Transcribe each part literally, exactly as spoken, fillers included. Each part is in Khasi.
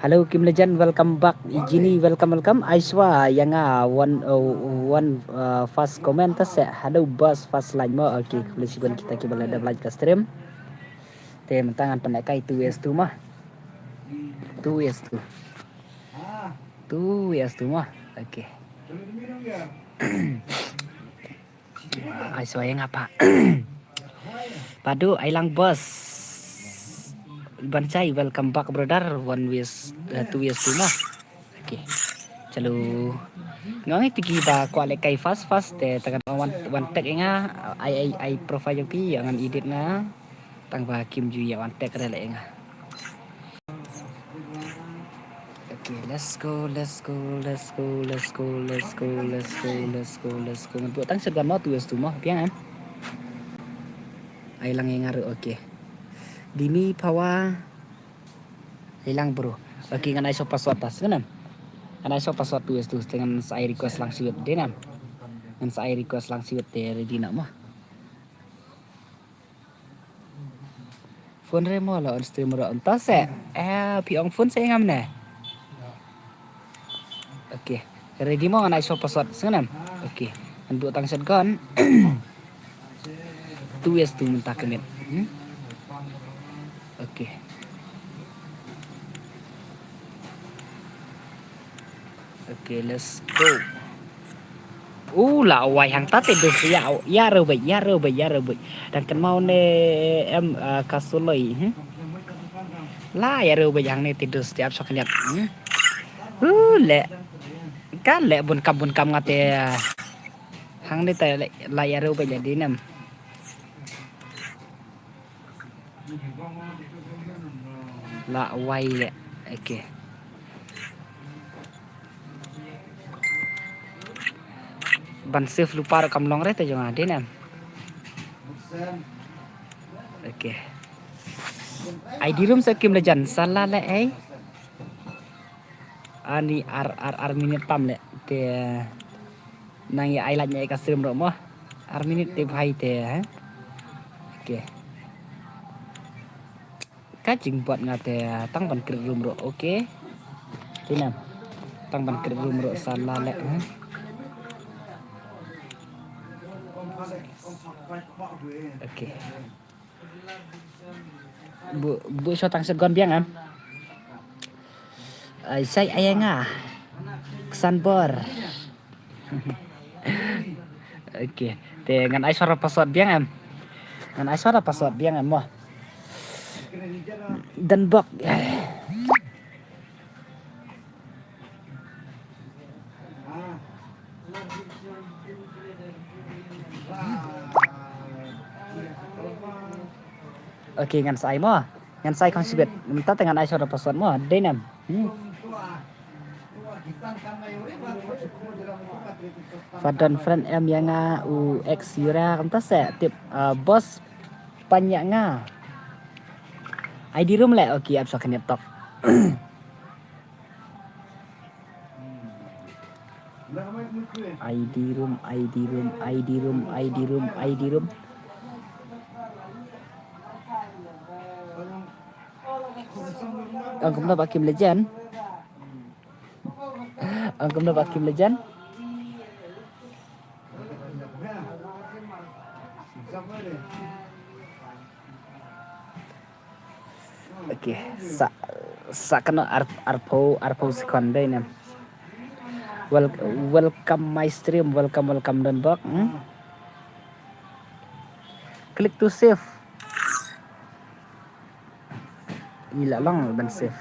Hello Kim Legend, welcome back. Jini, welcome, welcome. Aishwa, ïa nga one, uh, one, uh, first comment ta se. Hello boss, first like mo. Okay, khublei shibun kita kiba la dep like ka stream. Te mynta ngan pynlehkai two vs two mo. Two vs two. Two vs two mo. Okay. Ai swa ïa nga pa. Padu ai lang boss. Ban chai, welcome back brother. One vs, uh, two vs two mo. Okay. Chalu. Nga ngi tiki ba kwah lehkai fast fast te tang wan wan tek nga ai ai ai profile jong phi ïa ngan edit nga. Tang ba kim ju ïa wan tek re le nga. Okay, let's go, let's go, let's go, let's go, let's go, let's go, let's go, let's go. Ngan buh tang shotgun mo, two vs two mo, biang em. Ai lang ïa nga ruh, okay. Dimi Power. Ai lang bro. Okay, ngan ai shuh password tas, ngan em. Ngan ai shuh password two vs two, te ngan sa ai request lang siwit, dei nam. Ngan sa ai request lang siwit, te ready na mo. Phone re mo la on stream ro on ta se. Eh, phi ong phone se ngam ne. Okay. Ready mo ngan ai shuh password sngewnem. Okay. Ngan buh tang shotgun. Two vs two mynta ka miet. Hmm? Okay. Okay, let's go. U la wai hangta te dus ïa ïa reu beit ïa reu beit ïa reu beit. Dang kynmaw ne em, ah, ka suloi, hmm? La ïa reu beit hangne te dus te ap shok niat, hmm? U le ka le bun kam bun kam nga te, ah, hangne te le la ïa reu beit ïa dinem. La wai le. Okay. Ban save lypa ruh kam long re te jong nga, dei nem. Okay. Ai di room sa kim le jan sala le ai. Ani ar ar ar minit tam le te nang ïa ai lait ïa ka stream ruh mo. Ar minit te bhai te, ha. Okay. Ka jingbuat nga te tang ban create room ruh, okay. Tinam. Tang ban create room ruh sa la leh, ha. Okay. Bu bu sho tang segon biang am. Ai sai ai nga. Ksan bor. Okay. Te ngan ai suara password biang em. Ngan ai suara password biang em mo. Dan bok. Okay, ngan sai mo. Ngan sai kham sibit. Mynta te ngan ai suara password mo. Dei nem. Hmm. Fadon friend em ïa nga u ex Yura kumta se tip, uh, boss pan ïa nga. I D room le, okay, ap sa kene tok. I D room, I D room, I D room, I D room, I D room. Ang kumno ba Kim Legend? Ang kumno ba Kim Legend? Okay, sa sa kano ar arphew arphew second dei nem. Wel welcome my stream, welcome welcome don bok. Hmm? Click to save. Ila long ban save.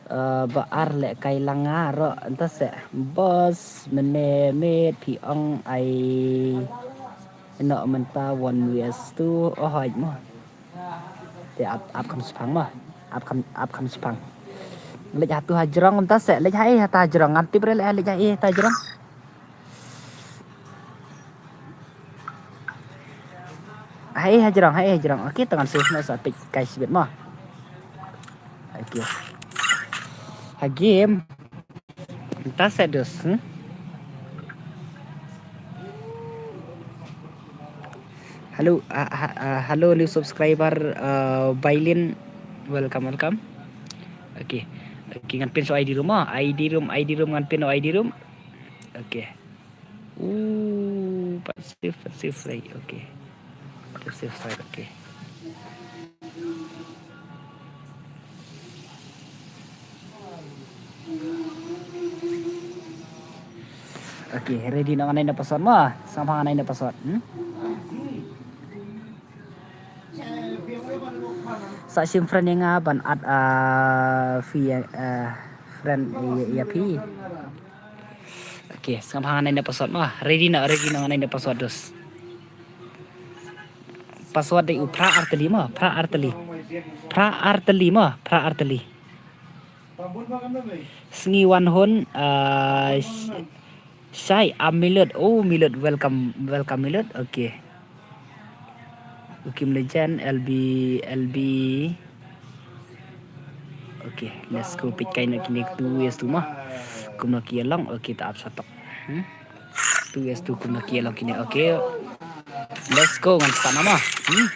Uh, ba ar le kai langa ro anta se boss mene met phi ong ai no mynta one vs two oh hoi mo. Te ap ap kham spang mo. Ap kham ap kham spang. Lej hatu hajrong anta se lej hai hata hajrong ngan tip re lej hai lej hai hata hajrong. Hai hajrong, hai hajrong. Okay, to ngan save noh sa peit kai shibit mo. Okay. Ha game. Mynta sa dus, hmm? Hello, ah, ah, ah, hello, new subscriber, uh, Bailin. Welcome, welcome. Okay. Okay, ngan pin sha I D room ah. I D room, I D room, ngan pin sha I D room. Okay. Uh, pat save, pat save, right. Okay. Pat save, right. Okay. Okay, ready noh, ngan ai na password mo. Sngap ha ngan ai na password. Hmm? Sa shim friend ïa nga ban add, ah, phi, ah, friend ïa, ïa phi. Okay, sngap ha ngan ai na password mo. Ready noh, ready noh, ngan ai na password dus. Password dei u phra artylli mo, phra artylli. Phra artylli mo, phra artylli. Sngi wan hun, ah, sh-, shai, ah, Milot. Oh, Milot, welcome, welcome Milot. Okay. U Kim Legend, L B, L B. Okay, let's go. Peit kai noh kine two S two mo. Kumno ki ïa long. Okay, ta ap sha tok. Hmm? Two S two kumno ki ïa long kine. Okay. Let's go, ngan start noh mo. Hmm?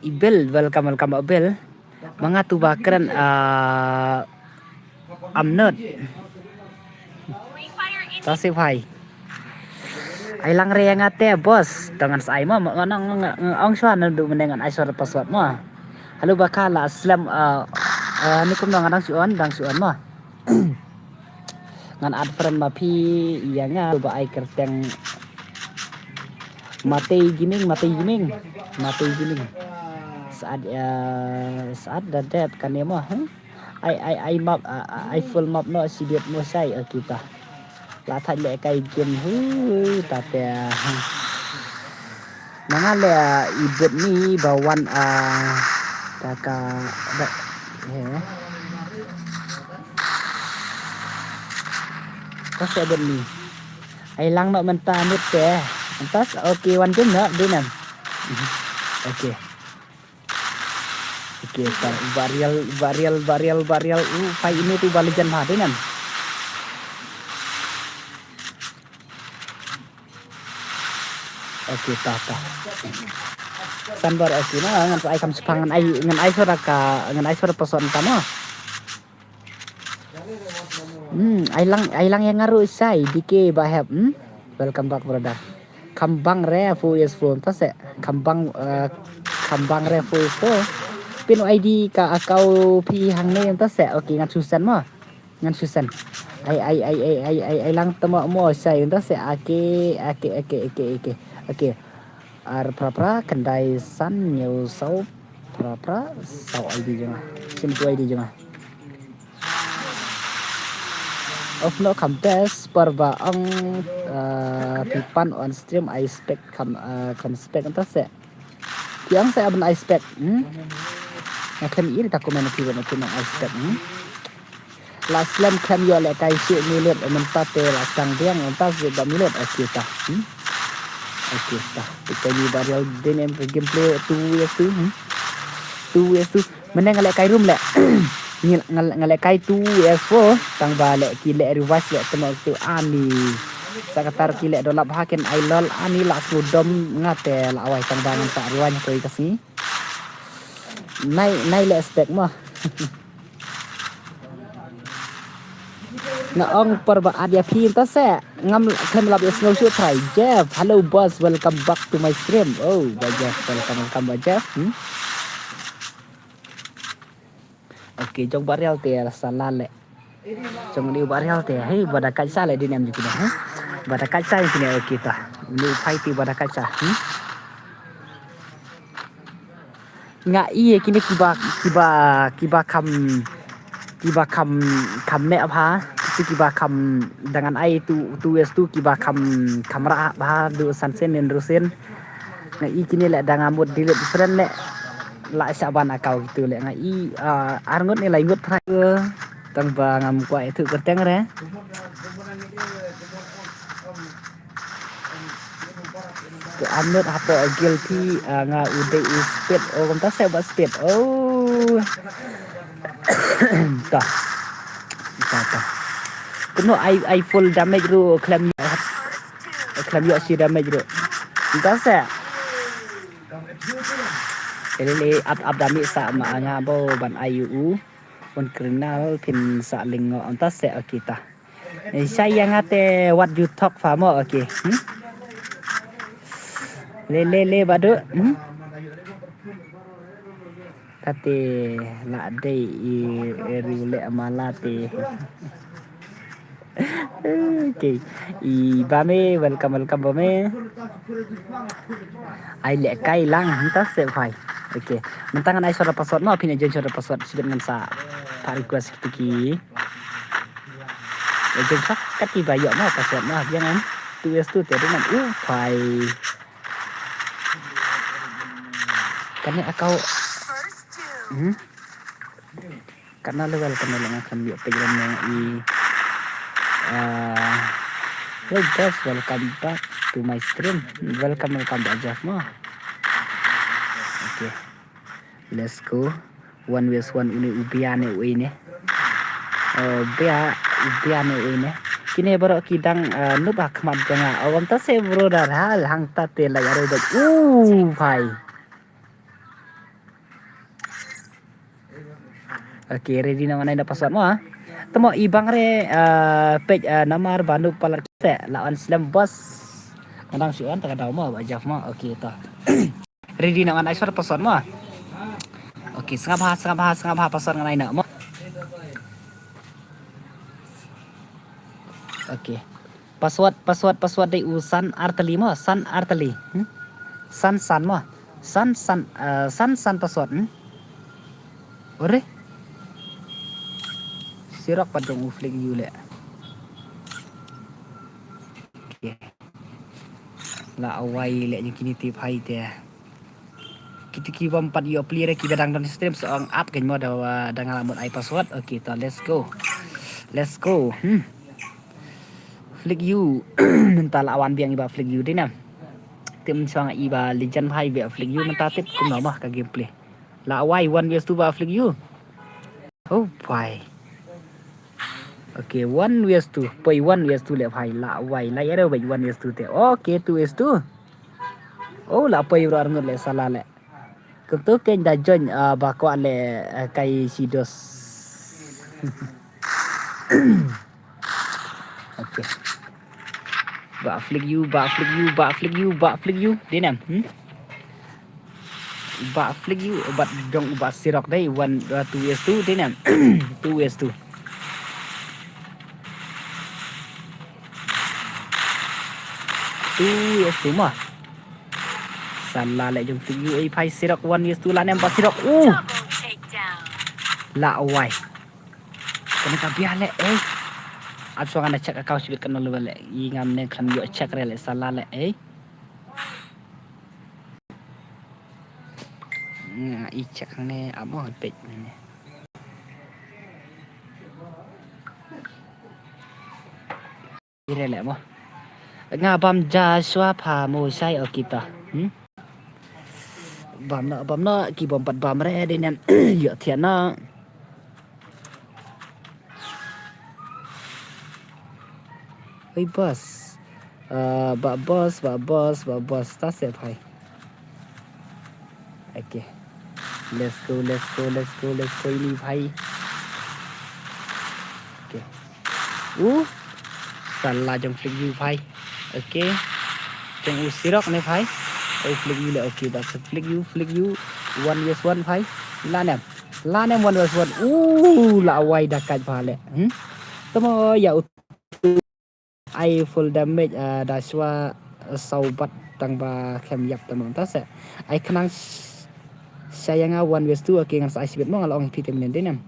Ibil, welcome, welcome Ibil. Ma nga tu ba kren, ah, Amnot. Ta save hi. Ai lang re nga te boss. To ngan sa ai mo, mo, ngan, ngan, ngan ong shuwa naduh mynne ngan ai shuwa password mo. Hello ba ka la slem, ah, ah, ni kumno, nga dang shu on, dang shu on mo. Ngan add friend ma phi ïa nga, ba ai kyrteng Matei Gaming, Matei Gaming, Matei Gaming. Sa add, eh, sa add da dep kane mo, hmm? Ai, ai, ai map, ah, ah, ai full map noh, shibit mo shai, eh, kita. La thait leh kai game, hu, ta te, hmm. Ma nga leh, ah, i bit ni ba wan, ah, ta ka, ba, he. Ka se bit ni. Ai lang noh mynta mut te. Mynta s-, okay, wan dun noh, dun em. Okay. Okay, ta, Barial, Barial, Barial, Barial. U, pai ini tu ba legend ha, dun em. Okay, ta, ta. Sanbar, okay, na, ngan ai kam sepang, ngan ai, ngan ai shuwa ka, ngan ai shuwa password ta mo. Hmm, ai lang, ai lang ïa nga ruh shai, D K Bahep, hmm? Welcome back, brother. Khambang re four is four, ta se. Khambang, eh, Khambang re four is four. Pin I D ka account phi hangne, ta se. Okay, ngan shu send mo. Ngan shu send. Ai, ai, ai lang tama mo shai, nda se ake, ake, ake, ake, ake. Ake. Ar phra phra, khyndai san, hynñiew saw, phra phra, saw I D jong nga. Shim tu I D jong nga. Of no contest, por ba ong, uh, phi pan on stream, I expect come, uh, come spec, nda se. Phi ong se ban I expect, hmm? Nga khlem ïa ta comment phi ban phi ong I expect, hmm? La slem khlem ïoh lehkai shuh Milot, mynta te la sdang biang, mynta shu ba Milot, okay ta. Hmm? Okay ta. Kita ni Barial dei ne em gameplay two vs two, hmm? Two vs two. Mynne nga lehkai room leh. Nga, nga, nga lehkai two vs four, tang ba leh ki leh revive leh temo tu ani. Sa kata ki leh dolap ha ken ai lol ani la sngewdom nga te la wai tang ba ngan sa rewind ko i ka sngi. Nai, nai leh spec mo. Nga ong por ba add ïa phi ta se. Ngam khlem lap ïa sngew shuh trai. Jeff, hello boss, welcome back to my stream. Oh, ba Jeff, welcome, welcome ba Jeff. Hmm? Okay, jong Barial te la sa la leh. Jong ni Barial te, hey, ba da kaisa leh dei ne em jong kine, hey. Ba da kaisa jong kine, okay ta. Ni phai ti ba da kaisa, hmm? Nga i kine kiba, kiba, kiba kham, kiba kham, kham meh bha, kitu kiba kham da ngan ai tu, tu es tu kiba kham, kham rah bha, du san sen nen ru sen. Nga i kine leh da nga mut delete friend leh la shah ban account kitu leh nga i, ah, ar ngut ne lai ngut phra. Tang ba ngam kwah ïathuh kyrteng re. To, I'm not hapoh guilty, ah, nga u dei u speed. Oh, kumta seh ba speed. Oh. Ta. Ta, ta. Kumno ai, ai full damage ruh khlem ïoh. Khlem ïoh shi damage ruh. Kumta seh. Lele ap, ap damage sa ma nga ba ban ai u. Un kriminal phin sa lyngngoh, ynta seh, okay ta. Eh, shai ïa nga te what you talk fa mo, okay. Hmm? Le, le, le, Badu. Hmm? Kate la dei i, i riu le mala te. Okay. I Bame, welcome, welcome Bame. Ai leh kai lang, ynta seh phai. Okay. Mynta ngan ai short password mo, phin ïa join short password, shibit ngan sa phah request kiti ki. Ïa join short kati ba ïoh mo password mo, biang ngan. Two S two te ngan u phai. Kane account. Hmm? Katno level, katno level nga khlem ïoh peit lem ne i. Ah, hello guys, welcome back to my stream. Welcome, welcome back Jeff mo. Okay. Let's go. One versus one, une u Bia ne u ei ne. Oh, Bia, u Bia ne u ei ne. Kine baroh ki dang, ah, noob ha khmat jong nga. Oh, ym ta seh bro, da hal hangta te la ïa ro bad. Uh, bhai. Okay, ready na ngan ai da password mo, ha? Te mo i bang re, ah, peit, ah, namar ba noob palat ki seh, la wan slem boss. Ngan dang shu wan, ta ka daw mo, ba Jeff mo. Okay, to. Ready na ngan ai short password mo. Okay, sngap ha, sngap ha, sngap ha, password ngan ai na mo. Okay. Password, password, password dei u san arteli mo, san arteli. Hmm? San san mo. San san, eh, san san password, hmm? Ore. Sirok pat jong u Flick Yu le. Okay. La awai le jong kine tip hai te. Kiti ki bym pat ïoh plie re kiba dang don stream sa ong ap kein mo da, da nga la mut ai password. Okay, to let's go. Let's go. Hmm. Flick Yu. Mynta la wan biang i Bah Flick Yu dei na. Tip mynshuwa i Bah Legend phai Bah Flick Yu mynta tip kumno mo ka gameplay. La wai one versus two Bah Flick Yu. Oh, phai. Okay, one versus two. Poi one versus two le phai. La wai. La ïa re bad one versus two te. Okay, two versus two. Oh, la poi bro arngut le sala le. Kumto kein da join, ah, ba kwah le, eh, kai shidos. Okay. Bah Flick Yu, Bah Flick Yu, Bah Flick Yu, Bah Flick Yu. Dei nam. Hmm? Bah Flick Yu, bad jong u Bah Sirok dei, one, uh, two versus two, dei nam. Two versus two. Two versus two mo. Sala le jong Flick Yu, ei phai Sirok, one versus two la nam Bah Sirok. Uh. La wai. Kane ka Bia le, eh. Ap shuwa ngan da check account shibit katno level le. I ngam ne khlem ïoh check re le sala le, eh. Nga i check ne amo page ne. Ire le mo. Nga bam ja shuwa pha mo shai o kita. Hmm? Bam na, bam na, ki bam pat bam re, dei nan ïoh thiah na. Oi, boss. Ah, ba boss, ba boss, ba boss. Ta sep hai. Okay. Let's go, let's go, let's go, let's go ini bhai. Okay. Uh, sala jong Flick Yu bhai. Okay. Jong u Sirok ne bhai. Oh, Flick Yu le, okay, ba Flick Yu, Flick Yu. One versus one bhai. La nem. La nem one versus one. Uh, la wai da kat bha le. Hmm? Tamo ya u ai full damage, ah, da shuwa, ah, saw bat tang ba khlem ïap tang ta se. Ai khnang sh-, sha ïa nga one versus two, okay, ngan sa ai shibit mo nga la ong ïa phi te mynnin dei nam.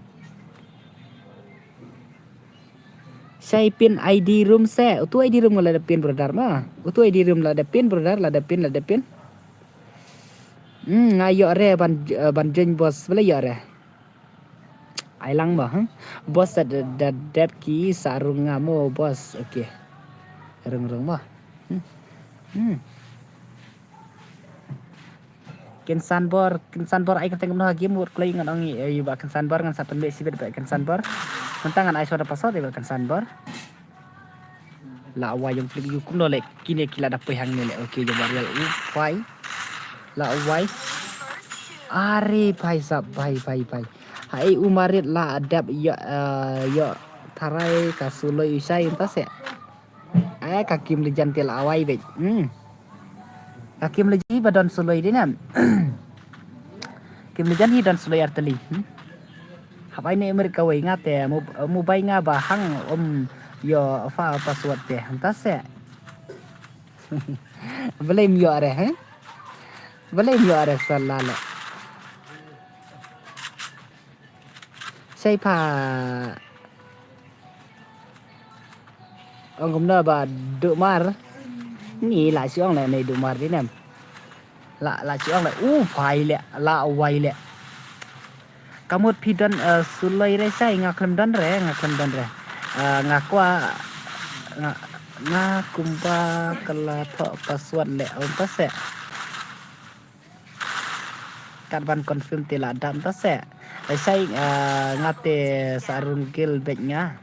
Shai pin I D room se, utu I D room nga la da pin brother ma. Utu I D room la da pin brother, la da pin, la da pin. Hmm, nga ïoh re ban, eh, ban join boss, bala ïoh re. Ai lang mo, hmm? Boss sa da, da dep ki sa rung nga mo, boss. Okay. Rung rung mo. Hmm. Hmm. Kin Sanbor, Kin Sanbor ai kyrteng kumno ha game, wot kloi ngan ong ïa, ïa ba Kin Sanbor, ngan sa pynbeit shibit ba Kin Sanbor. Mynta ngan ai shuwa da password ïa ba Kin Sanbor. La wai jong Flick ïa kumno leh kine ki la da poi hangne leh. Okay, jong Mariel u phai. La wai. Are phai sap, phai, phai, phai. Hai u marit la dep ïoh, eh, ïoh tharai ka suloi u shai mynta seh. Eh, ka Kim Lejan te la wai beit. Hmm. Ka Kim Lejan hi ba don suloi dei nam. Kim Lejan hi don suloi artylli. Hmm. Hap ai ne marit kawei nga te mo, mo bai nga ba hang um ïoh fa password te. Mynta seh. Balei ym ïoh re, eh? Balei ym ïoh re sa la leh. Shai pha. Ong kumno ba Dumar. Ni la shu ong leh ne Dumar dei nam. La, la shu ong leh u phai leh, la wai leh. Ka mut phi don, eh, suloi re shai, nga khlem don re, nga khlem don re. Eh, nga kwah, nga, nga kumba ka la thoh password leh, um, ta seh. Kat ban confirm te la dam ta seh. Ai shai, eh, nga te sa rung gil beit nga.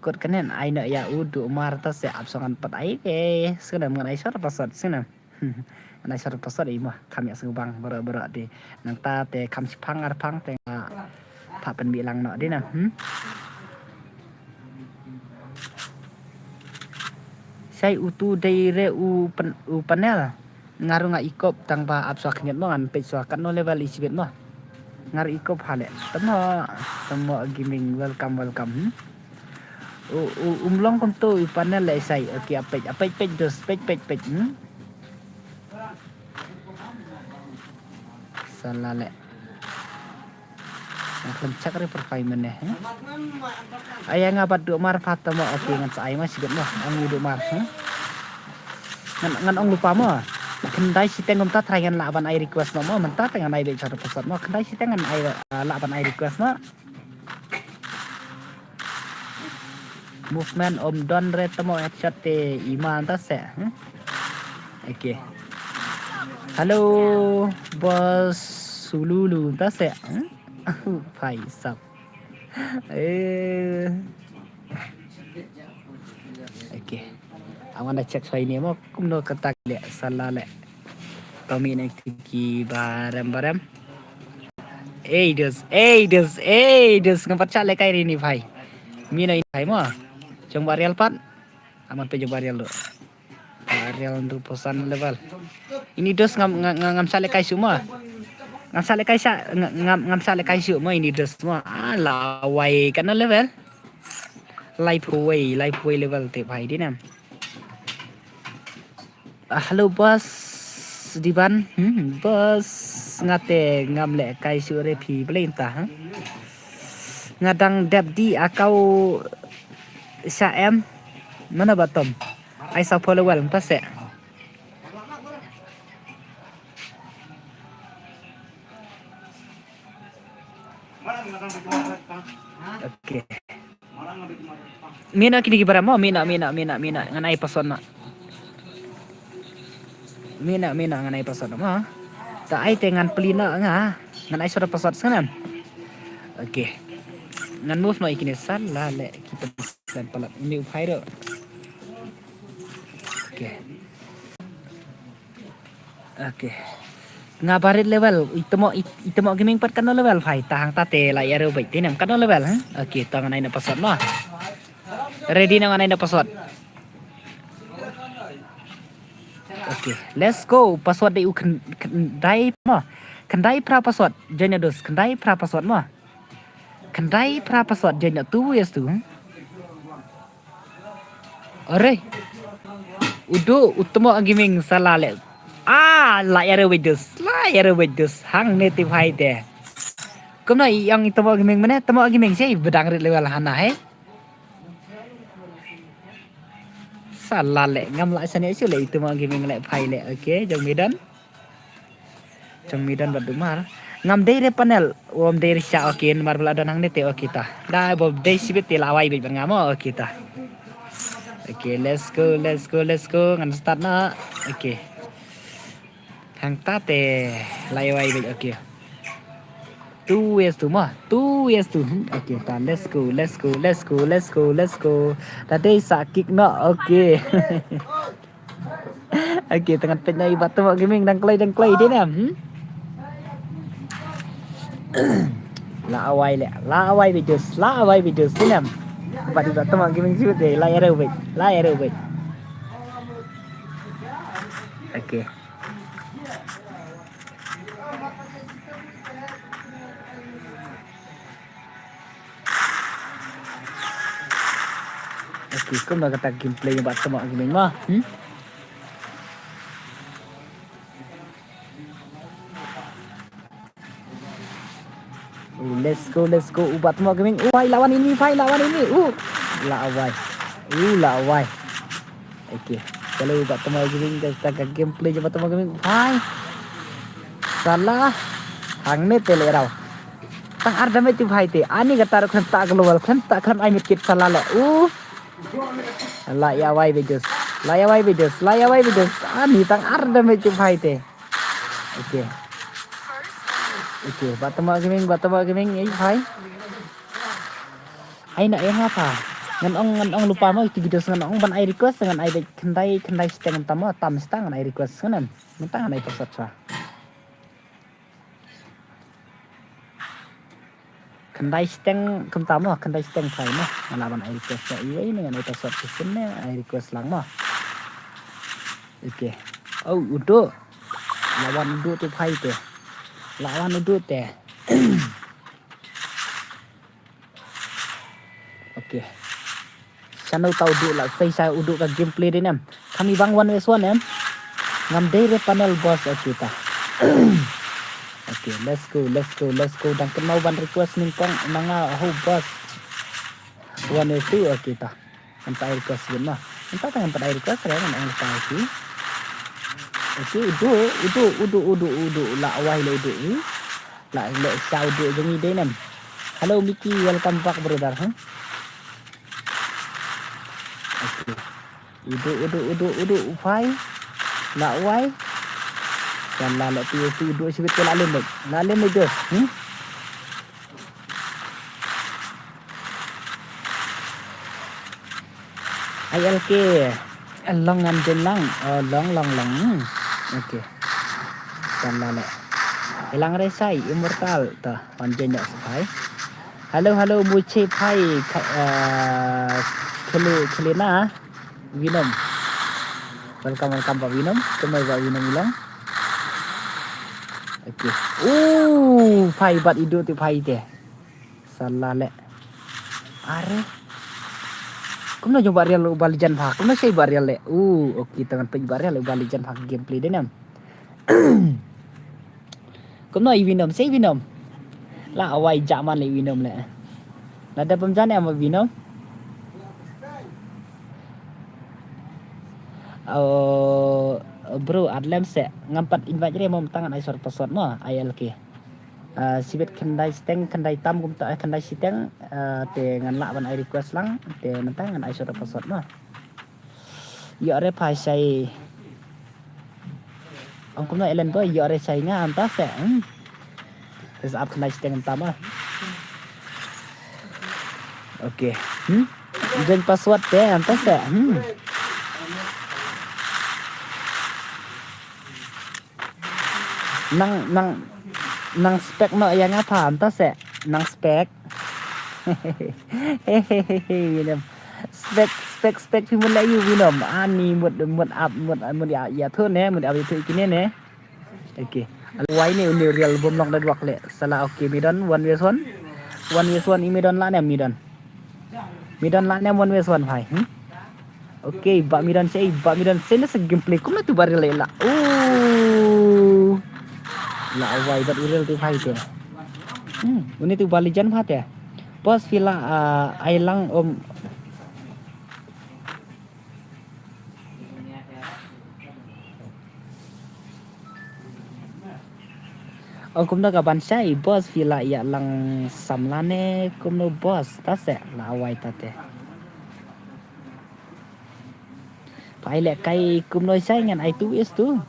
Kut kane ai noh ïa u Dumar ta seh ap song ngan pat ai te. Sngewbha ngan ai sor password sngewbha. Ngan ai sor password i mo kham ïa sngewbang baroh baroh te. Nangta te kham shipang ar pang te nga pha pynbeit lang noh dei na. Hmm. Shai utu dei re u pen-, u panel. Nga ruh nga ikop tang ba ap shuwa khyndiat mo ngan peit shuwa katno level i shibit mo. Nga ruh ikop ha leh. Tamo, tamo gaming, welcome, welcome. Hmm? U, u, um long kumto u panel leh shai. Okay, a peit, a peit, peit dos, peit, peit, peit. Hmm? Sa la leh. Nga khlem check re profile mynne, eh. Ai nga bad Dumar pha tamo, okay, ngan sa ai ma shibit mo, ong u Dumar, eh. Ngan, ngan ong lypa mo. Khyndai shiteng kumta tharai ngan lah ban ai request noh mo, mynta te ngan ai beit shuwa password mo. Khyndai shiteng ngan ai, ah, lah ban ai request mo. Movement um don re tamo headshot te i ma ta seh, eh. Okay. Hello, boss Sululu ta seh, eh. Phai sap. Eh. Okay. Awan da check shuwa ine mo kumno kata leh sa la leh. Tommy ne ki barem barem. Ei dos, ei dos, ei dos, ngam pat shah lehkai ri ni phai. Mino ini phai mo. Jong Barial pat. Amat pe jong Barial do. Barial ndu posan level. Ini dos ngam, ngam, ngam, ngam shah lehkai shuh mo. Ngam shah lehkai shuh, ngam, ngam, ngam shah lehkai shuh mo ini dos mo. Ah, lawai katno level. Lai phuwei, lai phuwei level te phai dei nam. Ah, hello boss Diban. Hmm, boss nga te ngam lehkai shuh re phi balei mynta, ha? Nga dang dep dih akau sha em. Mano ba tom? Ai sa follow wal mynta seh. Okay. Mina kini ki barang mo, mina, mina, mina, mina. Ngan ai password na. Mina, mina, ngan ai password na mo. Ta ai te ngan pli na nga. Ngan ai shuwa password sngewbha. Okay. Ngan move no i kine sala le ki pen palat. Ini u phai do. Okay. Okay. Nga barit level, itemo, it-, itemo gaming pat katno level phai, ta hangta te la ïa ru bait, te nam katno level, ha? Okay, ta ngan ai na password mo. Ready na ngan ai na password. Okay, let's go. Password dei u khen-, khyndai mo. Khyndai phra password, join na dos, khyndai phra password mo. Khyndai phra password, join na two ways tu, ha? Are. Udu, utemo gaming sala le. Ah, la ïa re wait this. La ïa re wait this. Hang ne ti phai te. Kumno i yang itemo gaming mane, temo gaming sei bedang rit level hana he. Sala le, ngam la sane shu le itemo gaming le phai le. Okay, jong medan. Jong Midon bad Dumar. Ngam dei re panel. Wom dei re sha, okay, namar ba la don hangne te, okay ta. Da ba dei shibit te la wai beit bad nga mo, okay ta. Okay, let's go, let's go, let's go. Ngan start na. Okay. Hangta te la wai beit, okay. Two ways to mo. Two ways to. Hmm, okay ta. Let's go, let's go, let's go, let's go, let's go. Ta dei sa kick no. Okay. Okay, tang ngan peit na i Bah Tymok Gaming dang kloi, dang kloi dei ne em. Hmm? La wai le, la wai beit, la wai beit dei ne em. Bad i Bah Tymok Gaming shu te, la arrow beit, la arrow beit. Okay. Okay, kumno kata gameplay Bah Tymok Gaming mo. Hmm? Oh, let's go, let's go. U Bah Tymok Gaming. Oh, phai la wan ini, phai la wan ini. Uh, la wai. Uh, la wai. Okay. Kala u Bah Tymok Gaming, kata ka gameplay jong Bah Tymok Gaming. Phai. Salah. Hangne te le rau. Tang ar damage te phai te. Ani kata ruh khlem ta global, khlem ta, khlem ai medkit, salah le. Uh. La ïa wai beit dei. La ïa wai beit dei. La ïa wai beit dei. Ani tang ar damage te phai te. Okay. Okay, Bah Tymok Gaming, Bah Tymok Gaming, ei phai. Ai na ïa nga pha. Ngan ong, ngan ong lypa mo ïa ki videos, ngan ong ban ai request, ngan ai beit khyndai, khyndai shiteng tam mo, tam shiteng ngan ai request ngan em. Mynta ngan ai password sa. Khyndai shiteng kumta mo, khyndai shiteng phai mo. Nga lah ban ai request ïa iwei ne, ngan ai password shisien ne, ai request lang mo. Okay. Oh, u Duh. La wan u Duh te phai te. La wan u Duh te. Okay. Shano ta u Duh, la sei sha u Duh ka gameplay dei ne em. Kham i bang one versus one em. Ngam dei re panel boss, okay ta. Okay, let's go, let's go, let's go. Dang kynmaw ban request nyngkong na nga ho boss. One versus two, okay ta. Ngam pat ai request ïa ma. Ngam pat ai request re, ngam pat ai request. Okay, u Duh, u Duh, u Duh, u Duh, u Duh. La wai le u Duh. La leh sha u Duh jong ngi dei ne em. Hello Mickey, welcome back brother, huh? Okay. U Duh, u Duh, u Duh, u Duh, u phai. La wai. Kan la leh tu tu u Duh shibit te la lim beit. La lim beit Josh, hmm? I L K, long ngan join lang. Oh, long, long, long. Hmm. Okay. Kan la leh. Ilang re sai, Immortal. Ta, wan join ïa sa phai. Hello, hello, Muche phai, ka, uh, Khele, Khelena. Winom. Welcome, welcome, Bah Winom. Kumno Bah Winom i long. Okay. Oh, phai bad i Duh te phai te. Salah le. Are. Kumno jong Bah Rial u Bah Lijan pha. Kumno shei Bah Rial le. Uh, okay, tang ngan peit Bah Rial u Bah Lijan pha gameplay dei ne em. Kumno i Winom, shei Winom. La wai jaman le Winom le. Lada pynjan em Winom. Oh, bro, add lem se. Ngam pat invite re mo, mynta ngan ai sor password mo, I L K. Ah, shibit khyndai shiteng, khyndai tam kumta, eh, khyndai shiteng, ah, te ngan lah ban ai request lang, te mynta ngan ai shuh da password mo. Ïoh re phai shai. Ong kumno Ellen Boy, ïoh re shai nga, anta se, hmm. Te sa ap khyndai shiteng anta mo. Okay. Hmm? Join password te, anta se, hmm. Nang, nang, nang spek noh ïa nga pha, anta se. Nang spek. Hehehe, Winom. Spek, spek, spek, phi mut la ïa u Winom. Ani mut, mut ap, mut, mut ïa, ïathuh ne, mut ap ïathuh ïa kine ne. Okay. Wai ne, une u Rial bym long da dwak le. Salah, okay, Midon, one versus one. One versus one, i Midon lah ne, Midon. Midon lah ne, one versus one, phai. Hmm? Okay, Bah Midon shei, Bah Midon shei na sa gameplay. Kumno tu Bah Rial la. Oh. La wai bad u Rial tu phai te. Hmm, une tu Bah Lijan pha te. Pos phi la, ah, ai lang um. Ong kumno ka ban shai, boss, phi la ïa lang samla ne kumno, boss? Ta se la wai ta te. Phai leh kai kumno shai ngan ai tu is tu.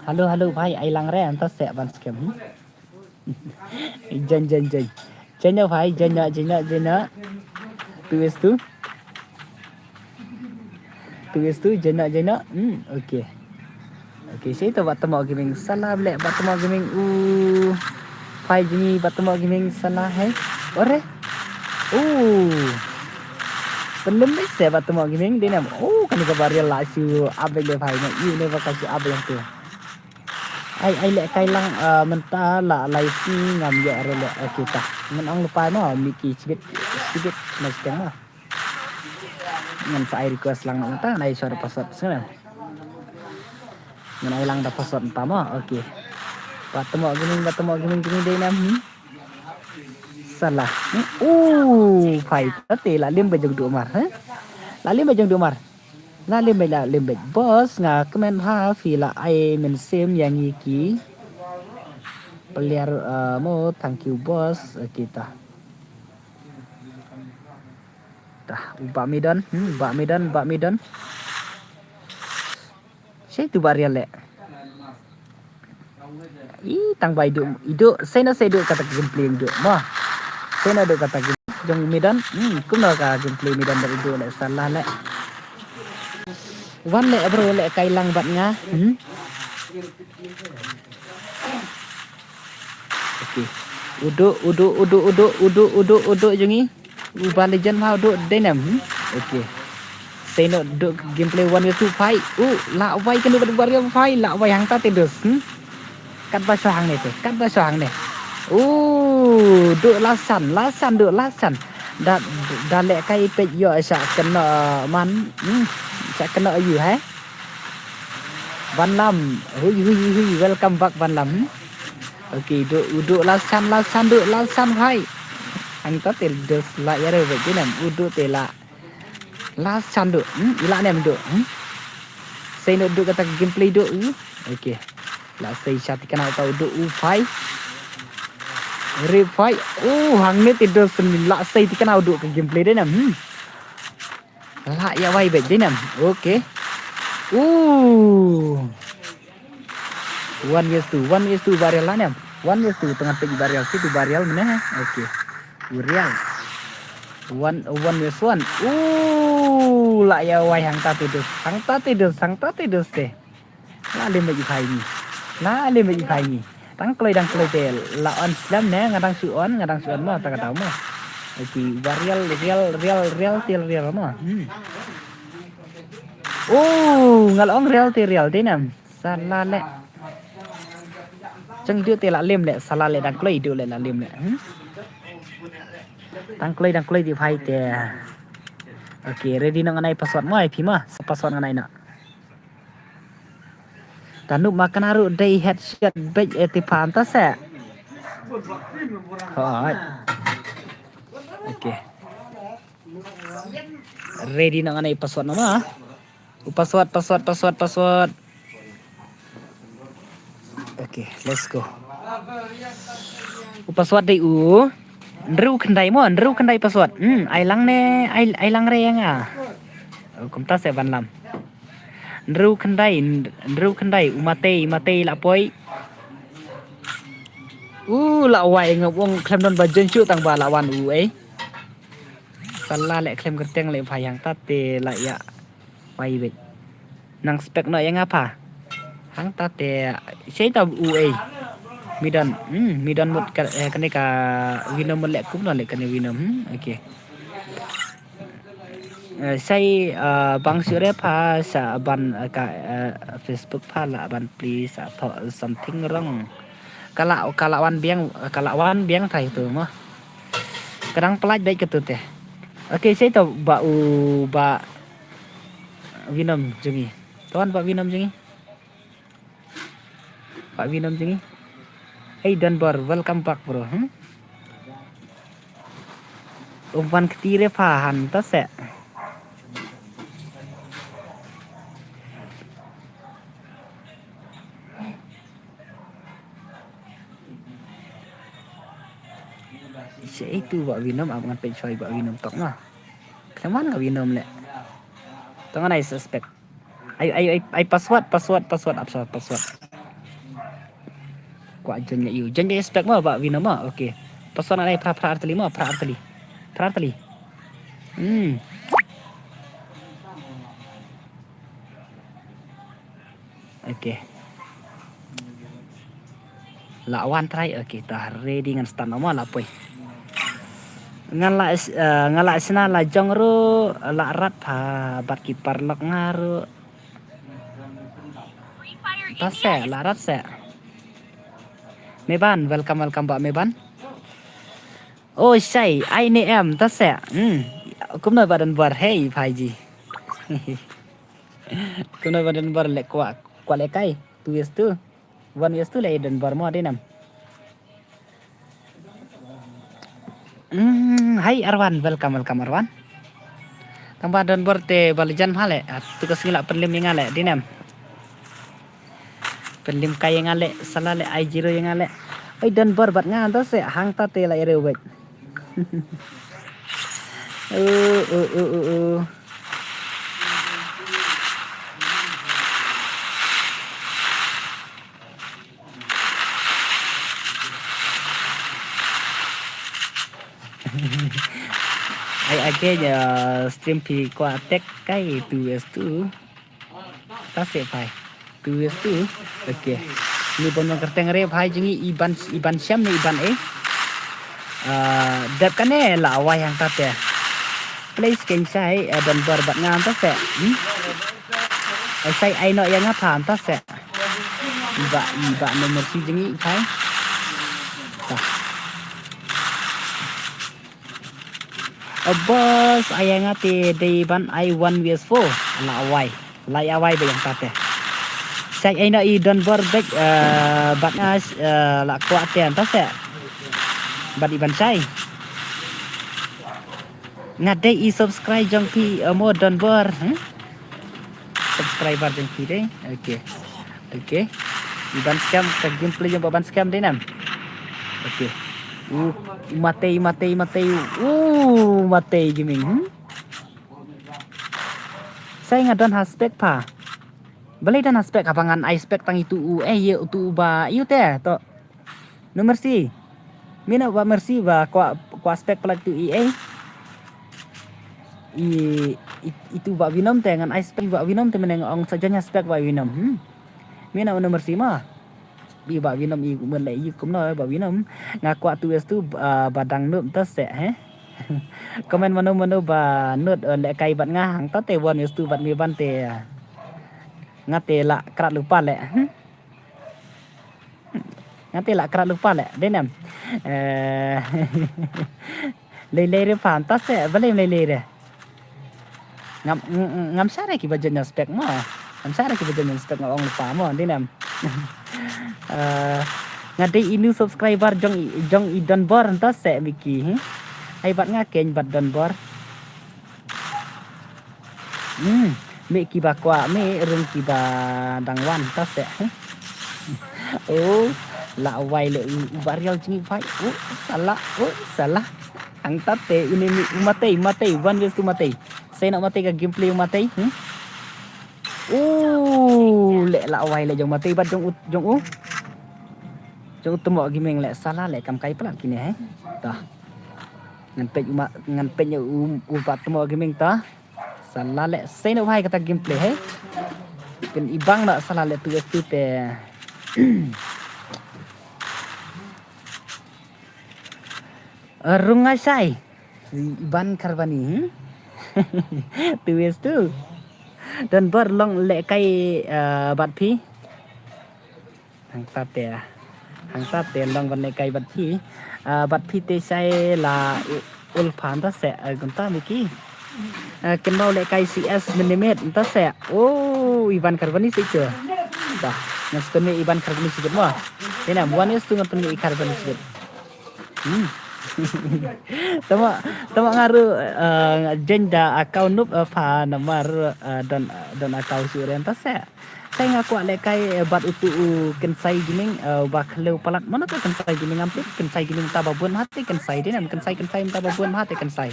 Halo, halo, phai ai lang re, anta se ban skhem. Jan, jan, jan. Jan ïa phai, jan ïa, jan ïa, jan ïa. Tu is tu. Tu is tu, jan ïa, jan ïa. Hmm, okay. Okay, sa ito Batmo Gaming, salah leh Batmo Gaming. U phai jingïa Batmo Gaming, salah hai. Ore. U. Pendem dei se Batmo Gaming dei nam. U, kane ka Barial la shu ap beit le phai na. Ïu ne ba ka shu ap beit tu. Ai, ai leh kai lang, ah, mynta la lai sngi ngam ïoh re leh. Okay ta. Ngan ong lypa mo, Miki, shibit, shibit na shiteng mo. Ngan sa ai request lang na mynta, nai shuwa da password sngewbha. Ngan ai lang da password mynta mo. Okay. Batmo Gaming, Batmo Gaming, Gaming dei nam, hmm? Salah. Hmm? Uh, phai. Te la lim ba jong Dumar, ha? La lim ba jong Dumar. La lim ba, la lim ba. Boss, nga kmen ha phi la ai mynsiem ïa ngi ki player, uh, mo, thank you, boss. Okay ta. Tah, u Bah Midon, hmm, Bah Midon, Bah Midon. Sa ito Barial leh. I tang ba iduh, iduh, sa ino sa iduh kata ka gameplay iduh mo. Sa ino iduh kata ka gameplay jong Midon, hmm, kumno ka gameplay Midon ba iduh leh, salah leh. Wan leh bro, leh kai lang bad nga, hmm. Okay. Uduh, uduh, uduh, uduh, uduh, uduh, uduh jong ngi. U Bah Legend ma uduh dei nam, hmm? Okay. Sa ino uduh gameplay one versus two fight. U, la wai kano ba Barial fight, la wai hangta te dus, hmm? Katba shuwa hangne te, katba shuwa hangne. U, uduh la san, la san, uduh la san. Da, da leh kai peit ïoh sha kano man, hmm? Sha kano ïu hai. Van Lam, hui, hui, hui, welcome back Van Lam. Okay, uduh, uduh la san, la san, uduh la san, hai. Hangta te dus la ïa re bad dei nam, uduh te la. La san uduh, hmm, i la nem uduh, hmm. Sa ino uduh kata ka gameplay uduh, u. Okay. La sei sha tikna uta uduh u phai. Re phai, u hangne te dus la sei tikna uduh ka gameplay dei nam, hmm. La ïa wai beit dei nam. Okay. Ooh. One versus two, one versus two Barial la nam. One versus two tang peit Barial, sa ito Barial mynne. Okay. U Rial. One, one versus one. Ooh, la ïa wai hangta te dus. Hangta te dus, hangta te dus te. La lim bad i phai ngi. La lim bad i phai ngi. Dang kloi, dang kloi te la on slem ne, nga dang shu on, nga dang shu on mo, ta ka daw mo. Ki Barial, Rial, Rial, Rial, te Rial mo. Hmm. Oh, nga la ong Rial te Rial, dei nam. Salah leh. Jong iduh te la lim leh, salah leh dang kloi iduh leh la lim leh. Hmm. Dang kloi, dang kloi te phai te. Okay, ready noh, ngan ai password mo, ai phi mo. Sa password ngan ai noh. Tanup ma kane ruh dei headshot beit, eh, te phan ta se. Hoi. Okay. Ready noh, ngan ai password noh ma. U password, password, password, password. Okay, let's go. U password dei u hynriew khyndai mo, hynriew khyndai password. Hmm, ai lang ne, ai, ai lang re ïa nga. Oh, kumta se Van Lam. Hynriew khyndai, hynriew khyndai, u Matei, Matei la poi. U la wai, nga ong khlem don ba jen shu tang ba la wan u, eh. Salah leh, khlem kyrteng leh, phai hangta te la ïa wai beit. Nang spek noh ïa nga pha. Hangta te, sa ito u, eh. Midon, hmm, Midon mut ka, eh, kane ka Venom mut leh kumno leh kane Venom, hmm, okay. Eh, sa, eh, bang shu re pha sa ban, eh, ka, eh, Facebook pha lah ban please, ah, pha something wrong. Ka la, ka la wan biang, ka la wan biang thai tu mo. Ka dang pynlait beit katu te. Okay, sa ito ba u, ba Venom jong ngi. To wan ba Venom jong ngi. Ba Venom jong ngi. Hey Donbor, welcome back bro. Hmm? Um wan kti re pha hangta se. Sha itu Bah Winom, ap ngan peit shuwa Bah Winom tok nga. Khlem wan nga Winom leh. Tang ngan ai suspect. Ai, ai, ai, ai password, password, password, ap shuwa password. Kwah join ïa u. Join ïa suspect mo Bah Winom mo. Okay. Password ngan ai phra phra artylli mo, phra artylli. Phra artylli. Hmm. Okay. La wan trai, okay, ta ready ngan start mo la poi. Ngan la, eh, ngan la sna la jong ruh, la rat pha, bad ki paralok nga ruh. Ta seh, la rat seh. Meban, welcome, welcome Bah Meban. Oh, shai, ai ne em, ta seh. Hmm. Kumno Bah Donbor, hey, phaiji. Kumno Bah Donbor leh kwah, kwah leh kai, two is two. One is two leh Donbor mo dei nam. Hmm, hai Arwan, welcome, welcome Arwan. Tang ba Donbor te ba la jan bha leh, atu ka sngi la pynlim ïa nga leh, dei nam. Pynlim kai ïa nga leh, sala leh, ai zero ïa nga leh. Oi Donbor bad nga hangta seh, hangta te la ïa riewbeit. Uh, uh, uh, uh, uh. Ai ake ja stream phi kwah tek kai two is two. Ta seh phai. Two is two. Okay. Ni bon jong kyrteng re phai jong ngi Iban, Iban Shem ne Iban eh. Ah, dep kane la wai hangta te. Please keng shai, eh, Donbor bad nga hangta seh. Hmm? Ai shai ai noh ïa nga pha hangta seh. Iba, iba number si jong ngi phai. Ta. Abas, ai nga te dei ban ai one vs four. La wai. La wai ba ïa nga te. Shai ai noh i Donbor bad, eh, bad nga, eh, la kwah te hangta seh. Bad Iban shai. Nga dei i subscribe jong phi, eh, mo Donbor, hmm? Subscriber jong phi dei. Okay. Okay. Iban Scam, ka gameplay jong Iban Scam dei nam. Okay. Uh, matei, matei, matei. Uh, matei gaming. Hmm? Shai nga don ha spec pha. Balei don ha spec haba ngan ai spec tang itu u eh, ïa utu u ba ïu te to. No Mercy. Mino ba Mercy ba kwah, kwah spec pala tu i eh. I, i, itu ba Winom te ngan ai spec ba Winom te meneng ong sa janya spec ba Winom. Hmm. Mino no Mercy ma. Bi ba Winom i men le i kumno ba Winom. Nga kwah tu es tu, ah, ba dang nup ta se he. Comment mano mano ba nut, eh, le kai bat nga hangta te wan es tu bat mi ban te. Nga te la krat lupa le. Hmm. Nga te la krat lupa le, dei nem. Eh, lei lei re pha, ta se, ba lei lei re. Ngam, ng-, ng-, ngam share ki ba jon spec mo. Ngam share ki ba jon spec nga ong lupa mo, dei nem. Eh, nga dei inu subscriber jong i, jong i Donbor, ta se Miki, hmm? Ai bat nga keng bat Donbor. Hmm, me ki ba kwah, me rung ki ba dang wan, ta se. Oh, la wai le u, u ba real jingïaphai. Oh, salah, oh, salah. Hangta te ini mi u matei, matei, one versus two matei. Sa ïa na matei ka gameplay u matei, hmm? Oh, le la wai le jong matei bat jong u, jong u. Jong u tmo gaming le salah le kam kai plat kine he. Ta. Ngan peit u ma, ngan peit u, u bat tmo gaming ta. Salah le, sei no bhai kata gameplay he. Pyn ibang na salah le tu tu te. Rung nga shai. Si Iban Karbani, hmm? Tu is tu. Donbor long le kai, eh, bat phi. Hangta te, hangta te long ban le kai bat phi. Ah, bat phi te shai la u-, ulphan ta se, ah, gunta Miki. Ah, kynmaw le kai C S minimit ta se. Oh, Iban Karbani se ke. Ba, ngan spin me Iban Karbani se mo. Ina, buan is tu ngan pin me Iban Karbani se. Hmm. Tama, tama nga ruh, eh, jeng da account Noob, eh, pha namar, eh, don, don account shuh re ta se. Te nga kwah lehkai, eh, bad utu u Kynsai Gaming, eh, ba khlem palat. Mano ka Kynsai Gaming ngam tip, Kynsai Gaming ta ba bun ha te Kynsai dei nam, Kynsai, Kynsai ta ba bun ha te Kynsai.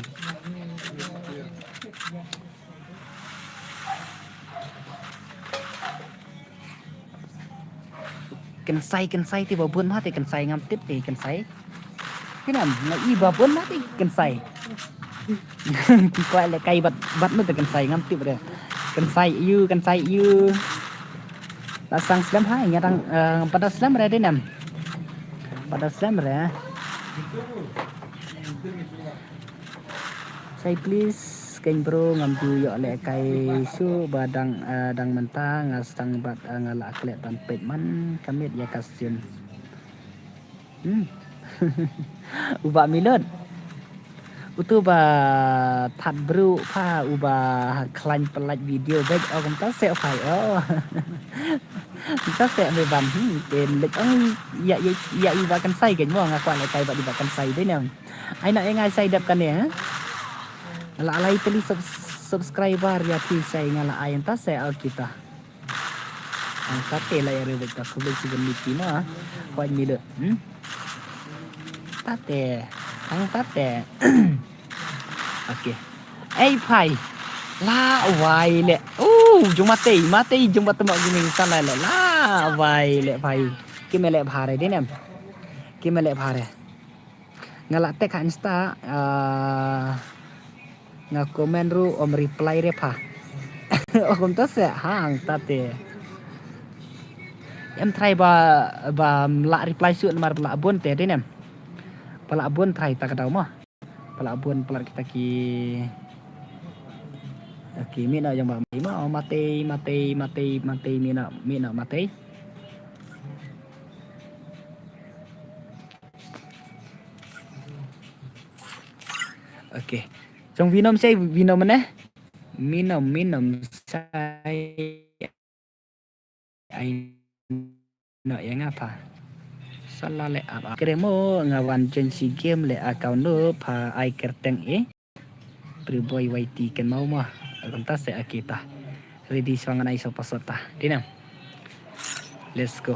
Kynsai, Kynsai te ba bun ma te Kynsai ngam tip te Kynsai. Kynam, nga i ba bun ma te Kynsai. Ki kwah lehkai bad, bad ma te Kynsai ngam tip re. Kynsai ïu, Kynsai ïu. La sang slem ha, nga dang, eh, pada slem re dei nam. Pada slem re. Sai please, keiñ bro, ngam ju ïoh lehkai shuh ba dang, eh, dang mynta nga sdang bad, eh, nga la klet ban peit man ka miet ïa ka sien. Hmm. U Bah Milut. Utu ba that bru pha uba khlaiñ pynlait video bad o kumta se phai o. Kumta se me ban, hmm, ken leit ong ïa, ïa, ïa i Bah Kynsai keiñ mo nga kwah lehkai bad i Bah Kynsai dei nam. Ai na e ngai sai dep kane, ha? La lai tylli sub-, subscriber ïa phi sai nga la ai ta se o kita. Ang tate la ïa rebek ta khublei shibun miti ma, ha? Kwah mi dot, hmm? Tate, ang tate. Okay. Ei phai. La wai le. Uh, jong matei, matei jong ba tama gini sa la le. La wai le phai. Ki me le phare dei nam. Ki me le phare. Nga la text ha Insta, ah, nga comment ruh ym reply re pha. O kumta se hangta te. Em try ba, ba la reply shuh namar ba la bun te dei nam. Ba la bun try ta ka daw mo. Ba la bun palat kita ki. Okay, mi na jong ba mai mo, matei, matei, matei, matei, mi na, mi na matei. Okay. Jong Venom sai, Venom ne? Minom, Minom sai. Ai no ïa nga pha. Sala le ap ap. Kre mo nga wan join si game le account no pha ai kyrteng e. Pre boy Y T ken mau mo. Akunta se akita. Ready swa ngan ai so password ta. Dei nam. Let's go.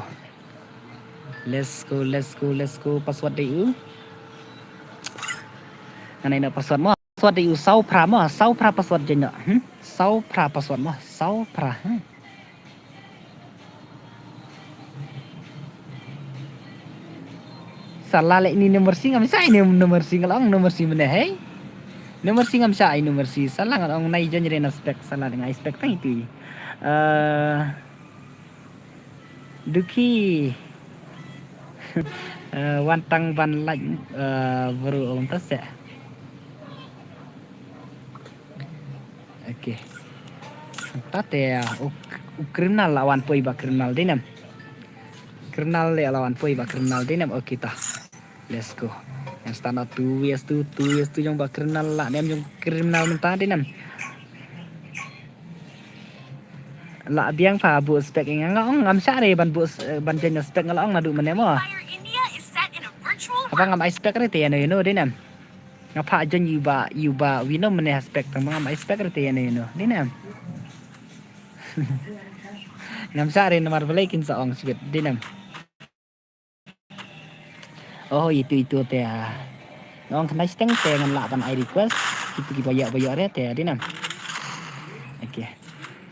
Let's go, let's go, let's go. Password dei u. Ngan ai na password mo. Password dei u saw phra mo. Saw phra password jeng no. Hmm? Saw phra password mo. Saw phra. Hmm? Sala le ni number si ngam sa ni number si ngalong number si mene hei. Number si ngam sa ai number si sala ngalong nai jon jere na spek sala dengan spek tang itu. Eh, Duki. Eh, wantang ban like, eh, baru um tas ya. Okay. Tate u, u criminal la wan poi ba criminal dei nam. Criminal le la wan poi ba criminal dei nam. Okay ta. Let's go. Yang start na two vs two, two vs two jong ba criminal la nem jong criminal mynta dei nam. La biang pha bu spek nga ong ngam sha re ban bu ban jen spek nga la ong na du mane mo. Haba ngam ai spek re te no no dei nam. Nga pha jon yu ba yu ba wino mane spek tang ngam ai spek re te no no dei nam. Ngam sha re namar belai kin sa ong sibit dei nam. Oh, itu, itu te, ah. Nong kena siteng te ngan lah ban ai request. Kita ki boyok boyok re te, dei nam. Okay.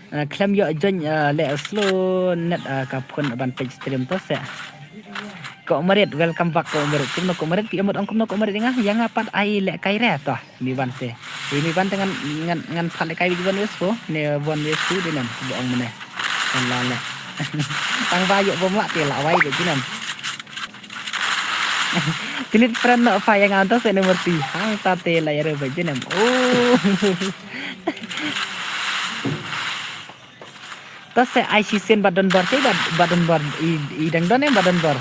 Ah, khlem ïoh join, ah, le slow net, ah, ka phone ban page stream to se. Ko Marit, welcome back Ko Marit. Kumno Ko Marit, ki emot ong kumno Ko Marit nga, ïa nga pat ai le kai re to. Mi ban te. Wi mi ban te ngan, ngan, ngan phat le kai wi ban wes po. Ne bon wes tu dei nam. Bo ong mene. Kan la le. Tang ba yok bom la te la wai de jinam. Delete friend no fa yang anto se number si. Hang ta te la yare ba jinam. Oh. Ta se ai si sen ba don bor te ba, ba don bor i, i dang don em ba don bor.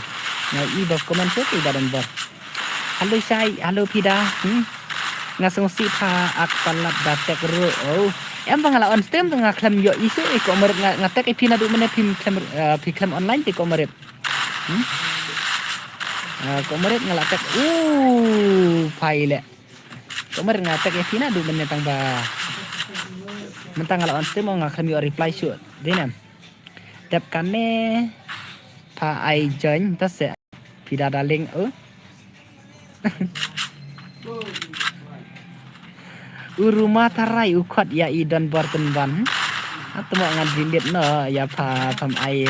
Na i ba comment se te ba don bor. Hello Shai, hello Pida. Hmm? Nga sngewsih pha ak palat da tek ruh. Oh. Em ba nga la on stream nga khlem ïoh issue eh Ko Marit nga, nga tek eh phi naduh mynne phi khlem, eh, phi khlem online te Ko Marit. Hmm? Eh, Ko Marit nga la tek. Uh, phai le. Ko Marit nga text ïa phi naduh mynne tang ba mynta nga la on stream nga khlem ïoh reply shuh. Dei ne em? Dep kane pha ai join ta se phi da darling u. U Ruma tharai u khot ïa i Don Borton ban. Atmo ngan delete noh ïa pha pham ai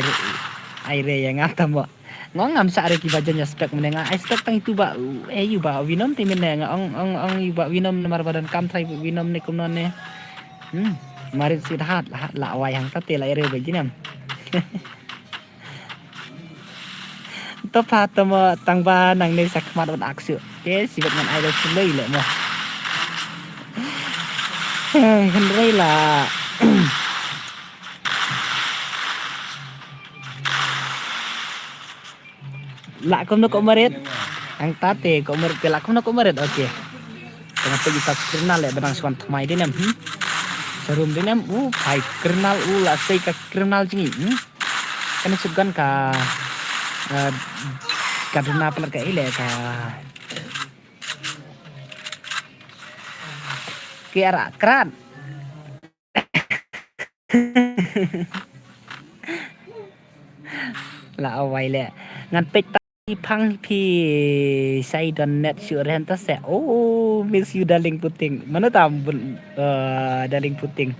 ai re ïa nga tamo. Nga ong ngam shah re kiba jan ïa spek mynne nga ai spek tang itu ba u, eh, ïu ba Winom te mynne nga ong ong ong ïu ba Winom namar ba donkam tharai Winom ne kumno ne. Hmm. Marit sweetheart la la wai hangta te la ïa re ba jinem. To pha tamo tang ba nangne sa khmat wat ak shuh. Te sibet ngan ai da shlei leh mo. Eh, hynrei la la kumno ko Marit? Hangta te ko Marit te la kumno ko Marit? Okay. Tengah pergi ka criminal leh benang swan tmai dei ne em. Hmm. Serum dei ne em. Uh, phai criminal u la sei ka criminal jngi. Hmm. Kane suk gan ka, eh, ka duna palat ka ile ka. Ki ara krat. La awai le. Ngan peit ta i phang phi sai don net shu renta se. Oh, miss you darling puting. Mana tam bun, eh, darling puting.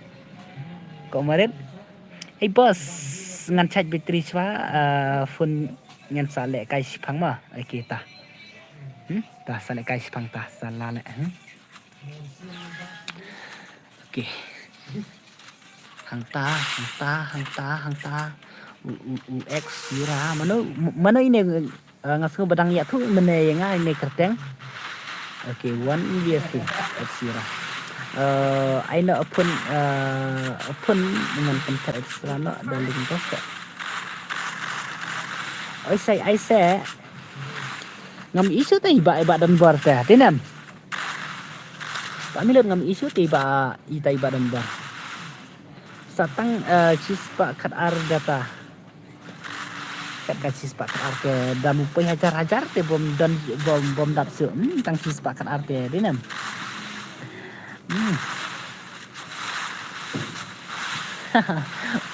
Ko Marit? Ei boss, ngan charge battery shwa, eh, phone ngan sa leh kai shiphang ma. Okay ta. Hmm? Ta sa leh kai shiphang ta sa la leh. Hmm? Okay. Hangta, hangta, hangta, hangta. U, u, u X Yura. Mano, mano ine, eh, nga sngew ba dang ïathuh mynne ïa nga ine kyrteng. Okay, one V S two. X Yura. Eh, ai no a phone, eh, a phone ngan pynthar extra no da link to se. Oi sai, ai se. Ngam issue te iba, iba don bor te. Tinem. Ba mi lut ngam issue te iba, ita iba don bor. Satang, eh, shispah khat ar data. Kat ka shispah khat ar te dam upoi hajar hajar te bom don bom, bom dap su. Hmm, tang shispah khat ar te dinem. Hmm.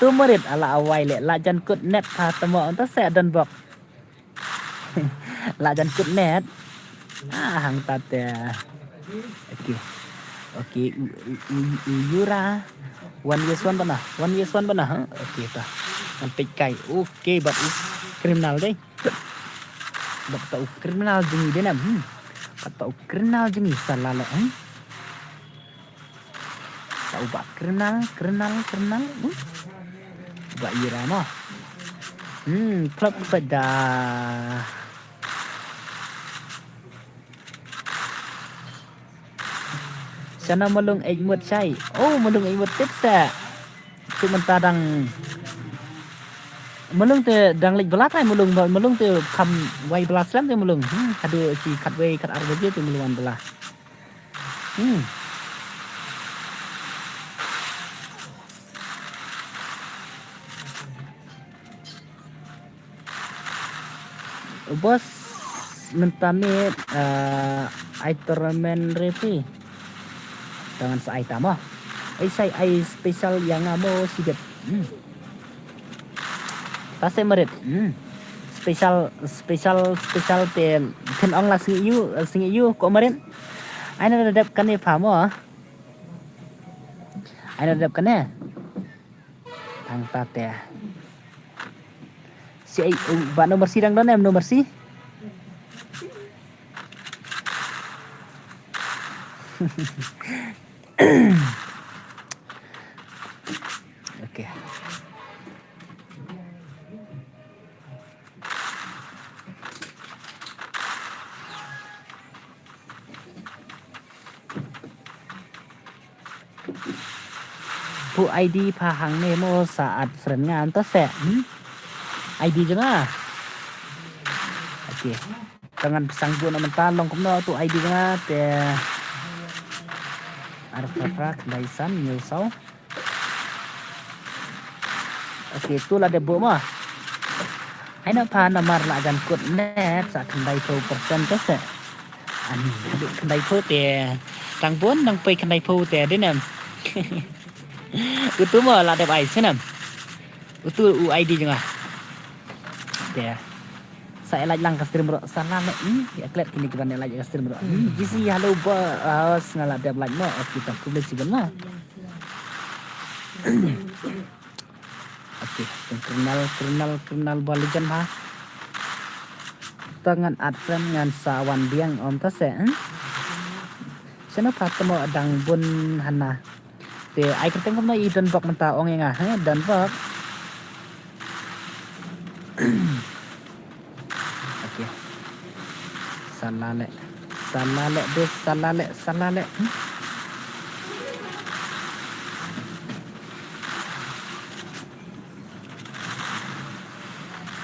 Tu Marit ala awai le la jan kut net ha temo anta se don bok. La jan kut net. Ah, hangta te. Okay. Okay, u, u, u, u Yura. One vs one bana. One vs one bana. Ha? Okay ta. Ngan peit kai. Okay, bat u criminal dei. Bat ta u criminal jngi dei nam. Hmm. Bat ta u criminal jngi sa la le. Hmm. Sa u ba kriminal, kriminal, kriminal. Uh. Ba ira mo. Hmm, klop ksa da. Shana malung ej mut shai. Oh, malung ej mut tip sa. Tu mynta dang malung te dang lej bala tai malung, malung te kam wai bala slem te malung. Hmm, kadu chi khat wai khat ar baje te malung wan bala. Hmm. Bos, mynta me, eh, ai tournament referee. Tangan sa ai tama. Ai sai ai special yang amo sidet. Hmm. Pase Marit. Hmm. Special, special, special te phin ong la sngi yu, sngi yu ko Marit. Ai na dep kane pha mo. Ai na dep kane. Tang ta te. Si ai, uh, ba nomor si dang don em nomor si. Okay. Pu I D pha hangne mo sa add friend nga anta se. Hmm? I D jong nga. Okay. Tangan sang bu na mynta long kumno tu I D jong nga te. Ar pra pra khyndai san hynñiew saw. Okay, tu la dep buh mo. Ai na pha namar la jan kut net sa khyndai phew percent te se. Ani, haduh khyndai phew te. Tang bun nang pei khyndai phew te dei nem. Utu mo la dep ai snem. Utu u I D jong nga. Te. Sa ïa like lang ka stream bro. Sa la me. Hmm, ïa klet kine kiban ïa like ka stream bro. Hmm, G C hello bro. Ah, nga la dep like mo. Okay, ta khublei shibun mo. Okay, kum criminal, criminal, criminal ba lijan ha. Ta ngan add friend ngan sa wan biang om ta se, hmm? Seno pha temo dang bun hana. Te ai kyrteng kumno i don bok mynta ong ïa nga, he, don bok. Okay. Sa la leh. Sa la leh, bes, sa la leh, sa la leh. Hmm?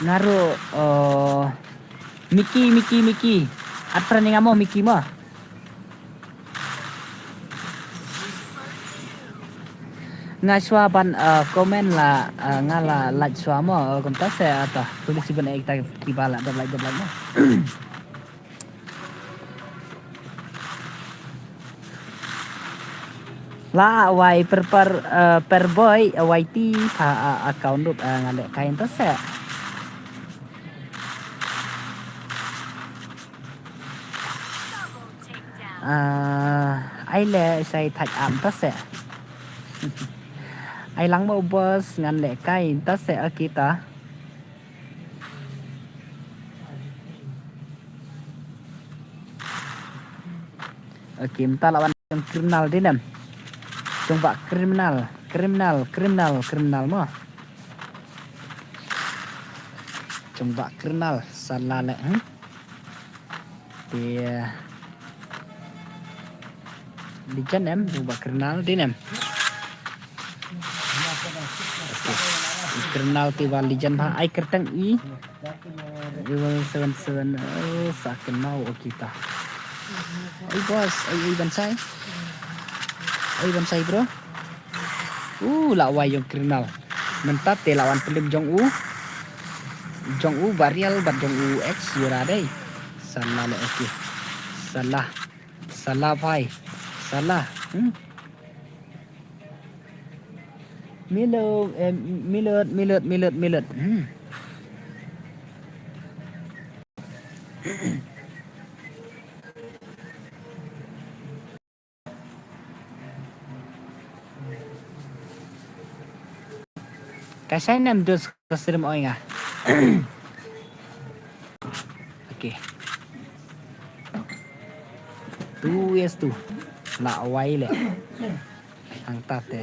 Nga ruh, oh, Mickey, Mickey, Mickey. Add friend ïa nga mo, Mickey mo. Nga shuwa ban, uh, comment la, uh, nga la like shuwa mo, uh, kumta se, uh, ta. Tulis ban ek ta kiba la dep like, dep like mo. La wai per per, uh, per boy, uh, Y T ha, uh, account dup, uh, nga leh kai ta se. Ah, ai le sai thaj am ta se. Ai lang mo boss ngan le kai ta se akita. Okay, mynta la wan criminal dei nem. Jong ba criminal, criminal, criminal, criminal mo. Jong ba criminal sa la le, hmm? Te, eh, lijan em, jong ba criminal dei nem. Okay. Criminal te ba lijan ba ai kyrteng i. Level seven seven, oh, sa kynmaw o kita. Oi boss, oi, oi ban sai. Oi ban sai bro. Uh, la wai jong criminal. Mynta te la wan pynlip jong u. Jong u Barial bad jong u ex Yura dei. Salah le, okay. Salah. Salah bhai. Salah. Hmm. Milo, eh, Milot, Milot, Milot, Milot. Hmm. Ka shai nem dus ka stream oi nga. Okay. Tu yes tu. La wai le. Hangta te.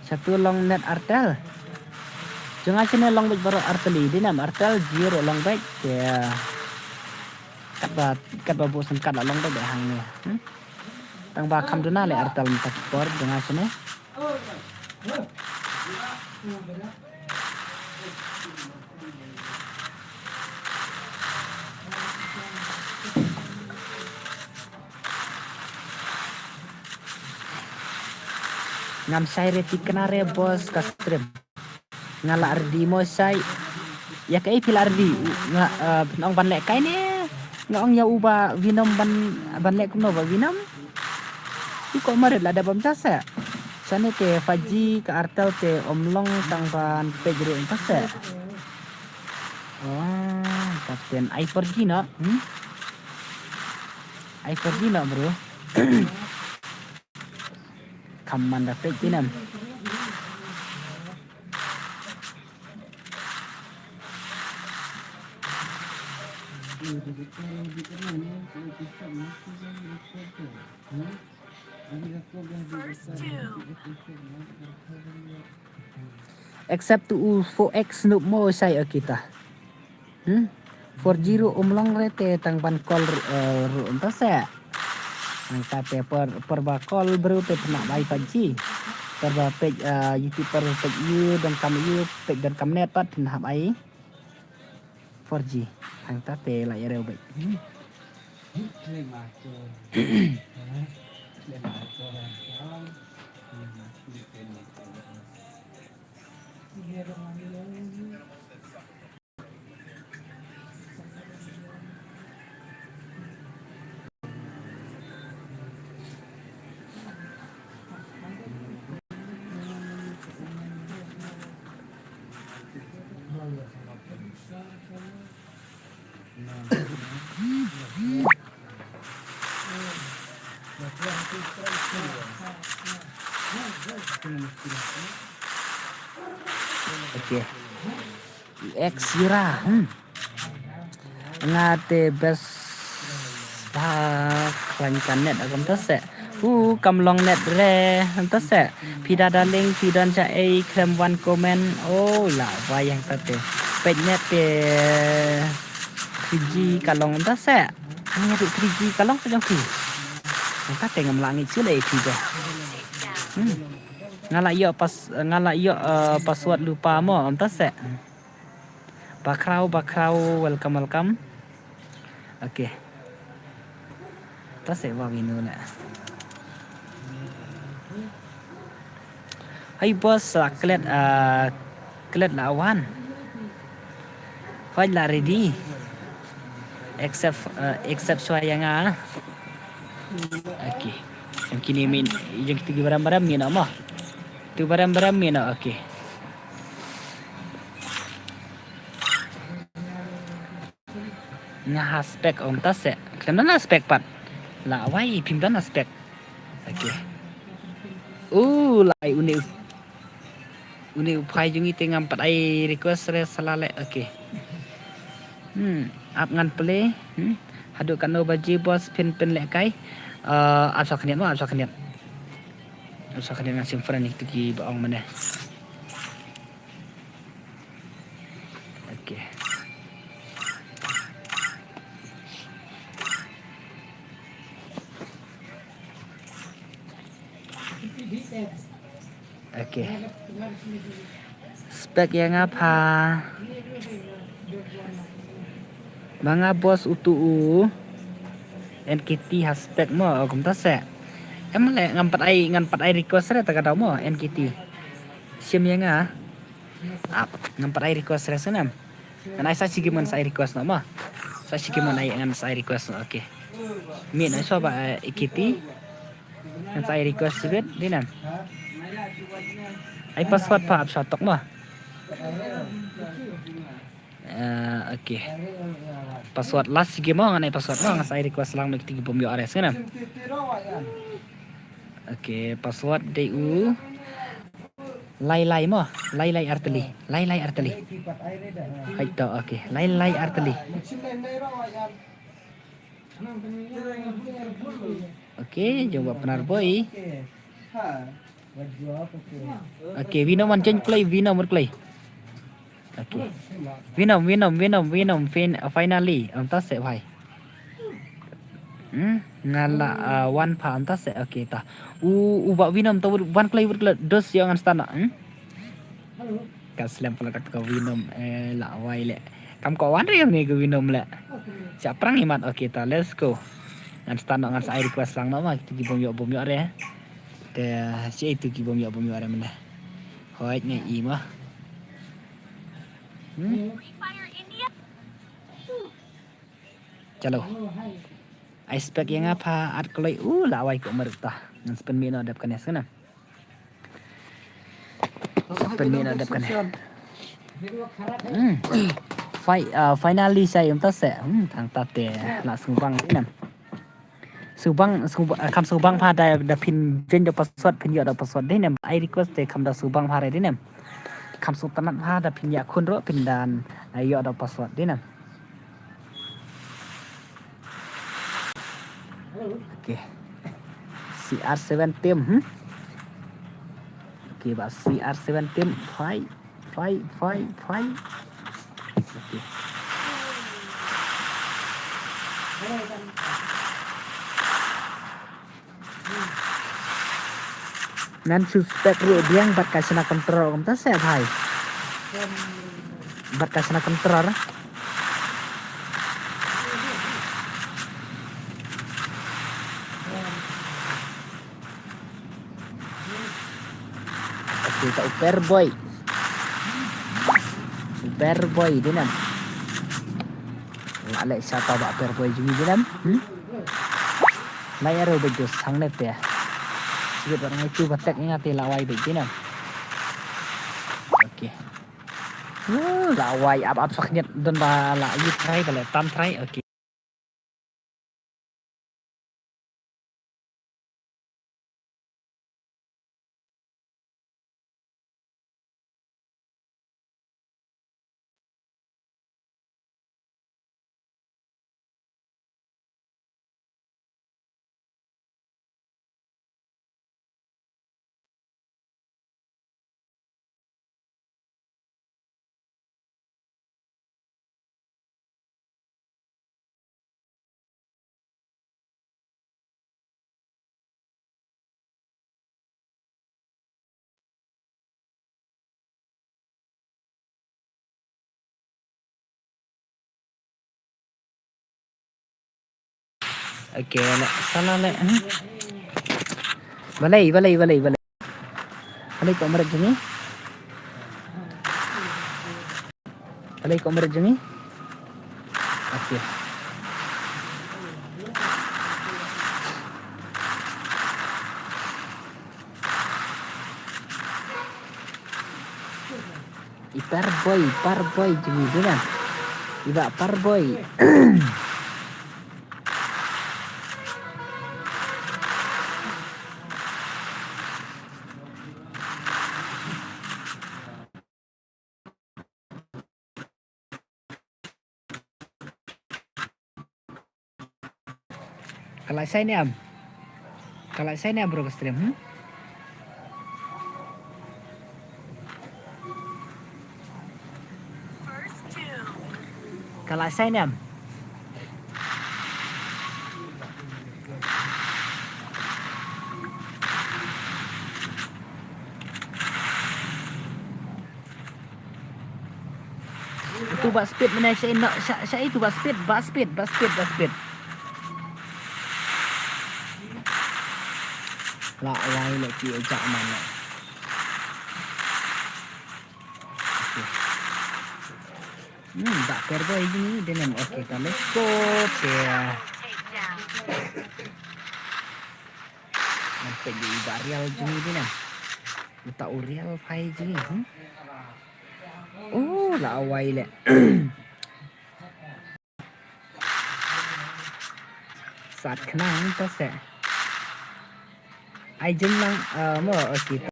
Shatu long net Airtel. Jong nga shane long beit baroh Airtel i, dei nam Airtel, Jio ruh long beit. Te katba, katba buh sim card la long beit hangne. Hmm? Tang ba kham duna le Airtel mynta ki por jong nga shane. Ngam shai re, tikna re boss ka stream. Nga la ready mo shai. Ïa kaei phi la ready? Nga, eh, phin ong ban leh kai ne? Nga ong ïa u ba Venom ban, ban leh kumno ba Venom? Ïa ko marit la da bam ta se. Shane te five G ka Airtel te ym long tang ban peit ruh ta se. Oh, kapten ai four G no? Hmm? Ai four G no, bro? Kham man da peit phi nam. Except to u four X noob mo shai akita. Hmm? Four G ruh ym long re te tang ban call, eh, ruh ym ta se. Nangta te por, por ba call bro te pynah bai five G. Por ba peit, eh, YouTube, por peit ïu donkam ïu, peit donkam net pat pynah bai four G. Nangta te la ïa rew beit. Hmm. Okay. Ex Yura. Hmm. Nga te best ba khlaiñ ka net, kumta se. U kam long net re, kumta se. Phi da darling, phi don sha ei khlem wan comment. Oh, la ba yang ta te. Peit net te three G ka long, kumta se. Ani adu three G ka long se jong phi. Kumta te ngam lah ngeit shuh lei phi de. Hmm. Nga lah ïoh pas, nga lah ïoh, eh, password lypa mo, kumta se. Bakhraw, bakhraw, welcome, welcome. Okay. Ta se wa winu na. Hai boss, ah, klet, ah, klet la wan. Hoi la ready. Except, ah, except shuwa ïa nga. Okay. Yang kini min, yang kita gi baram-baram min ama. Tu baram-baram min, okay. Nga ha spek, ong ta se. Khlem don ha spek pat. La wai phim don ha spek. Okay. U lai une u, une u phai jong ngi te ngam pat ai request re sala le. Okay. Hmm, ap ngan play. Hmm. Haduh katno baje boss phin pynlehkai. Uh, ap sa khniat mo, ap sa khniat. Ap sa khniat ngan sim friend ïa kitu ki ba ong mane. Okay. Okay. Spek ïa nga pha. Ba nga boss utu u N K T ha spek mo, o kumta se. Em le ngam pat ai, ngam pat ai request re ta ka daw mo N K T. Sim ïa nga. Ap, ngam pat ai request re se nam. Ngan ai sa shi game ngan sa ai request noh ma. Sa shi game ngan ai ngan sa ai request noh, okay. Mi na so ba, eh, ikiti. Ngan sa ai request sibit, di nam. Ai password pha ap sa tok ma. Eh, okay. Password last shi game ma, ngan ai password ma, ngan sa ai request lang ma ikiti ki bom ïoh arrest ngan nam. Okay, password dei u. Lai lai mo, lai lai artylli, lai lai artylli. Hai to, okay, lai lai artylli. Okay, jong ba Pnar Boy. Okay, Venom wan chen klei, Venom wan klei. Okay. Venom, Venom, Venom, Venom, fin-, finally. Ym ta se bhai. Hmm, nga la, ah, wan pha ym ta se. Okay, ta. U, u ba Venom ta wan klei wut klei dos ïa ngan stana. Hmm? Ka slem pala ka Venom, eh, la wai le. Kam ko wan re ne ka Venom le. Siap perang imat. Okay, ta, let's go. Ngan stana ngan sa ai request lang nama. Kita ki bom ïoh bom ïoh re. Te si itu ki bom ïoh bom ïoh re mana. Hoi ngai i ma. Hmm? Chalo. Ai spek ïa nga pha at kloi u la wai ko mar ta. Ngan spin mi no dep kane sana. Spin mi no dep kane. Hmm. Fi-, ah, finally sai um ta se. Hmm, tang ta te la sngewbang nam. Sngewbang, sngewbang, ah, kham sngewbang pha da, da phin join da password, phin ïoh da password dei nem. Ai request te kham da sngewbang pha re dei nem. Kham sngewtynnat pha da phin ïa khun ro phin dan, ah, ïoh da password dei nem. Okay. C R seven team, hmm? Okay, ba C R seven team, fight, fight, fight, fight. Okay. Ngan suspek ruh biang bad ka shna control kumta se bhai. Bad ka shna control. Okay, ta u Per Boy. U Per Boy dei nam. Nga leh sha ta ba Per Boy jong ngi dei nam. Hmm? Nai aro bej dos sang ne te. Sibit ba ngai tu ba tek nga te la wai bej dei nam. Okay. Uh, la wai ap ap sak nyet don ba la yu try ba le tam try. Okay. Okay, la, salah la. Hmm? Balei, balei, balei, balei. Balei ka umret jong ngi? Balei ka umret jong ngi? Okay. I Parboy, Parboy jong ngi dei na. I Bah Parboy. Ka la shai ne em? Ka la shai ne em bro ka stream, hmm? Ka la shai ne em? Itu Bah Speed mynne sha ino, sha, sha itu Bah Speed, Bah Speed, Bah Speed, Bah Speed. La wai la ki ejak man la. Okay. Hmm, Bah Parboy jong ngi dei ne em. Okay, ta let's go. Okay. Ngan peit ïa i Bah Real jong ngi dei ne em. Uta u Real phai jong ngi, hmm? Oh, la wai le. Sat khnang ta se. Ai jinglang, eh, mo, okay.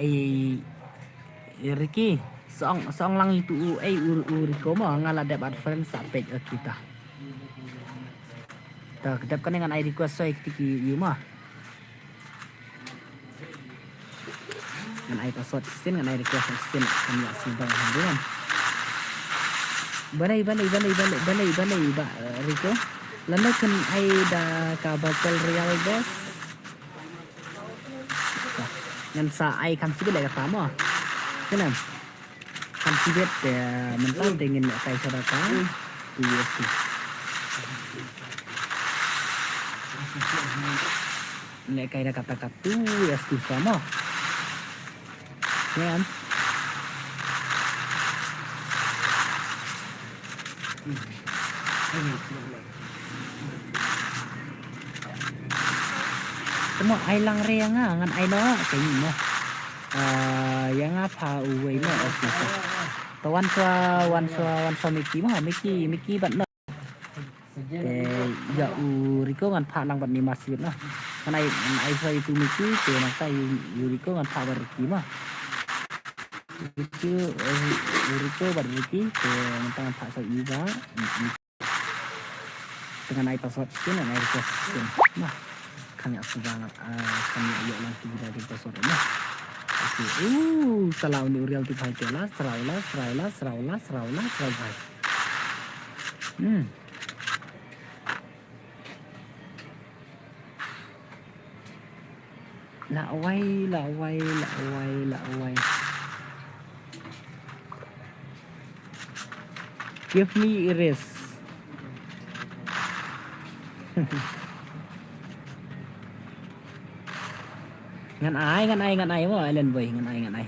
Ei, Ricky, song, song lang itu u, ei, u, u Rico mo, nga la dep add friend sa page, okay ta. Ta, dep kane ngan ai request soi kti ki yu mo. Ngan ai password shisien, ngan ai request shisien, kan ïa sibang hynrei. Balei, balei, balei, balei, balei, balei, Bah, eh, Rico. Lano kan ai da ka Battle Royale, guys. Ngan sa ai kham sibit leh kata mo. Kane. Kham sibit te mynta te ngin leh kai sa da ka. Two U S D. Leh kai da kata ka two U S D sa mo. Yan. Te mo ai lang re ïa nga, ngan ai noh, te ïa nga. Ah, ïa nga pha uwei mo, okay, okay. Te wan shuwa, wan shuwa, wan shuwa Mickey mo, Mickey, Mickey bad noh. Te ïa u Rico ngan phah lang bad ni mas ïa noh. Ngan ai, ngan ai shuwa ïa u Mickey, te nangta ïa u Rico ngan phah bad Ricky mo. Rico, eh, Rico bad Ricky, te nangta ngan phah shuwa ïa u ba. Te ngan ai password shisien, ngan ai request shisien. Nah, kham ïa shuwa ngan, ah, kham ïa ïoh lang ki da ki password, nah. Okay. Uh, salah uni u Real tip hai te la, sraw la, sraw la, sraw la, sraw la, sraw hai. Hmm. La wai, la wai, la wai, la wai. Give me erase. Ngan ai, ngan ai, ngan ai mo, Island Boy, ngan ai, ngan ai.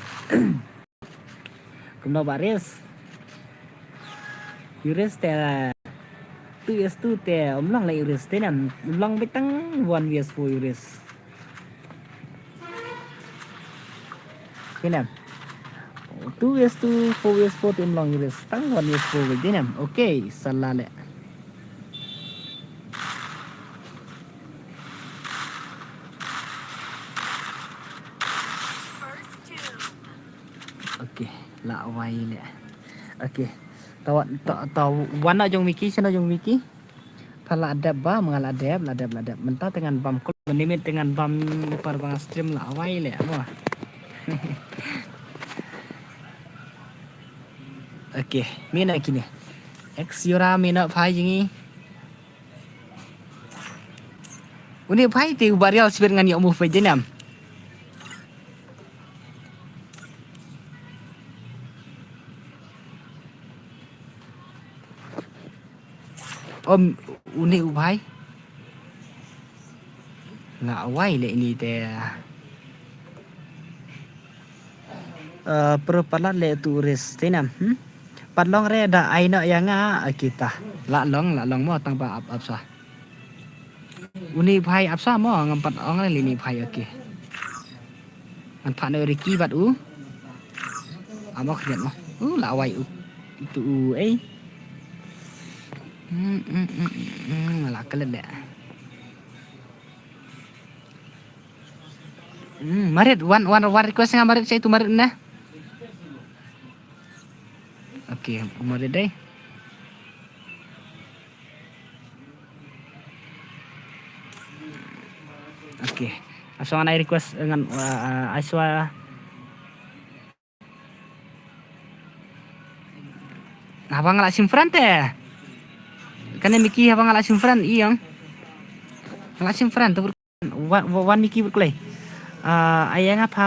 Kumno ba erase? Erase te two vs two te ym long la erase te, ngan long beit tang one vs four erase. Te ne em. Two vs two, four vs four te ym long erase, tang one vs four beit te ne em. Okay, salah leh. Okay, la wai leh. Okay. Taw, taw, taw, wan na jong Mickey, shano jong Mickey? Pha la dep ba, ma nga la dep, la dep, la dep. Mynta te ngan bam kul, mynta te ngan bam par ba nga stream la wai leh, mo. Okay, mih na kine. Ex Yura mih na phai jong ngi. Uni phai te u Bah Real sibit ngan ïoh move phai jong ngi. Om, une u bhai. La wai le ini te. Eh, pro palat le tu ris tinam. Hmm? Pat long re da ai no ya nga kita. La long, la long mo tang ba ap ap sa. Uni bhai ap sa mo ngam pat ong le ini bhai, okay. Ngan pat no Ricky bat u. Amo khriat mo. U la wai u. Itu u eh. Hmm, hmm, hmm, hmm, hmm, la kelet le. Hmm, Marit, one, one, one request nga Marit, sa itu Marit ne. Okay, Marit dai. Okay. Aswa ngan ai request ngan uh, uh, aswa. Haba nga la shim friend te. Kane Miki haba nga la shim friend iyong. Nga la shim friend tu wan wan Miki berkulai. Ah, ayang apa?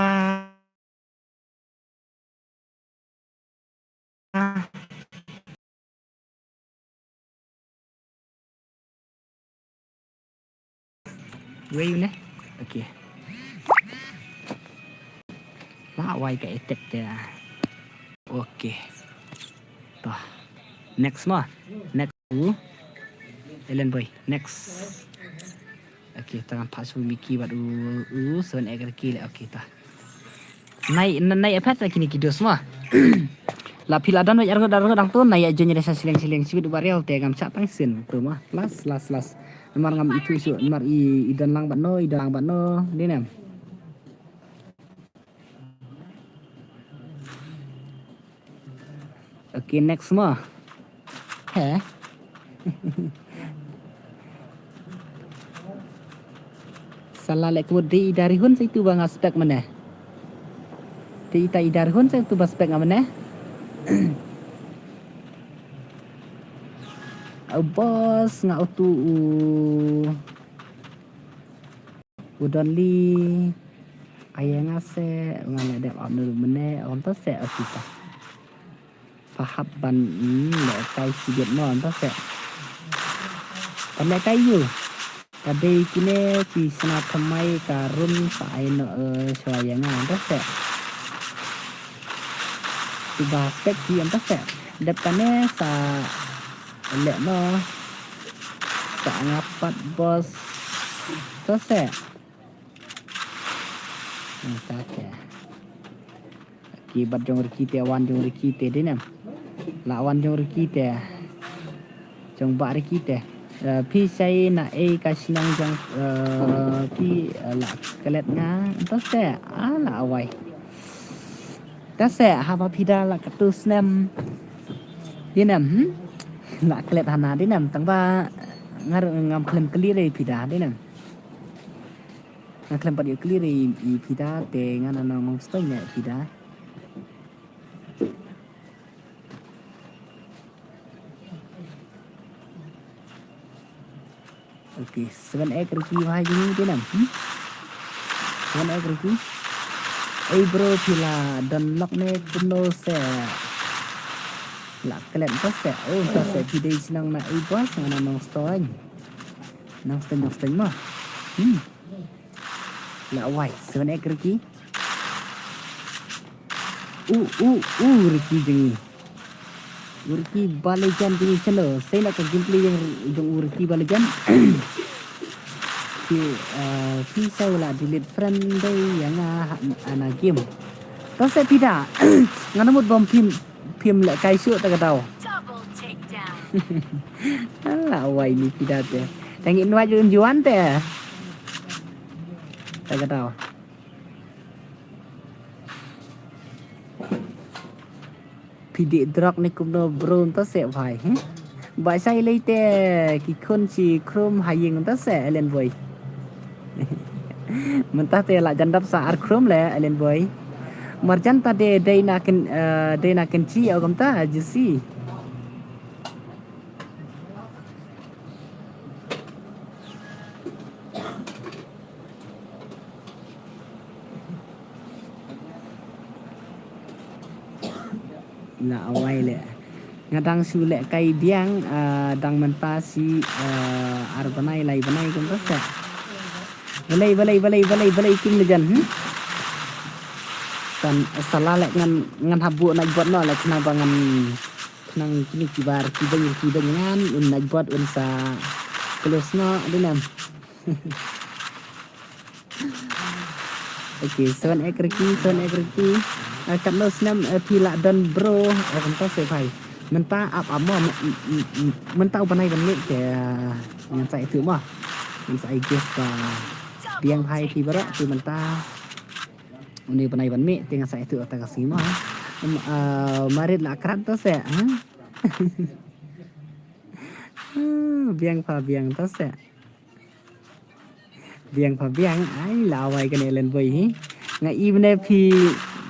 Wei une. Okay. Ma wai ka etek te. Okay. Toh. Next ma. Next. Ellen boy. Next. Okay, tangan pasu Miki bad u u seven egg Ricky le. Okay, ta. Nai nai apa ta kini kidos ma. La pila dan wai argo argo dang tu nai ajo nyere sa siling siling sibit u barial te ngam sa tang sin tu ma. Las las las. Namar ngam itu su namar i idan lang bad no idan lang bad no. Dinem. Okay, next ma. He. Sala lek mo di dari hun sa itu bang aspek mana. Di ita idar hun sa itu baspek mana. Au bos nga utu u. U don li. Ayang ase nga le dep ap nuru mene on to se okita. Pahap ban le kai siget no on to se. Pan le kai yu. Ka dei kine ki sna thamai ka rum sa ai no shwa yang on to se. Ki ba spek ki on to se. Dep kane sa le no. Sa ngapat bos. To se. Ki bat jong Ricky te wan jong Ricky te dinem. La wan jong Ricky te. Jong ba Ricky te. Phi sai na ei ka shnong jong phi la klet nga. To se a la awai. To se haba phi da la katu snem. Dinem. La klet hana dinem tang ba ngar ngam klem kli re phi da dinem. Nga klem pat ïoh clear i, i phi da te nga na nong nong stone ïa phi da. Okay, seven egg Ricky bhai jini te nam. Hmm? Seven egg Ricky. Ei bro phi la don lok ne kumno se. La klet ko se. Oh, ko se phi dei sinang na ei bos nga na nong stone. Nong stone nong stone ma. Hmm. La wai seven egg Ricky. U u u Ricky jong ngi. U Ricky ba lejan jong ngi chalo. Sei na ka gameplay jong jong u Ricky ba lejan. Ki ki sa la delete friend dei ïa nga ha ana game. To se phi da. Nga namut bom phim phim le kai shu ta ka daw. La wai ni phi da te. Tangi nwaj un juan te. Ta ka daw. Phi dih drug ne kumno bro to se bhai, hmm? Ba sai lei te ki khun chi khrum ha ïing to se Ellen boy. Mynta te la jan dap sa ar khrum le Ellen boy. Marjan ta de dei na kin dei na kin chi au kam ta juicy. La awai le. Nga dang shu leh kai biang, ah, dang mynta shi, ah, ar bnai lai bnai kumta seh. Balei, balei, balei, balei, balei kim la jan, hmm? San, sala leh ngan, ngan hap buh Nightbot noh leh khnang ba ngan, khnang kine ki bar, ki beng, ki beng ngan, un Nightbot, un sa close noh, dei nam. Okay, seven X Ricky, seven X Ricky. Ah, katno snem, eh, phi lah don bro. Oh, kumta seh bhai. Mynta ap ap mo, m-, m-, m-, mynta u bnai ban mih te, ah, ngan sa ïathuh mo. Ngan sa ai gift ba biang bhai phi baroh, te mynta une u bnai ban mih te ngan sa ïathuh kata ka sngi mo. Em, ah, marit la krat to seh, ha? Biang pha biang to seh. Biang pha biang, ai la wai kane Len Boy hi. Nga i bne phi,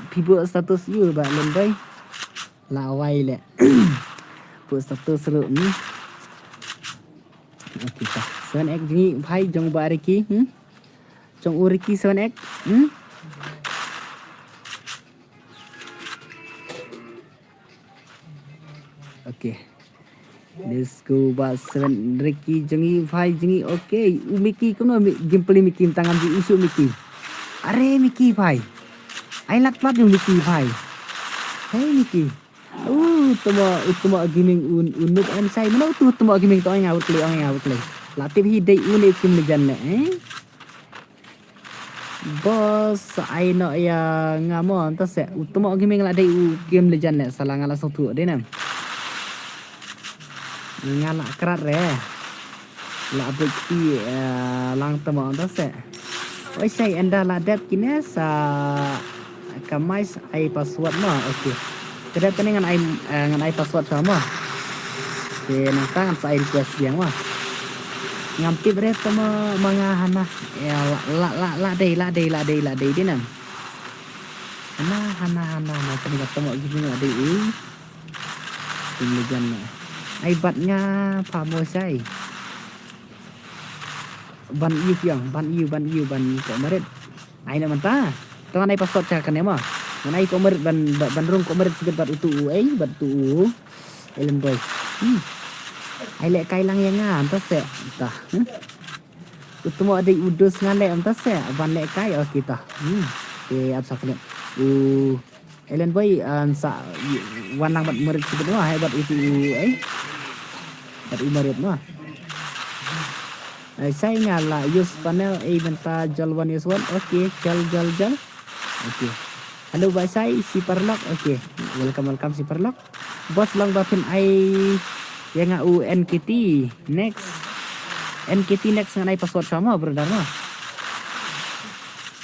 phi buh status ïa u ba Len Boy. La wai leh. Buh status ruh, hmm. Okay ta. Seven X jong i bhai jong ba Ricky, hmm. Jong u Ricky seven X, hmm. Okay. Let's go ba seven Ricky jong i bhai jong i. Okay. U Mickey kumno mi-, gameplay Mickey tang am ji isu Mickey. Are Mickey bhai. Ai lat plat jong Mickey bhai. Hey Mickey. U tmo, u tmo gaming un, un noob em sai. Mano tu tmo gaming to nga wut kle, nga wut kle. La tip hi dei un e kim le jan ne, eh? Boss, ai no ïa nga mo, ynta seh. U tmo gaming la dei u kim le jan le, sala nga la sngewthuh dei ne. Nga la krat re. La buh ki, eh, lang tmo, ynta seh. Oi sai ynda la dep kine sa kamai ai password mo. Okay. Ka dep kane ngan ai, eh, ngan ai password sha mo. Te nangta ngan sa ai request biang mo. Ngam tip re tmo ma nga hana. Ya, la, la, la, la dei, la dei, la dei, la dei dei nam. Hana, hana, hana, hana, kane ka tmo gaming la dei u. Kim le jan na. Ai bad nga pha mo sai. Ban ïu biang, ban ïu, ban ïu, ban ko marit. Ai na mynta. To ngan ai password sha kane mo. Ngan ai ko marit ban, ban, ban rung ko marit sibit bad utu u, eh, bad utu u. Ellen Boy. Hmm. Ai leh kai lang ïa nga, ynta seh, ynta. Hmm. Utu mo dei u dus nga leh, ynta seh, ban leh kai, okay ta. Hmm. Te ap sa kane. U Ellen Boy, ah, sa, wan lang bad marit sibit mo, hai bad utu u, eh. Bad u marit mo. Ai sai nga la use panel, eh, mynta jal wan use wan. Okay, jal, jal, jal. Okay. Hello, ba sai, si parlok. Okay. Welcome, welcome, si parlok. Boss long ba phin ai ïa nga u N K T. Next. N K T next ngan ai password sha mo, brother mo.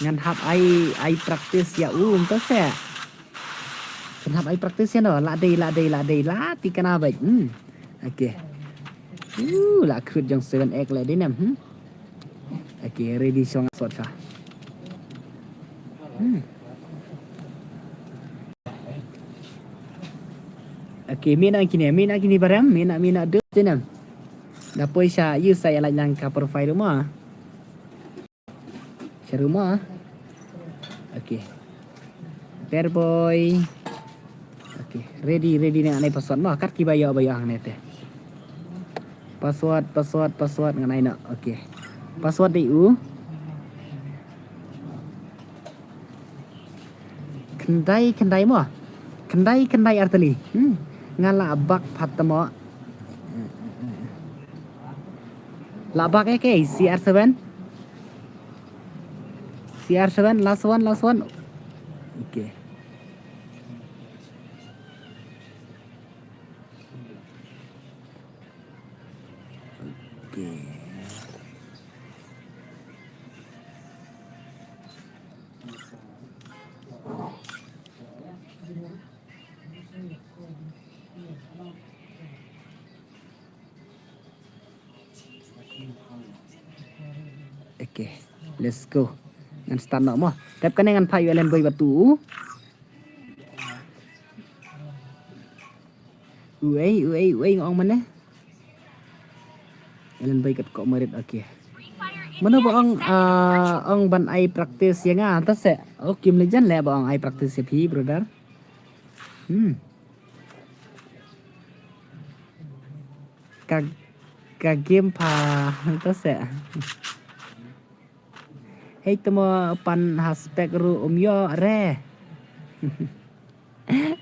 Ngan hap ai, ai practice ïa u, ynta seh. Phin hap ai practice ïa no, la dei, la dei, la dei, la ti kana bait. Hmm. Okay. Uh, la khut jong seven X la dei nam, hmm. Okay, ready song sort sha. Hmm. Okay, mina kine, mina kine barem, mina, mina du dei nam. Da poi sha, ïu sa ïa lait lang ka profile mo. Sha rumah. Okay. Bear boy. Okay. Ready, ready ngan ai password mo. Kat ki ba ïoh, ba ïoh hangne te. Password, password, password ngan ai noh. Okay. Password dei u. Khyndai, khyndai mo. Khyndai, khyndai artylli. Hmm. Nga la bak phat mo. La bak eh ke C R seven. C R seven, last one, last one. Okay. Okay. Okay, let's go. Ngan start noh mo. Dep kane ngan phah ïa u Ellen Boy bad tu. Uei, uei, uei, nga ong mane. Ellen Boy kat ko marit, okay. Mano ba ong, ah, ong ban ai practice ïa nga, ta se. Oh, Kim Legend le ba ong ai practice ïa phi, brother. Hmm. ka, ka game pha, to se. Hei, tamo pan ha spek ruh um ïoh re.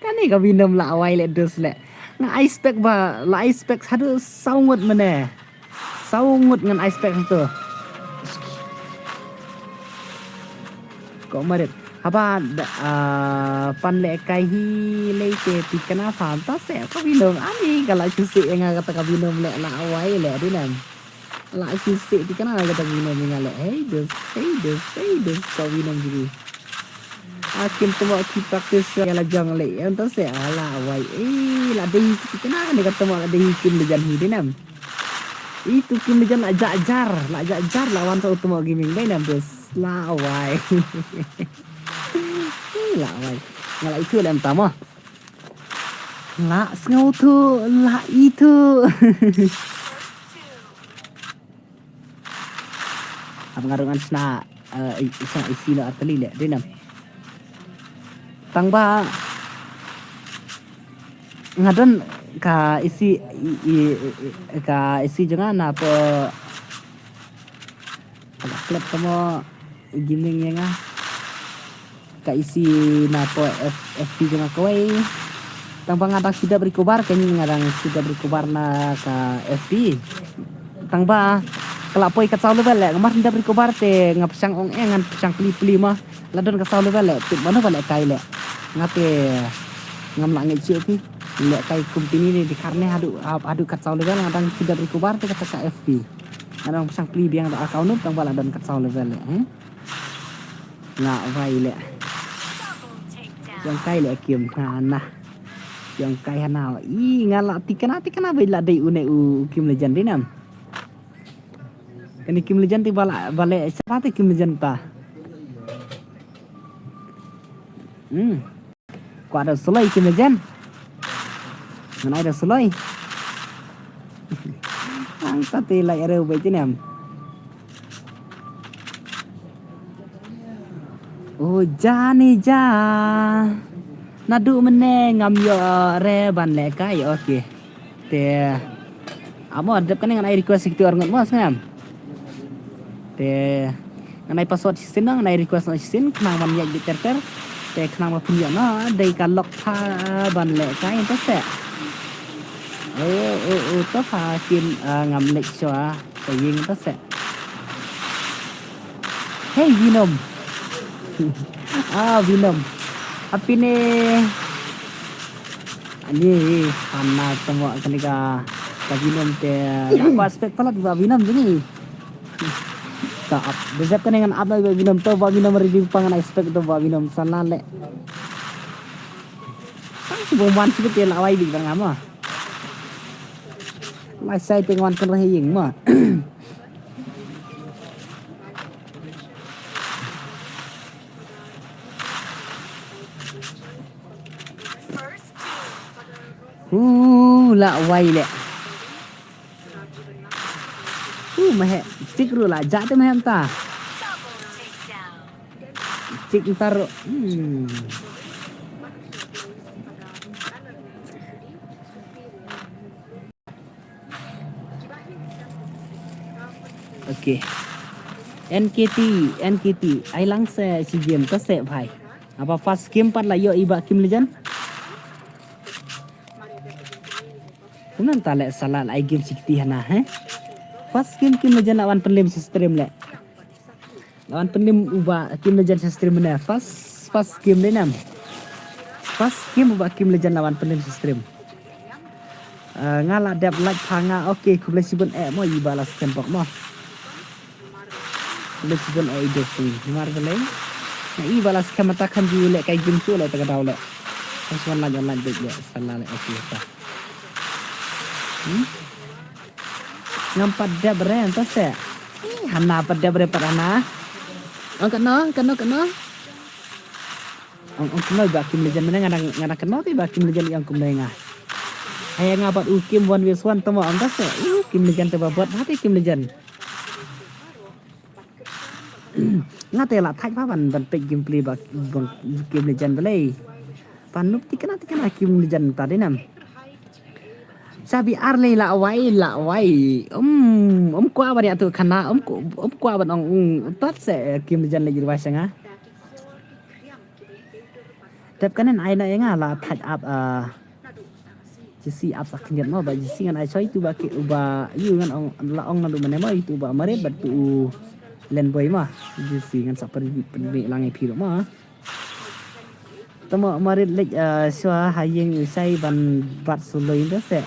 Kane ka Venom la wai leh dus leh. Nga ai spek ba, la ai spek haduh saw ngut mane. Saw ngut ngan ai spek hangto. Ko marit. Haba da, ah, pan lehkai hi lei te tikna pha, to se ka Venom. Ani ka la shu sih ïa nga kata ka Venom leh, la wai leh, dei nam. La shu sih tikna kata ka Venom ïa nga leh. Hei dus, hei dus, hei dus ka Venom jong ngi. Ah, kim tamo ki practice ïa la jong leh. Ïa to se, ah, la wai. Eh, la dei tikna kane ka tamo, la dei kim Lejan hi, dei nam. Ih, tu kim Lejan la jah jar, la jah jar, la wan sa u tamo gaming, dei nam dus. La wai. Ih, la wai. Nga la ithuh leh mynta mo. La sngewthuh, la ithuh. Hap nga ruh ngan shna, eh, i-, i-, shna isi noh artylli leh, dei nam. Tang ba nga don ka isi, i-, i-, i-, ka isi jong nga na po, ka la klet tamo gaming ïa nga. Ka isi na po F-, F P jong nga kawei. Tang ba nga dang shu dep recover, kane nga dang shu dep recover na ka F P. Tang ba ka la poi ka saw level leh, nga mar dep recover te nga pyrshang ong eh ngan pyrshang plie plie ma. La don ka saw level leh, tip mano ba lehkai leh. Nga te ngam lah ngeit shuh phi. Lehkai company ne dei karne haduh, haduh ka saw level nga dang shu dep recover te kata ka F P. Nga dang pyrshang plie biang da account tang ba la don ka saw level leh, eh. Nga wai leh. Shong kai leh kim hana. Shong kai hana. Ih, nga la tikna, tikna ba la dei une u Kim Lejan dei nam. Kane Kim Lejan te ba la, ba leh, sha te Kim Lejan ta. Hmm. Kwah da sloi Kim Lejan. Ngan ai da sloi. Ang ta te lai areu bai tinem. O jani ja. Naduh mynne ngam ïoh re ban lehkai, okay. Te amo dep kane ngan ai request ïa kito ar ngut mo sngam. Te ngan ai password shisien, ngan ai request noh shisien, khnang ban ïaid beit ter ter. Te khnang ba phin ïoh noh dei ka lok pha ban lehkai te se. O, o, o, to pha kin, ah, ngam leh shuwa. Ka ïing to se. Hey, Venom. Ah, Venom. Happy ne. Ani, hana tengok kane ka, ka Venom te. Aku aspek pala ba Venom ni. Ka up. Dejap kane ngan up ba Venom to ba Venom review pa ngan aspek to ba Venom sana le. Tang si bom wan si te la wai di bang ama. Lai sai te wan kan reh ïing ma. Uh, la wai le. Uh, meh, tik ru la jate meh anta. Tik ntar. Hmm. Okay. N K T, N K T. Ai lang se si game to se bhai. Apa first game pat la ïoh i ba Kim Lejan? Kumno ta le sa la ai game sikti hana, he? First game Kim Lejan la wan pynlem sa stream le. La wan pynlem u ba Kim Lejan sa stream ne. First, first game de nam. First game u ba Kim Lejan la wan pynlem sa stream. Eh, nga la dep like pha nga, okay, khublei shibun eh mo i ba la skem bok mo. Khublei shibun eh i de sing. Mar balei. Na i ba la skem mata khan ju le kai game chu le ta ka daw le. Kan swan like, like bit le. Sala le, okay ta. Hmm? Ngam pat dep re, anta se. Ih, hana pat dep re pat hana. Ong kano, kano, kano. Ong, ong kano ba Kim Lejan mane nga dang, nga dang kano te ba Kim Lejan ong kumne nga. Haya nga bat u Kim one versus one tamo anta se. Ih, Kim Lejan te ba bat hati Kim Lejan. Nga te la thaj ba ban, ban pek gameplay ba, ban Kim Lejan balei. Ban nup tikna, tikna Kim Lejan ta de nam. Shabi ar lei la wai, la wai. Um, um kwah ban ïa tu khana, um ku-, um kwah ban ong, um, tat se, eh, Kim Jan lei jirwa shanga. Tep kanen ai na ïa nga la thaj ap, ah, Jesse ap sa khyndiat mo ba Jesse ngan ai choi tu ba ki uba yu ngan ong la ong na du mane mo itu ba marit ba tu len boy mo. Jesse ngan sa pen pen lang ai phi mo. Tamo marit lek, ah, shwa ha ïing u sai ban bat suloi nda se.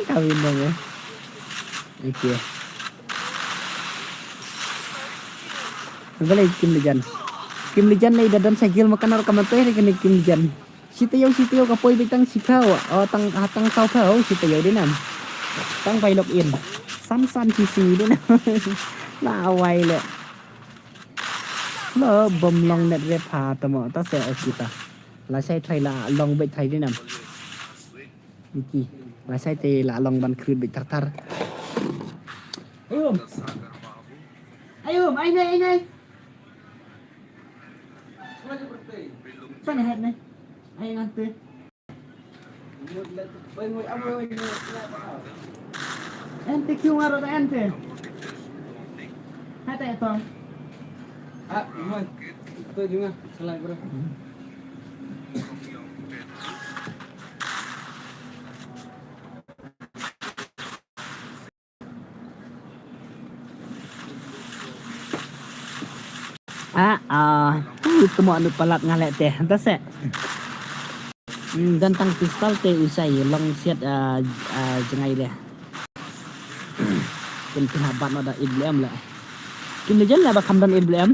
Kawin dong ya. Okay. Balei Kim Lijan. Kim Lijan lei da don sa gil makan ar kaman toy lei kane Kim Lijan. Sitayo, sitayo ka poi bitang sitayo. Oh, tang, ah, tang saw phaw, sitayo dinam. Tang pai log in. San san sisi dinam. La wai le. Lo bom long net rep ha tamo ta se okita. La sai try la long bet try dinam. Niki. La sai te la long ban krut bet tar tar. Ayum. Ayum, ai nai, ai nai. Sana hat nai. Ai ngante. Ente kiung aro da ente. Hata ya tong. Ah, man. Itu juga. Salah, bro. Ah, ah, tu temo anu palat ngalek teh, entah se. Hmm, dan tang pistol te usai long siat, ah, ah, jengai deh. Kin kena bat no da idlem le. Kin le jen le ba kam dan idlem.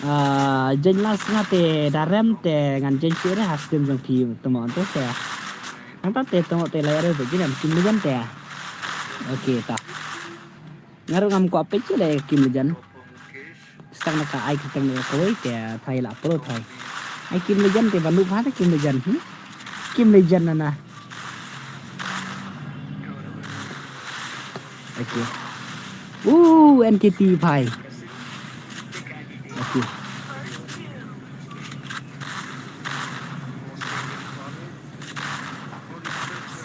Ah, jen las nga te darem te ngan jen chire ha stem jong pi temo entah se. Entah te temo te lai re begini kin le jen te. Okay, ta. Ngaru ngam ko apik le Kim Lijan. Stang na ka ai kiteng na kawai te thai la pro thai. Ai Kim Lijan te banu pha te Kim Lijan. Hmm? Kim Lijan nana. Okay. Uh, N K T phai. Okay.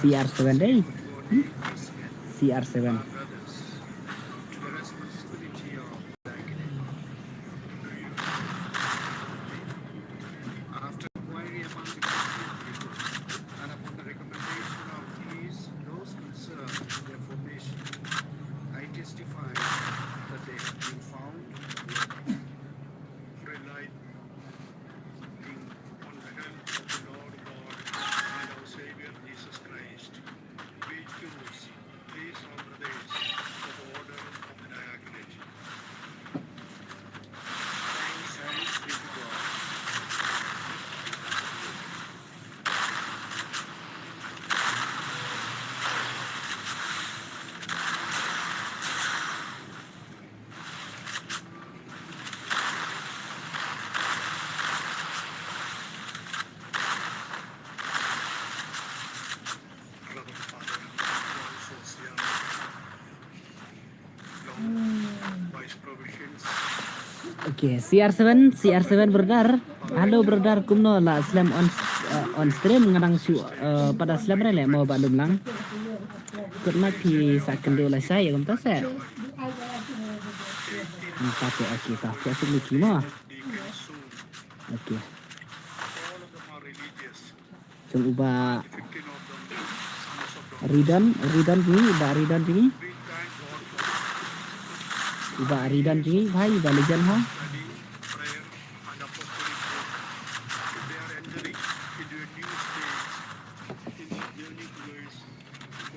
C R seven dei. Hmm? C R seven. After inquiry among the Christian people and upon the recommendation of these, those concerned in their formation, I testify that they have been found worthy, relying on the help of the Lord God and our Savior Jesus Christ. We choose these honorables for the order of the diaconate. Thanks, thanks be to God. Okay, C R seven, C R seven brother. Hello brother, kumno la slem on, uh, on stream ngadang shu, uh, pada slem re le mo ba lum lang. Kut ma phi sa kendo la sai kum ta se. Hmm, ta ke, okay, ta ke sik ni ki mo. Okay. Jong uba Ridon, Ridon jong ngi, uba Ridon jong ngi. Uba Ridon jong ngi, bhai, uba Lijan ha.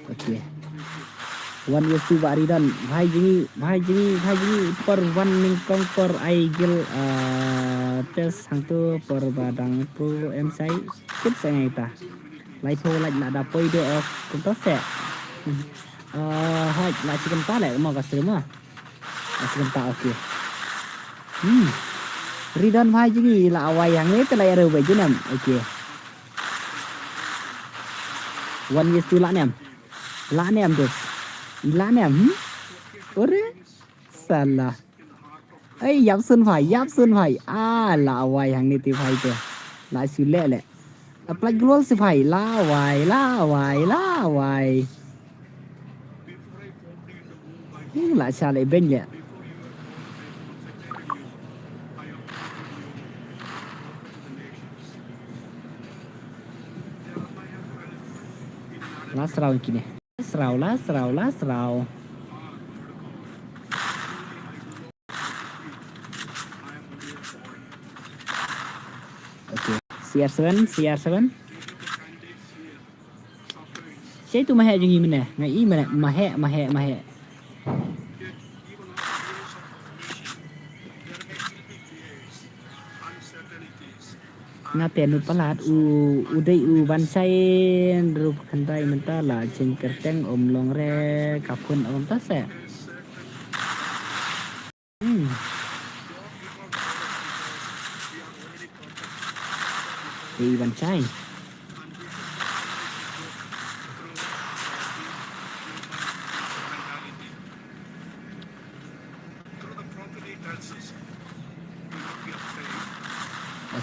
Okay. One years to ba Ridon, bhai jong ngi, bhai jong ngi, bhai jong ngi, por wan nyngkong por ai gil, ah, test hangto por ba dang pro em sai. Kit sa ngai ta. Lai phew lai la da poi de, eh, kumta se. Eh, hoi, la chicken ta le mo ka stream mo. La chicken ta, okay. Hmm. Ridon bhai jong ngi la wai hangne te la ïa rew ba jinem. Okay. One years to la nem. La nem dus. La nem, hmm? Ore? Salah. Ei, ïap sun bhai, ïap sun bhai. Ah, la wai hangne te bhai te. La shu leh leh. Apply global sifai. Lawai, lawai, lawai. Hmm, la sha le beng le. Last round kine. Last round, last round, last round. Okay, C R seven, C R seven. Sha itu maheh jong i mene, nga i mene, maheh, maheh, maheh. Nga te nu palat u, u dei u ban shai rup khandai mynta la jingkyrteng um long re ka phun um ta se. Hmm. Dei ban shai.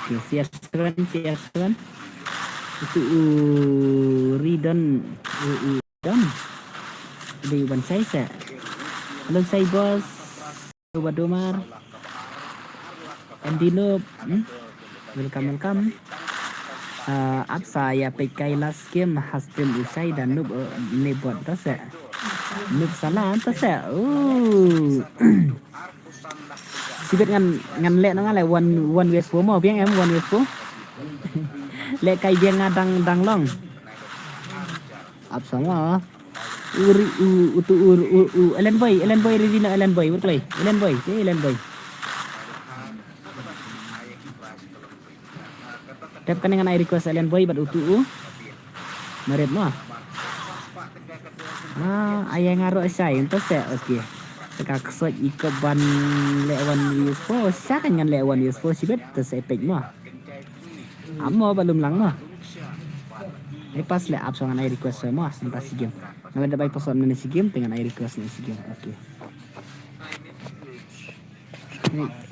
Okay, C R seven, C R seven. Itu u Ridon, u, u Ridon. Dei ban shai se. Hello, shai boss. Hello, Badomar. Andy Noob. Hmm? Welcome, welcome. Uh, ap sa ïa peit kai last game ha stream u shai da Noob, uh, ne bot ta se. Noob salam ta se. Oh. Sibet ngan, ngan leh na nga leh one, one versus four mo biang em one versus four. Leh kai biang nga dang, dang long. Ap sa mo. U ri, u, u tu, u, u, u, Ellen Boy, Ellen Boy, ri, ri, na Ellen Boy, wat kloi. Ellen Boy, eh, Ellen Boy. Dep kane ngan ai request Ellen Boy bad utu u Marit mo. Ah, ai nga ruh shai ynta se, okay. Te ka ksoit i kop ban leh one versus four, sha kan ngan leh one versus four shibit, te se epic mo. Amo ba lum lang mo. Ai pas leh ap song ngan ai request mo, ynta si game. Ngan leh da bai password na si game, te ngan ai request na si game, okay.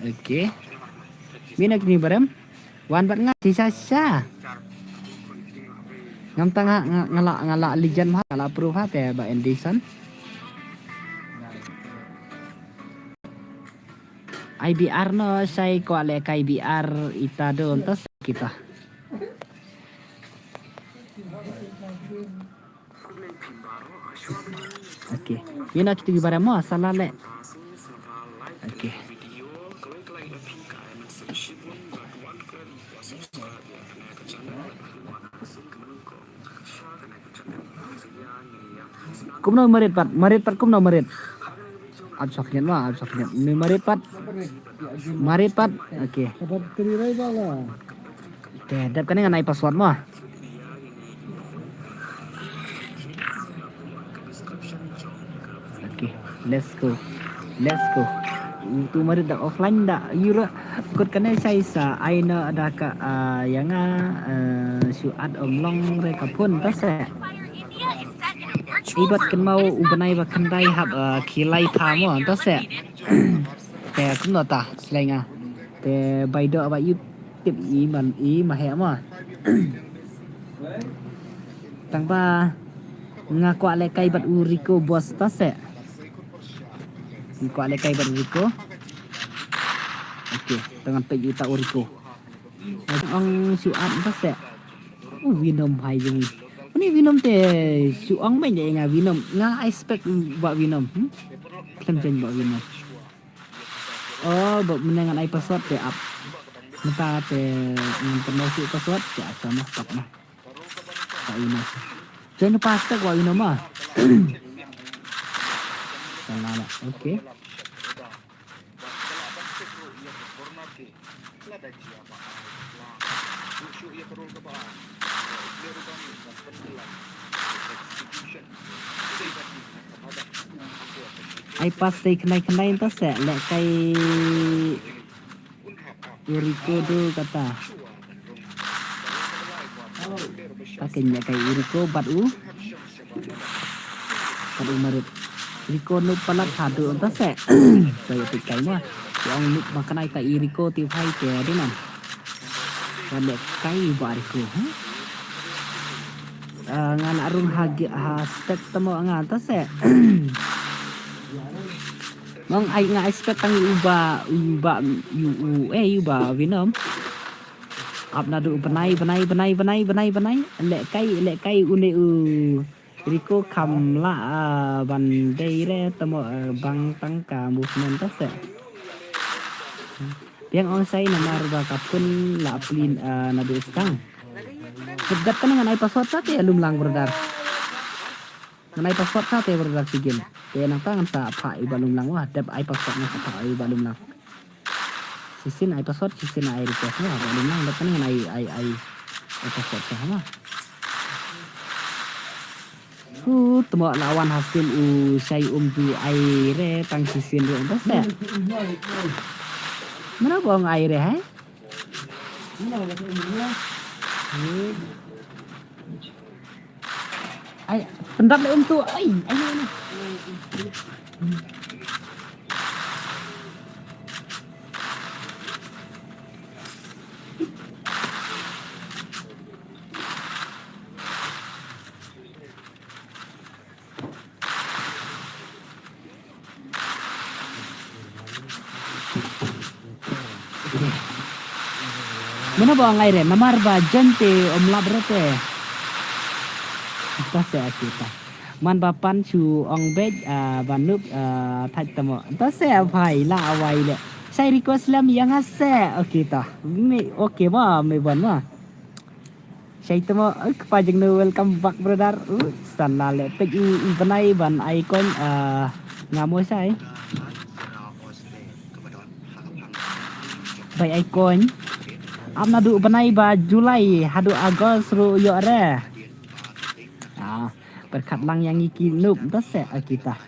Okay. Mina kini barem. Wan bad nga shisha shisha. Ngam tang ha nga, nga la, nga la legend ha, nga la pro ha te ba Anderson. I B R no shai kwah leh kai B R ita do ntas kita. Okay. Ina kita ki barem mo salah leh. Okay. Kumno Marit pat, Marit pat kumno Marit. Ap sok nyen mo, ap sok nyen. Ni Marit pat. Marit pat. Okay. Te dep kane ngan ai password mo. Okay, let's go. Let's go. Utu Marit da offline da. Yura kut kane shai sa aina da ka, ah, ïa nga, ah, shu at ym long re ka phone ta se. Ibat kynmaw u bnai ba khyndai hap, ah, khilai tha mo ta se. Te kumno ta slei nga. Te bai do ba yu tip i man i ma he mo. Tang ba nga kwah leh kai bad u Rico boss ta se. Nga kwah leh kai bad u Rico. Okay, tang ngan peit uta u Rico. Ong shu at ta se. U Venom hai jong ngi. Uni Venom te shu ong bad nga Venom. Nga expect ba Venom. Hmm? Khlem jen ba Venom. Oh, ba mynne ngan ai password te ap. Mynta te ngan pynmong shu password te ap sama stop na. Ba ina. Jen pas te ba ina ma. Salah lah. Okay. Ai pas dei khnai khnai ta se leh kai u Rico do kata. Ta ken leh kai u Rico bad u. Kan u Marit. Rico nuk palat hadu anta se. Saya tik kai ma. Yang nuk makanai ta i Rico ti phai ke adunan. Kan leh kai ba Rico. Huh? Ah, nga la rung ha gi-, ha spec tamo nga ta se. Mong ai nga ai spec tang u ba, u ba, u, u, eh, u ba Venom. Ap naduh u bnai, bnai, bnai. Lehkai, lehkai une u Rico kham lah, ah, ban dei re tamo, eh, bang tang ka movement ta se. Biang ong shai namar ba ka phone la plie, ah, naduh stang. Dep dep kane ngan ai password sa te lum lang brother. Ngan ai password sa te brother sigin. Te nangta ngan sa phah ïa u ba lum lang wa. Dep ai password ngan sa phah ïa u ba lum lang. Shisien ai password, shisien ai request wa. Ba lum lang dep kane ngan ai, ai, ai, ai password sa wa. Hu, tmo la wan ha sim u shai um ju ai re tang shisien re ta se. Mano ba ong ai re hai? Ai, pyndap le um tu. Ai, ai, ai. Mano ba ong ai re, namar ba jon te um lap re te. Ta se kita. Man ba pan shu ong bej, ah, ba nup, ah, thait tamo. Ta se bhai la awai le. Shai request lem ïa nga se. Okay ta. Me, okay ba, me ban ma. Shai tamo, eh, kpa jingno, welcome back brother. Uh, sala le pek u, u bnai ban ai coin, ah, nga mo shai. Bai ai coin. Ap naduh bnai ba July haduh August ruh ïoh re. Ah, pyrkhat lang ïa ngi ki noob ta se, ah, kita.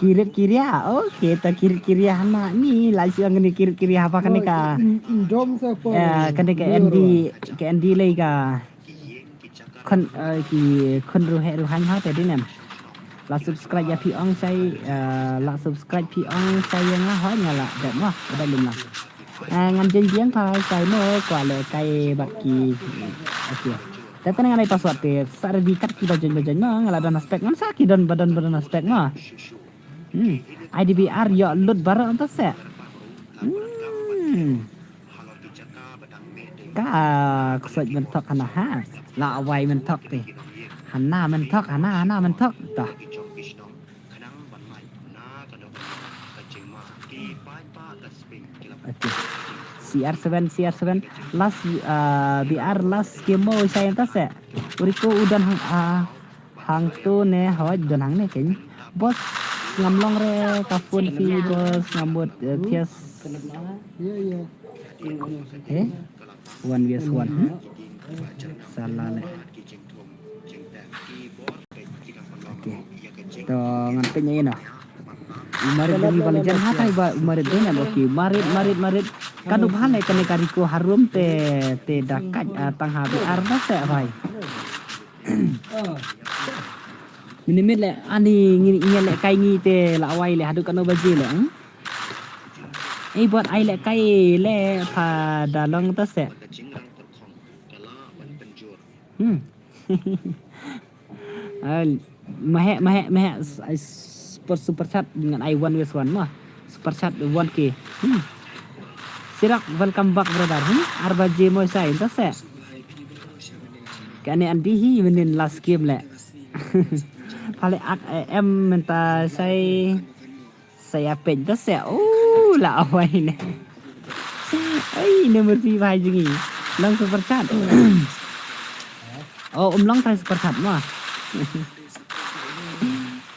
Kirit kiria, okay, ta kirit kiria hana ni la shu ngi kirit kiria haba kane ka. Eh, kane ka N D, ka N D lei ka. Khun, eh, ki khun ruh he ruh hang ha te dinem. La subscribe ïa phi ong shai, eh, la subscribe phi ong shai ïa nga hoi nga la dep mo, dep lum la. Eh, ngan jeng jeng pha shai mo kwah le kai bad ki. Okay. Te kane ngan ai password te sa re bi kat ki ba jeng ba jeng mo nga la don aspek ngam sa ki don ba don ba don aspek mo. Hmm. I D B R ïoh lut baroh anta seh. Hmm. Ka ksuid mynthok hana ha. La wai mynthok te. Hana mynthok, hana, hana mynthok. Tah. Okay. C R seven, C R seven. Last, uh, B R last game mo shai anta seh. U Rico u don hang, uh, hangto ne hoi don hangne keiñ. Boss ngam long re ka phone phi boss ngam mut, eh, thias. He? One vs one, hmm? Salah le. Okay. To ngan peit ïa ino. U marit dang i ban jan hatai ba u marit dang ïa, okay. Marit, marit, marit. Ka dup hale kane ka Rico harum te, te da kat, ah, tang ha B R ba seh bhai. Minimit le ani ngi ngi le kai ngi te la wai le haduh kano baje le, hmm? Ei bot ai le kai le pha da long ta seh. Hmm. Ai, mahe, mahe, mahe, s-, ai, super, super chat ngan ai one vs one ma. Super chat one K. Hmm. Sirak, welcome back brother. Hmm. Arba je mo sai ta seh. Kane andi hi menin last game le. Phale ak, eh, em mynta sai, sai apej ta seh. Oh, la awai ne. Ai, ne murti bhai jngi. Long super chat. Oh, um long tai super chat ma.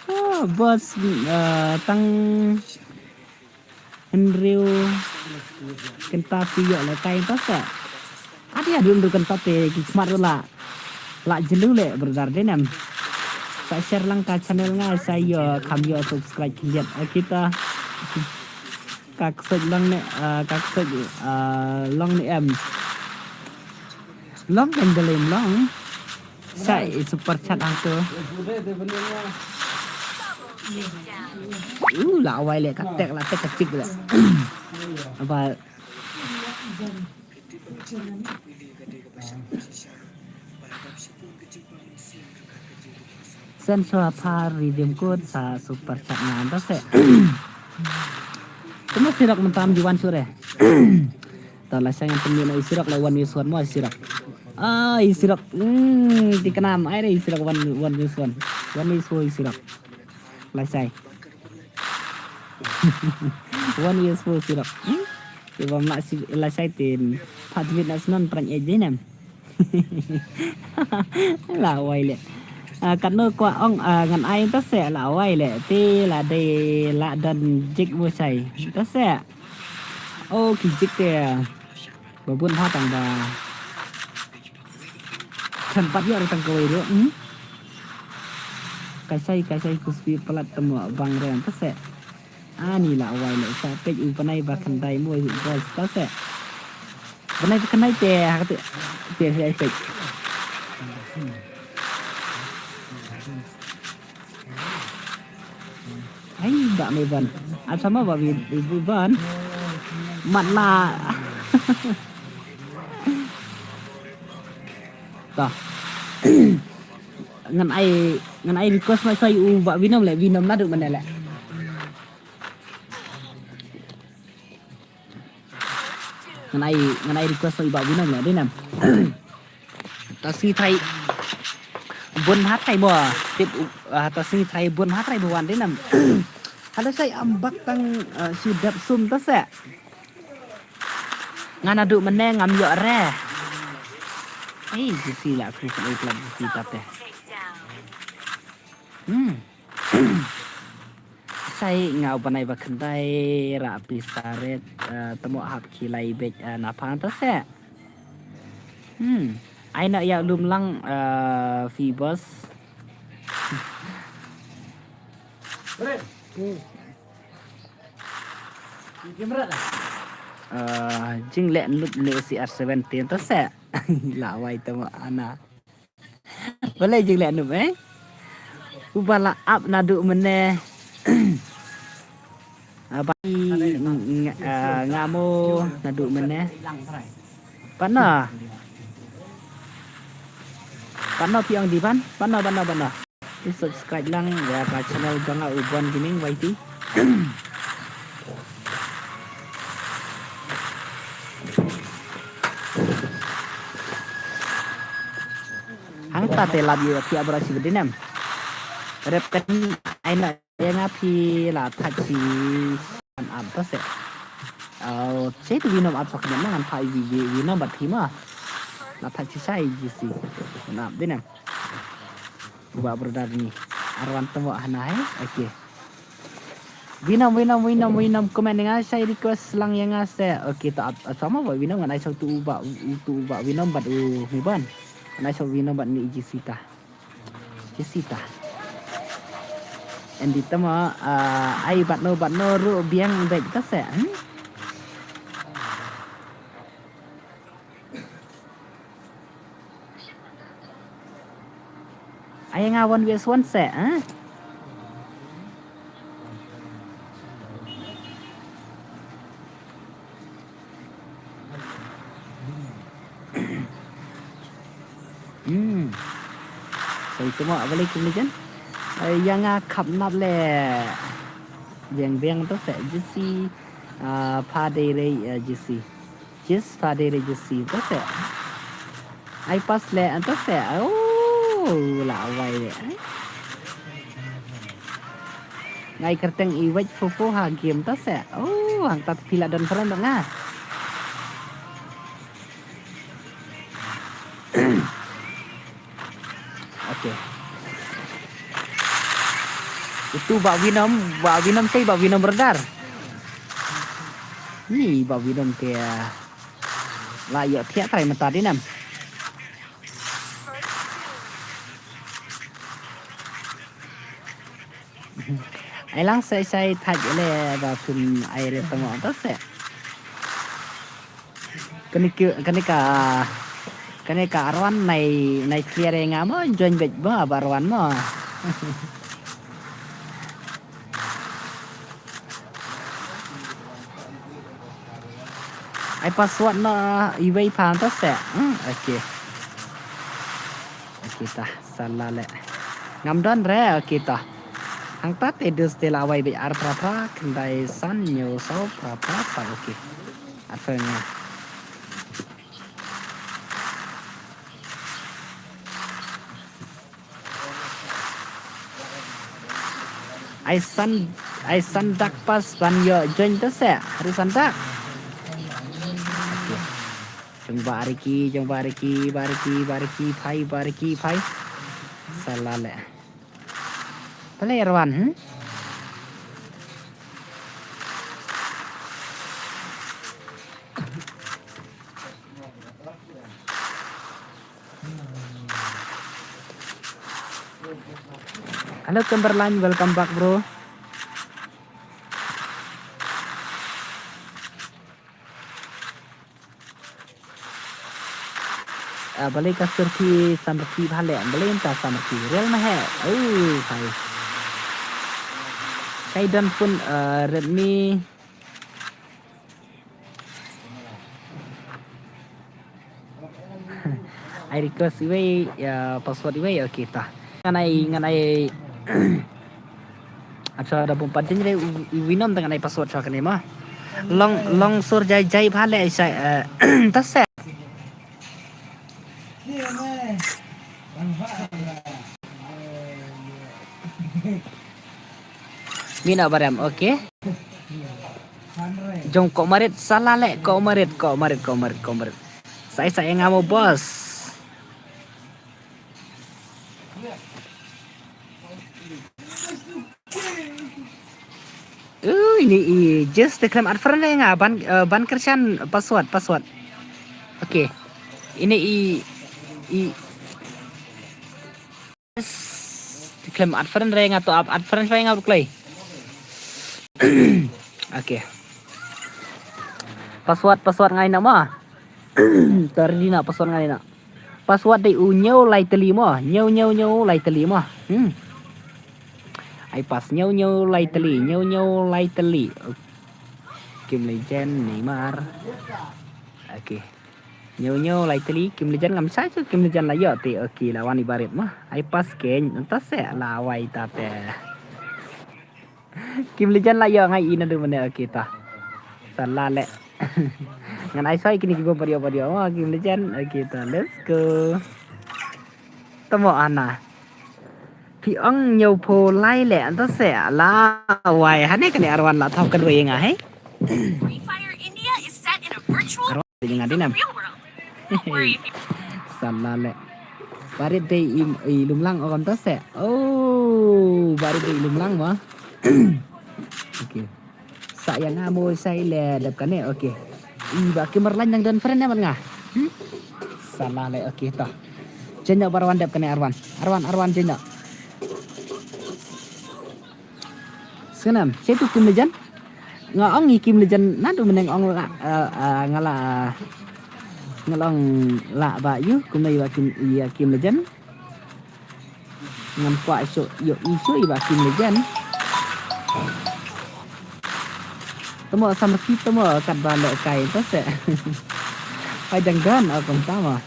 Oh, boss, eh, tang Hynriew kynta phi ïoh le kai ta seh. Ati hadien ruh kynta te ki khmat ruh la, la jylliew le brother de nem. Sa share lang ka channel nga sa ïoh kham ïoh subscribe khyndiat. Eh, kita ka ksuid long ne, eh, ka ksuid, eh, long ne em. Long kan beli long. Sa i super chat hangto. Uh, la wai le ka tek la tek ka chik le. Apa? Sen shuwa pha redeem code sa super chat nga anta se. Tuma sirok mynta ym ju wan shuh re. Ta lashai ngan pynmih noh i sirok, la one vs one mo i sirok. Ah, i sirok. Hmm, ti kynam ai re i sirok, one, one vs one. One vs one i sirok. Lashai. One vs one i sirok. Hmm? Te bym lah shi, lashai te. Pat mit na snon pran ej dei nem. La wai le. Ah, katno kwah ong, ah, ngan ai ta se la wai le. Te la dei la don jik mo shai. Ta se. Oh, ki jik te. Ba bun ha tang ba. Kan pat ïoh tang kawei ruh, hmm? Ka shai, ka shai ku spi palat tamo bang rem ta se. Ani la wai le sa peit u bnai ba khyndai mo u boys ta se. Bnai ba khyndai te ha kate te ha peit. Ai ba me ban. Ap sama ba bi bi ban. Mat la. Ta. Ngan ai, ngan ai request ma sai u ba Winom le, Winom naduh mane le. Ngan ai, ngan ai request i ba Winom le, dei nam. Ta sngi trai bun ha trai mo. Tip, ah, ta sngi trai bun ha trai mo wan, dei nam. Halo sai am bak tang, ah, shu dep sum ta se. Nga naduh mynne ngam ïoh re. Ei, Jesse la shu shu club Jesse tate. Hmm. Sai nga u bnai ba khyndai ra pisa ret, eh, tamo hap ki lai bej, eh, na phang ta se. Hmm. Ai na ïa lum lang, eh, fi bos. Eh, jing leh nup ne C R seventeen ta se. La wai tamo ana. Balei jing leh nup, eh? Uba la ap naduh mynne. Ah, ba i ng-, ng-, ah, ngamo naduh mynne. Pano? Pano pi ong di ban? Pano, pano, pano? Please subscribe lang ïa ka channel jong nga u Bon Gaming Y T. Hangta te lap ïa ki abra shi bdinem. Rep kan ai na ïa nga phi la thak shi an ap ta se. Au, che tu Winom ap sok ne ma ngan pha wi wi Winom bat phi ma. La thak shi shai ji si. An ap dinem. Ba brother ni. Arwan temo hana hai. Okay. Winom, Winom, Winom, Winom, comment nga shai request lang ïa nga se. Okay, ta ap, ap sama ba Winom ngan ai shau tu ba, tu ba Winom bat u Miban. Ngan ai shau Winom bat ni Jesse ta. Jesse ta. Endi temo, ah, ai bat no, bat no ru biang bek ta se. Hmm? Ai nga one vs one se, eh? Hmm. Sai temo balei kum ni jan. Ai ïa nga khap nap le. Biang biang to se Jesse. Ah, pha dei rei, ah, Jesse. Jess pha dei re Jesse to se. Ai pas le an to se. Oh, la wai le. Ngai kyrteng i wait fo fo ha game to se. Oh, hangta phi la don friend nga. Okay. Itu ba Winom, ba Winom sei ba Winom radar. Ni ba Winom te, ah, la ïoh thiah trai mynta dei nam. Ai lang se shai thaj le ba phim ai re tamo to se. Kane ki, kane ka, kane ka arwan nai, nai clear ïa nga mo, join bad ba, ba arwan mo. Ai password no iwei pha to se. Hmm, okay. Kita salah leh. Ngam don re kita. Hangta te dus te la wai beit ar phra phra, khyndai san hynñiew saw phra phra saw, okay. Ar phra nga. Ai san, ai san dak pas ban ïoh join te se. Hari san dak. Okay. Jong ba Riki, jong ba Riki, ba Riki, ba Riki, phai, ba Riki, phai. Salah leh. Pale Erwan, hmm? Hello Kimberline, welcome back, bro. Ah, balei ka surki samrki bha leh, balei ta samrki. Real ma he. Oh, hai. Kai don phone, ah, Redmi. Ai request iwei, ïa, password iwei, okay ta. Ngan ai, ngan ai. Acha da bum pat jeng re u, u winom tang ai password sa kane ma. Long, long sur jai jai bha leh sa, eh, ta se. Mina barem, okay. Jong ko marit salah leh, ko marit, ko marit, ko marit, ko marit. Sai sai nga mo boss. Uh, ini i just te khlem add friend re nga ban, eh, ban kyrshan password, password. Okay. Ini i, i te khlem add friend re nga to add, add friend re nga kloi. Okay. Password, password ngai na ma. Tari na password ngai na. Password dei u hynñiew lai tylli mo. Hynñiew, hynñiew, hynñiew lai tylli mo. Hmm. Ai pass hynñiew, hynñiew lai tylli, hynñiew, hynñiew lai tylli. Kim Legend, Neymar. Okay. Hynñiew, hynñiew lai tylli, Kim Legend ngam shai shuh, Kim Legend la ïoh te. Okay, la wan i barit mo. Ai pass keiñ, nta se la wai ta te. Kim Legend la ïoh ngai i naduh mynne, okay ta. Salah leh. Ngan ai soi kine ki bym pat ïoh pat ïoh. Oh, Kim Legend, okay ta. Let's go. Tamo ana. Phi ong hynñiew phew lai leh, nta se la wai. Hane kane Arwan la thok ka dwai nga, he. Free Fire India is set in a virtual Arwan dei nga dei nam. Real world. Don't worry. Salah leh. Barit dei i, i lumlang o kam ta se. Oh, barit dei i lumlang mo. Okay. Sa ïa nga mo sa i le dep kane. Okay. I ba Kimberline dang don friend ne bad nga. Hmm? Salah leh, okay to. Jeng ïa ba Arwan dep kane Arwan. Arwan, Arwan jeng ïa. Sngewbha, sha tu Kim Legend. Nga ong i Kim Legend, naduh mynne nga ong la, eh, eh, nga la, nga la ong la ba ïu, kumne ïa Kim, ïa Kim Legend. Ngan kwah shuh, ïoh i shuh i ba Kim Legend. Tamo samrkhie tamo katba leh kai to se. Ai dang don, a kumta mo.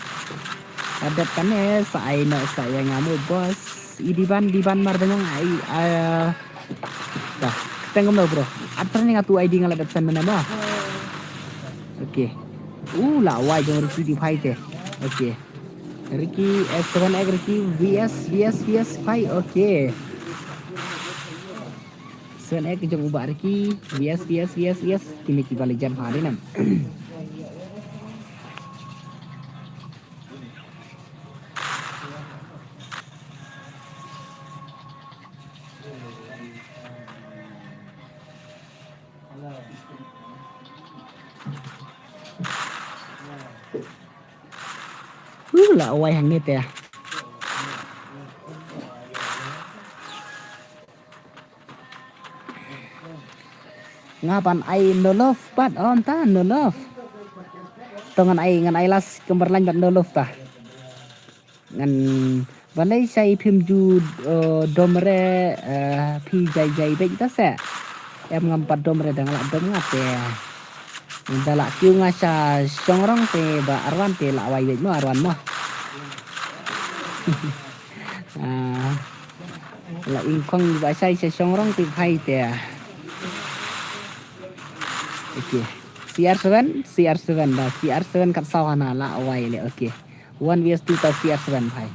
Ka dep kane sa ai noh sa ïa nga mo boss. I Diban, Diban Marbaniang ai, ah, dah. Teng kumno bro. At tren nga tu I D nga la dep send mynne mo. Okay. Uh, la wai jong Ricky di phai te. Okay. Ricky, eh, seven X Ricky, V S, V S, V S phai. Okay. Seven X jong u Bah Ricky, V S, V S, V S, V S. Kine ki ba Legend phai ne. Uh, la wai hangne te. Nga ban ai no love pat, oh, nta no love. To ngan ai, ngan ai last Kimberline pat no love ta. Ngan balei sa i phim ju, eh, dom re, eh, phi jai jai beit ta se. Em ngam pat dom re dang la dom nga te. Da la kiew nga sha shong rong te ba Arwan te la wai beit mo Arwan mo. Ah, la ingkong ba shai sha shongrong ti phai te. Okay. C R seven, C R seven da, C R seven kat saw hana la wai le. Okay. One V S two ta C R seven phai.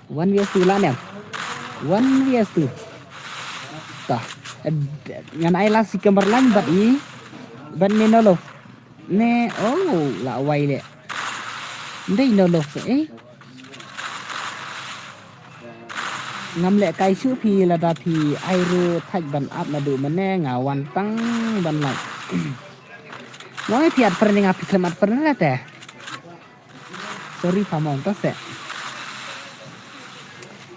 One V S two la ne. One V S two. Ta. Ngan ai la si kamar lang bat i. Bat ne no love. Ne, oh, la wai le. Ndei no love eh. Ngam leh kai shuh phi lada phi ai ruh thait ban ap naduh mynne nga wan tang ban lait. Nga ong phi at friend nga phi khlem at friend la te. Sorry pha mong ta se.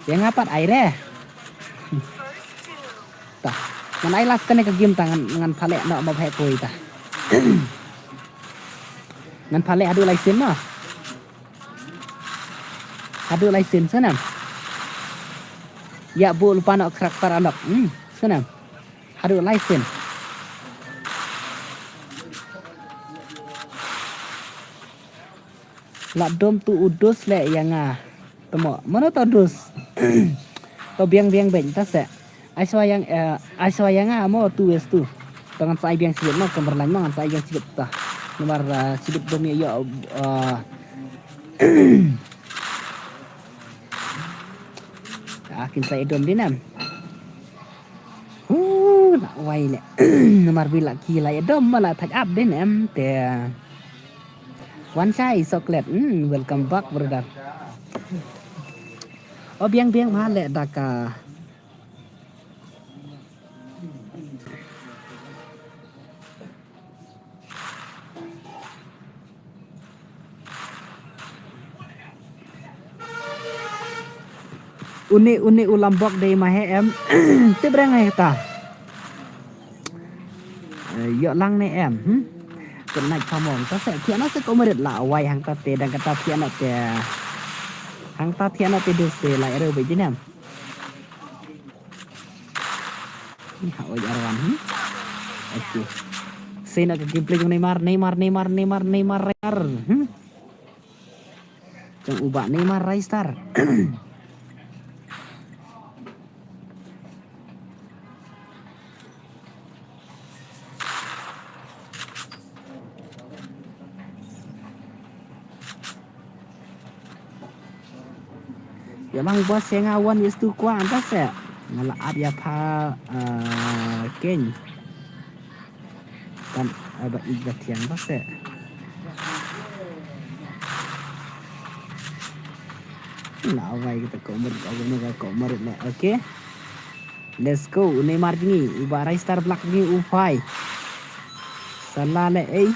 Ïa nga pat ai re. Ta. Ngan ai last kane ka game ta ngan, ngan pha leh noh ma pha koi ta. Ngan pha leh haduh lai sien noh. Haduh lai sien sngewbha. Ïa buh lypa noh character a lok. Hmm, sngewbha. Haduh lai sien. La dom tu u dus leh ïa nga. Te mo, mano to dus? To biang biang beng ta se. Ai swa ïa nga, eh, ai swa ïa nga mo tu wes tu. To ngan sa ai biang sibit mo, kamar lain mo ngan sa ai biang sibit ta. Namar, eh, sibit dom ïa ïa, eh, ah, kin sa ai dom din em. Huh, la wai le. Namar bi la ki la ai dom ma la thait ap din em te. Wan shai chocolate. Hmm, welcome back brother. O biang biang ma le da ka. Une une u lambok dei ma he em. Tip reng he ta. Eh, ïoh lang ne em. Hmm? Kynait phamong ta se thiah na se ko merit la wai hangta te dang kata thiah na te. Hangta thiah na te de se la ero be jinem. Ni ha oi arwan, hmm? Okay. Sena ka gameplay jong Neymar, Neymar, Neymar, Neymar, Neymar, Neymar. Hmm? Jong u bah Neymar Ristar. Ïa lang bos ïa nga wan wis tu kwah anta se. Nga la ap ïa pha, eh, keng. Kan, eh, ba ik ba thiang ba se. La awai kita ko mer, ko mer, ko mer le. Okay. Let's go. Neymar jingi, u ba Ristar Black jingi u phai. Salah le ei.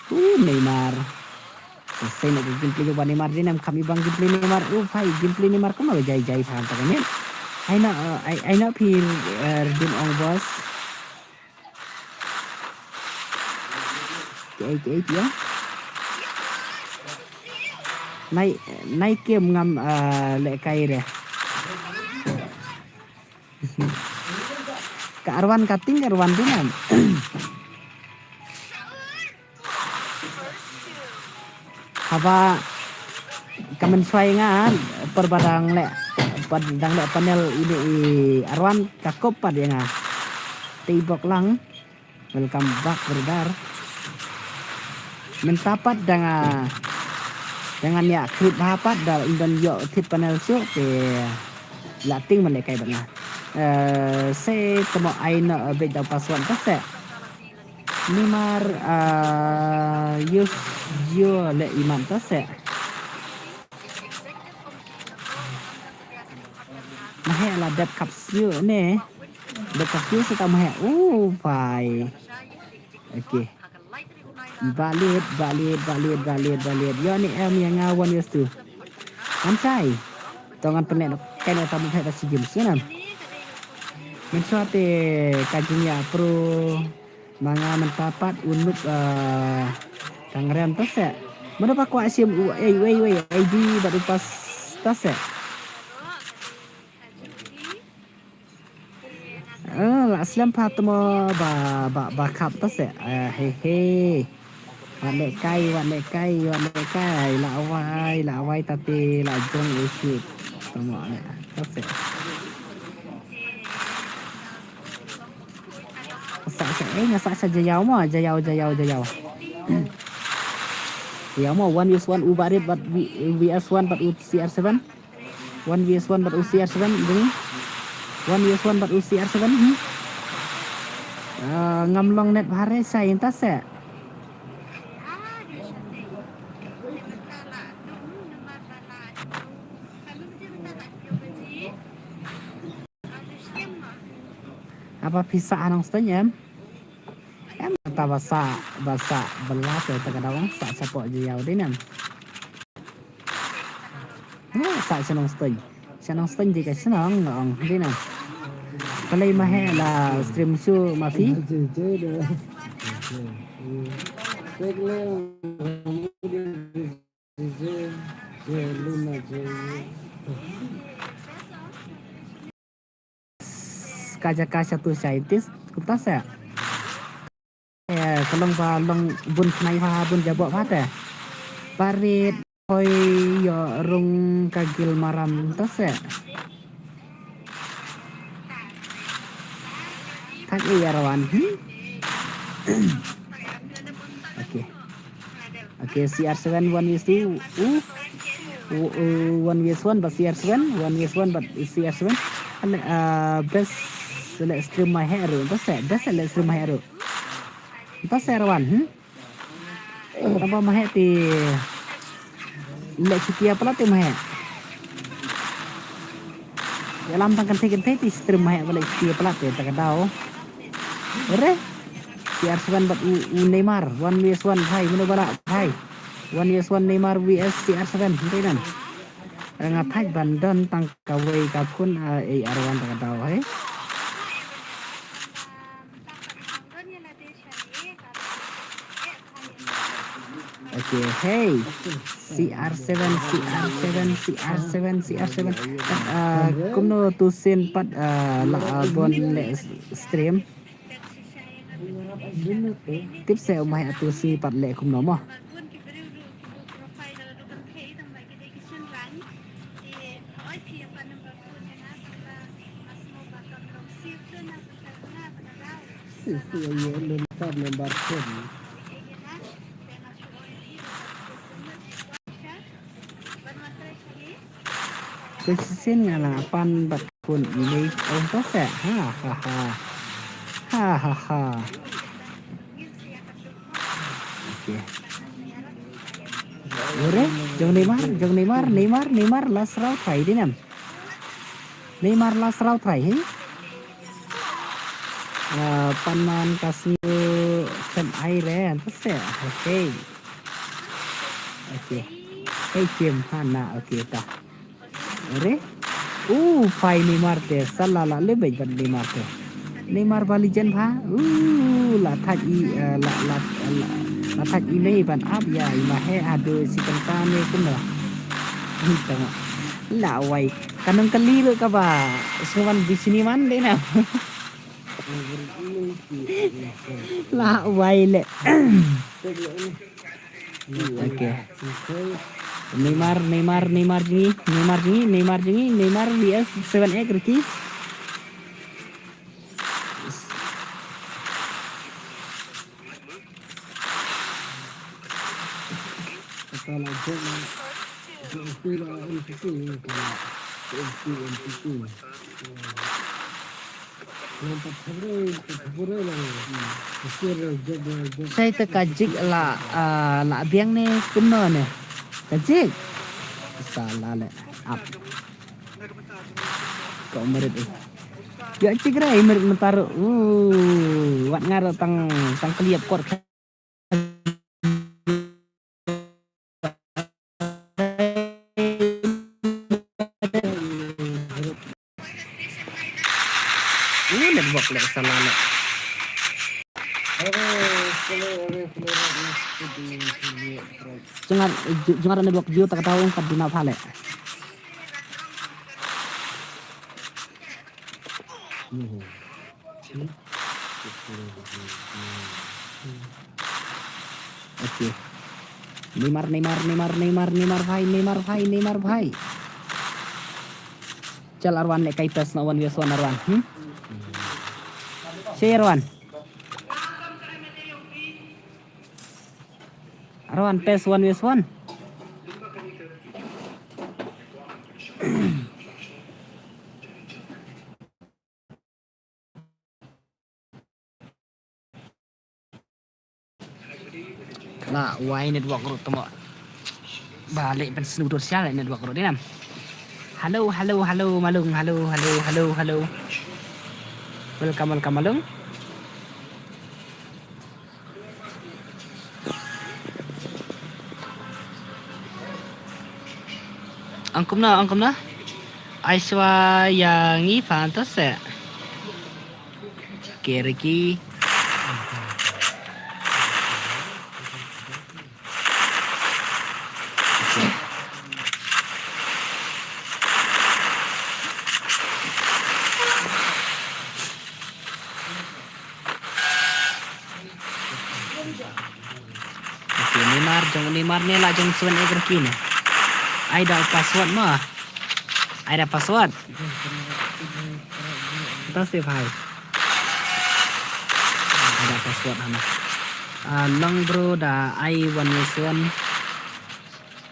Uh, Neymar. Ka sei na ka gameplay jong ba Neymar din em kham i bang gameplay Neymar. Uh, phai gameplay Neymar kumno jai jai pha ta ka miet. Ai na, uh, ai, ai na phi, uh, rdin ong bos. Kiei kiei kiei. Nai, nai kem ngam, ah, lehkai re. Ka arwan ka ting arwan dinam. Haba ka mynshuwa ïa nga, por ba dang leh, ba dang leh panel ine i arwan ka kop pat ïa nga. Te i bok lang. Welcome back brother. Mynta pat dang, ah, dang ïa khrip bha pat da ym don ïoh thied panel shuh te la ting man lehkai bad nga. Eh, se temo ai noh, eh, beit da password ta se. Neymar, ah, use Jio le iman ta se. Mahe la dep kap siew ne. Dep kap siew se ta mahe. Oh, pai. Okay. Balit, balit, balit, balit, balit. Yo ni em ïa nga wan ïa stu. Kan sai. Tong ngan pynleh nok kai nok tamu phet ta si game sngewbha. Mynshuwa te ka jingïa pro. Ma nga mynta pat u nuk, eh, ka ngrem ta se. Mano ba kwah shim u ei wei wei I D bad u pas ta se. Eh, Aslem pha tmo ba, ba, ba khap ta se. Eh, he, he. Wat leh kai, wat leh kai, wat leh kai. La wai, la wai ta te, la jong isi. Tmo leh ta se. Sa, sa, eh, nga sa, sa jayau mo, jayau, jayau, jayau. Jayau mo, one versus one, u Barit, but V-, V S one, but u C R seven. One V S one bad U C R seven, ding. One V S one bad U C R seven, hmm. Ah, ngam long net bha re, sa ïa ta se. Haba phi sa ha Nongstoiñ em. Em ta ba sa, ba sa, ba la te ta ka daw sa sa po ji yaw dei nem. Em sa sha Nongstoiñ. Sha Nongstoiñ dei ka shnong ong dei nem. Balei ma heh la stream shu ma phi. Ka jaka shatu scientist kumta se. Eh, ka long ba long bun khnai ha bun jabok ha te. Parit hoi ïoh rung ka gil maram ta se. Thak ïa rawan, hmm? Okay. Okay, C R seven one vs two. Uh, uh, uh, one vs one bad C R seven, one vs one bad C R seven. Ale, uh, best le stream ma heh ruh. Best le, best le stream ma heh ruh. Best le rawan, hmm? Tang ba ma heh te le chutia pala te ma heh. Ïalam tang kynthei kynthei te stream ma heh ba le chutia pala te ta ka daw. Re? C R seven bad u, u Neymar, one vs one, bhai, mano ba lah, bhai. One vs one Neymar V S C R seven, hynrei nan. Nga thait ban don tang kawei ka phone, ah, A R one ta ka daw, hai. Okay, hey. C R seven, C R seven, C R seven, C R seven. Ah, kumno tu sin pat, ah, la, ah, bon le stream. Tip se umai atu si pat le kumno mo. Te shisien nga la pan bad khun i mei ong ta se. Ha, ha, ha. Ha, ha, ha. Okay. Ure, jong Neymar, jong Neymar, Neymar, Neymar, last round try dei nam. Neymar last round try, hi? Ah, pan man ka sngew tem ai re, ta se. Okay. Okay. Hey, Kim, ha na, okay, ta. Re? Uh, phai Neymar te, sa la la le bej bad Neymar te. Neymar ba legend bha. Uh, la thaj i, eh, la, la, la, la thaj i mei ban ap ïa i ma he ado si kanta ne kumno. Ni tama. La wai. Kanang kali lo ka ba. Sngwan bisini man de na. La wai le. Okay. Neymar, Neymar, Neymar jngi, Neymar jngi, Neymar jngi, Neymar V S seven X Ricky. Sai te ka jik la, ah, la biang ne kumno ne? Ka jik. Sa la le ap. Ka umrit eh. Ya jik re umrit mentar. Uh, wat ngar tang, tang kliap kot. Ini network le salah le. Jngar, jngar network Jio ta ka tahu kat dina pha le. Okay. Neymar, Neymar, Neymar, Neymar, Neymar bhai, Neymar bhai, Neymar bhai. Chal Arwan, leh kai pass noh one versus one Arwan. Hmm? Share Arwan. Arwan pass one versus one. La wai network ruh tamo. Ba leh pynsngew dur sha leh network ruh dei nam. Hello, hello, hello Malung, hello, hello, hello, hello. Welcome, welcome Malung. Ong kumno, ong kumno? Aishwa yang i fantas eh. Keriki. Okay, Neymar jong, Neymar ne la jong seven eight reki ne. Ai da password ma. Ai da password. Ata save hai. Ai da password hana. Ah, long bro da ai one versus one.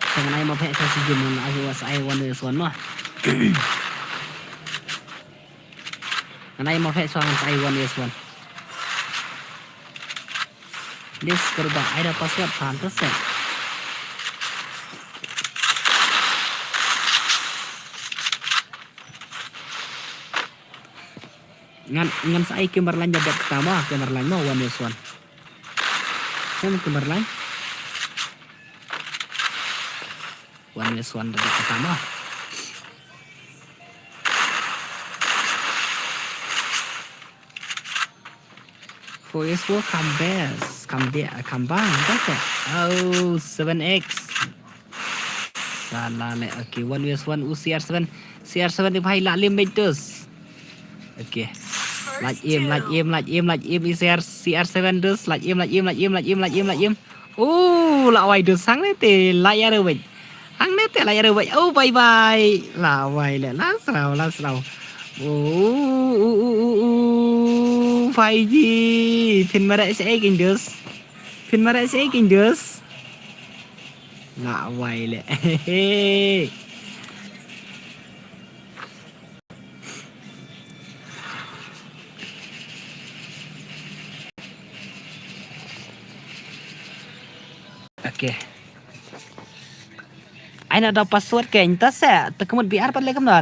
Tang ai ma phe sa si jum ai was ai one versus one ma. Ngan ai ma phe sa ngan ai one versus one. This kurba ai da password phan to se. Ngan, ngan sa ai Kimberline da dep kata ma, Kimberline ma, one versus one. Sem Kimberline. One versus one da dep kata ma. Four is four, come best, come be-, come bang, that's it. Oh, seven X. Salah leh, okay, one versus one, u C R seven. C R seven ni bhai, la lim beit dus. Okay. Laj im, laj im, laj im, laj im, i C R, C R seven dus, laj im, laj im, laj im, laj im, laj im, laj im. Oh, la wai dus, hangne te, la ïa re wei. Hangne te, la ïa re wei. Oh, bye bye. La wai leh, la sraw, la sraw. Oh, oh, oh, oh, oh, five G. Phin mareh sha ei kein dus. Phin mareh sha ei kein dus. La wai leh. Okay. Ai na da password ke inta se, te kemut B R pat leh kumno,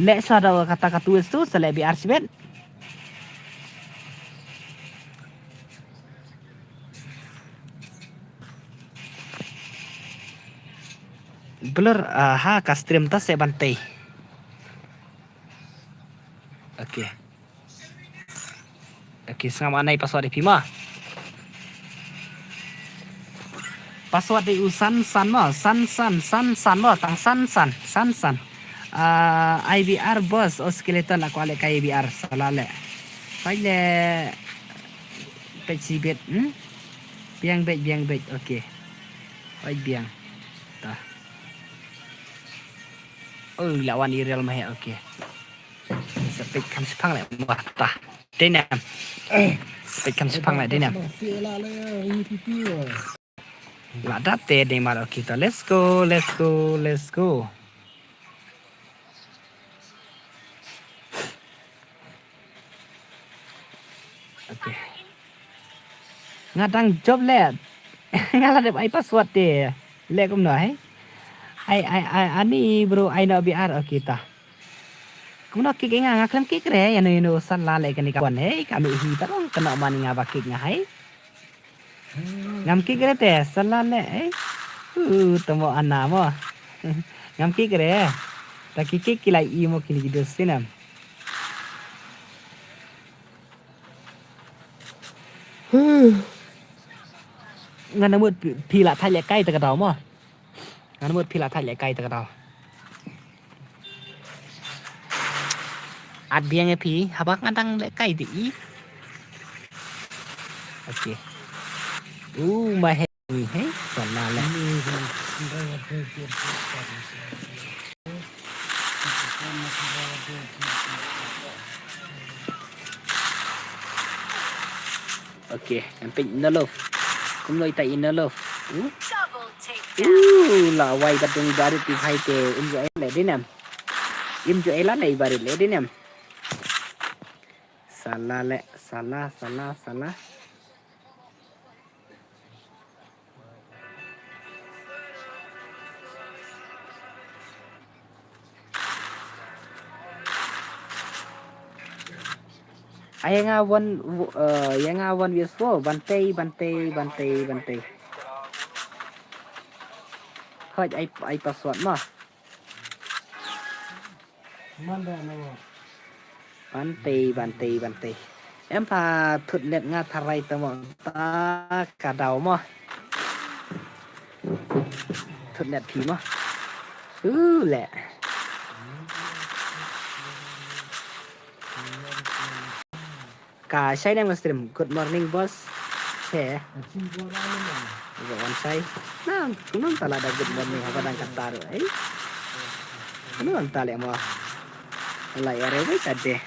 leh sa da kata ka tu tu, se leh B R sibet. Blur, ah, ha ka stream ta se ban tei. Okay. Okay, sngap anai password ïa phi ma. Password dei u san san ma, san san, san san ma, tang san san, san san. Ah, I B R boss, oh skeleton, aku alek kai I B R, salah leh. Pai leh, peit sibet, hmm? Biang beit, biang beit, okay. Pai biang. Tah. Oh, lawan Iriel mah, okay. Sa peit kham shipang leh, wah, tah. Dei nam. Sa peit kham shipang leh, dei nam. La da te dei mar, okay, to. Let's go, let's go, let's go. Okay. Nga dang jop leh. Nga la dep ai password te. Leh kumno hai? Ai, ai, ai, ani bro, ai no B R, okay ta. Kumno kick nga, nga khlem kick re, ïa no, ïa no, salah leh kane ka wan, hei, ka mih hi ta long, kano man nga ba kick nga hai. Ngam kick re te, salah leh, eh. Uh, tamo ana mo. Ngam kick re. Ta ki kick ki la i mo kine ki dos sinam. Huh. Ngan mut pi-, phi la thait leh kai ta ka daw mo. Ngan mut phi la thait leh kai ta ka daw. At biang ïa phi, haba nga dang lehkai de i. Okay. U ma he, he, salah leh. Okay, em peit Nolof. Kumno ita i Nolof. Uh? Uh, la wai bat dong i Barit i bhai te im jo e le dinem. Im jo e la le i Barit le dinem. Salah le, salah, salah, salah. Ai nga wan, eh, ïa nga wan wis wo, Bantei, Bantei, Bantei, Bantei. Hoi, ai, ai password mo. Bantei, Bantei, Bantei. Em pha thut net nga tharai ta mo ta ka daw mo. Thut net phi mo. U le. Ka shai nem ka stream. Good morning, boss. Che. Ga wan shai. Na, kumno ta la da good morning haba dang katta ruh, eh? Kumno ta le mo. La ïa re wei ta de.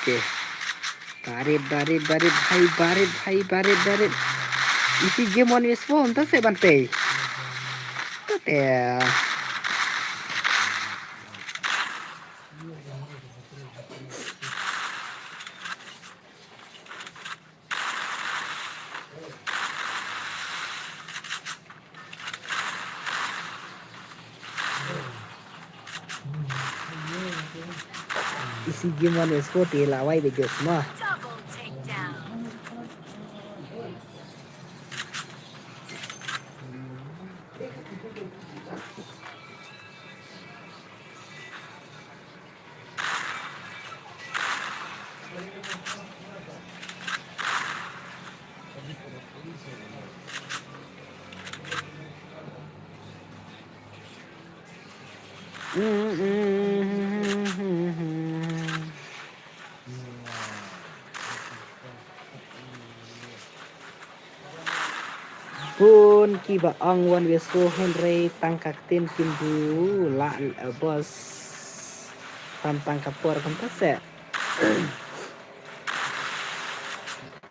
Okay. Barit, Barit, Barit, bhai Barit, bhai Barit, Barit. Isi game one vs four, ta se Bantei. Ta te. Isi game one vs four te la wai de ges ma. Bun kiba ong one vs four hynrei tang ka ktien kim ju lah, eh, boss. Tang tang ka por kumta se.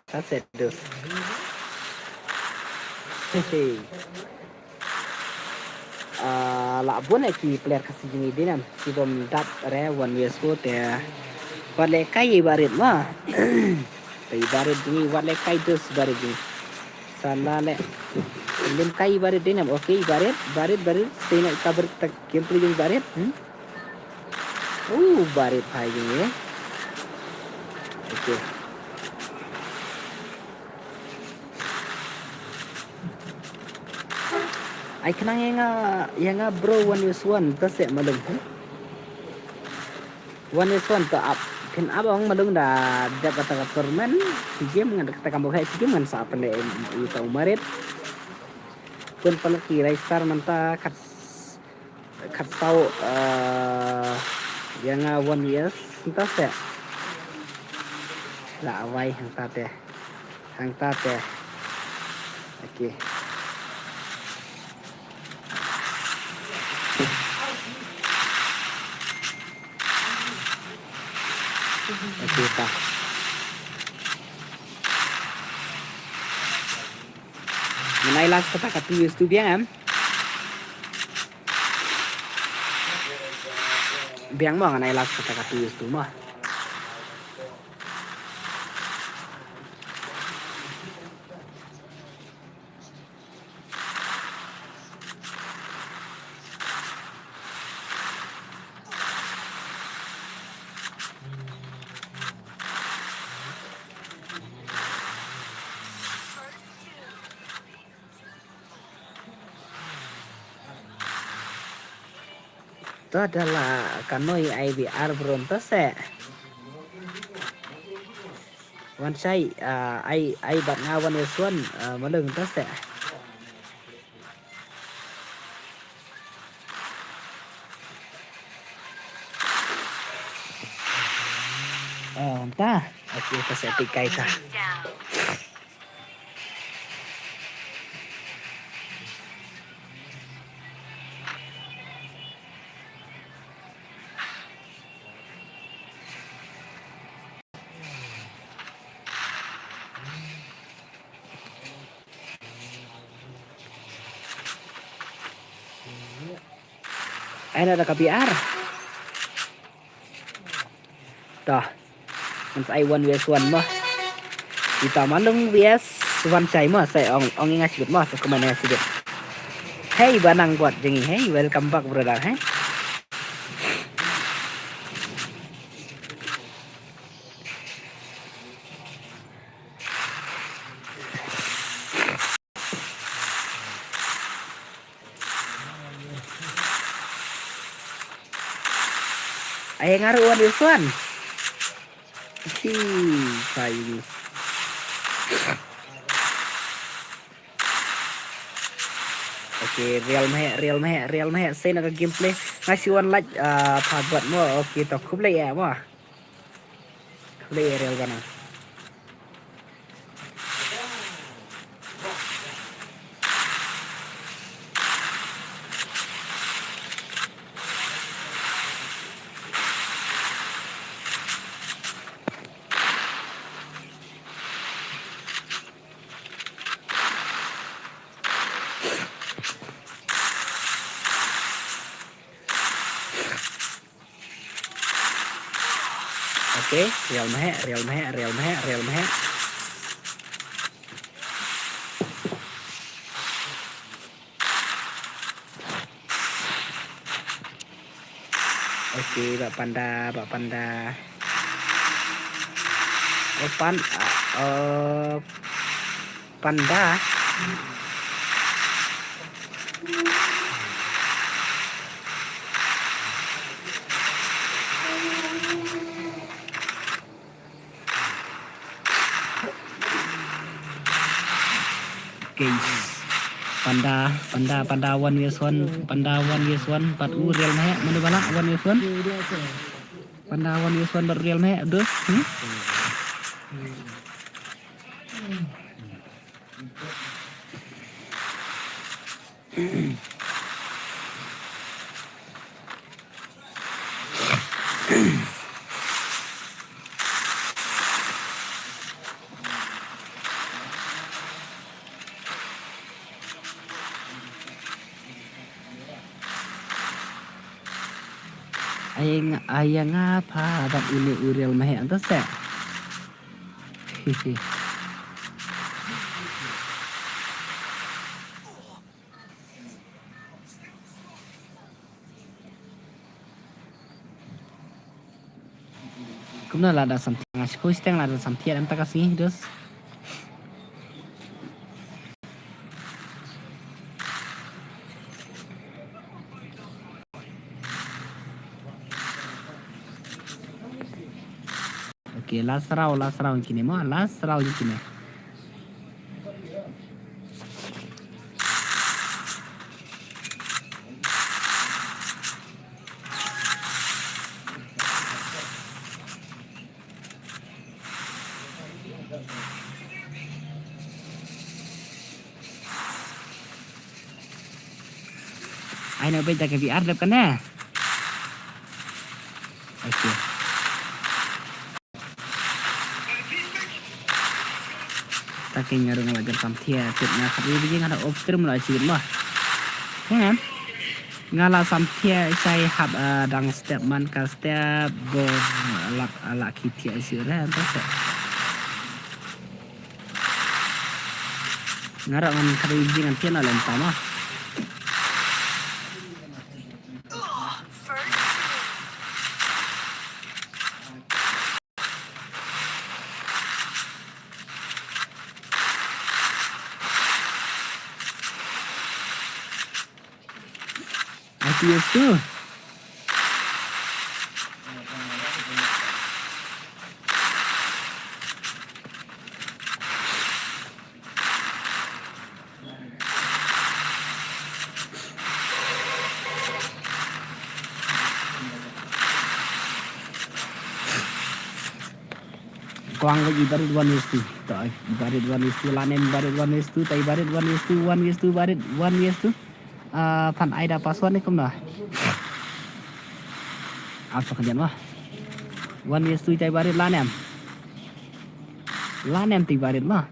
Ta se dus. Hehe. Ah, la bun eh ki player Khasi jong ngi dei ne em. Ki bym dap re one vs four te. Wat lehkai i Barit ma. Te i Barit jong ngi wat lehkai dus Barit jong ngi. Salah leh. Lehkai i Barit dei ne em. Okay, Barit, Barit, Barit. Seiñ ïa ka Barit ta gameplay jong Barit. Hmm? Uh, Barit phai jong ngi. Okay. Ai khnang ïa nga, ïa nga bro one vs one ta se malum. One vs one ta ap. Phin ap ong malum da dep kata ka tournament. Ki game ngan kata ka mobile ki game ngan sa pynleh ïa uta u Barit. Kun pynleh ki Rai Star mynta kat Khatsaw, eh, ïa nga one vs, hangta se. La wai hangta te. Hangta te. Okay. Okay, ta. Ngan ai last kata ka two vs two biang em. Biang mo ngan ai last kata ka two vs two mo. To da la kanoi ai bi ar bron to se. Wan shai, ah, ai, ai bad nga wan Wilson, ah, malung to se. Oh, ta. Okay, ta se tikai ta. Ai na da ka P R. Dah. Ngan sa ai wan V S one mo. Ita malung V S one shai mo. Sa ong, ong nga sibit mo. Sa kumane sibit. Hey, banang buat jengi. Hey, welcome back, brother. Hey. Ai nga ruh wan Wilson. Hi, pai ni. Okay, real meh, real meh, real meh. Sei na ka gameplay. Nga shu wan like, ah, pha buat mo. Okay, to khublei ïa mo. Khublei ïa real bana. Okay, real meh, real meh, real meh, real meh. Okay, ba panda, ba panda. Oh, pan, ah, oh, panda. Guys. Panda, panda, panda one V S one, panda one V S one, bad u real meh, mano bala one V S one. Panda one V S one bad real meh, dus. Hmm? Ai nga, ai nga pha bad uni u real meh anta se. Kumno lada samthiang, nga shu posting lada samthiang anta ka sngi, dus. Okay, last round, last round kine mo, last round kine. Ai na beit da ka V R dep kane. Okay. Ta ki nga rung la jan samthia tip nga khat ri biji nga da off stream la chi mo. Hang on. Nga la samthia sai hap, ah, dang step man ka step bo la la ki thia shu re ta se. Nga rung ngan khat ri biji ngan thia na lem ta mo. I P S tu. Kwang ka i barit one vs two. To i barit one vs two, la nem barit one vs two, ta i barit one vs two, one vs two, barit one vs two. Ah, phan ai da password ne kumno? Ap sa khyndiat mo. One vs two, ta i barit la nem. La nem ta i barit mo.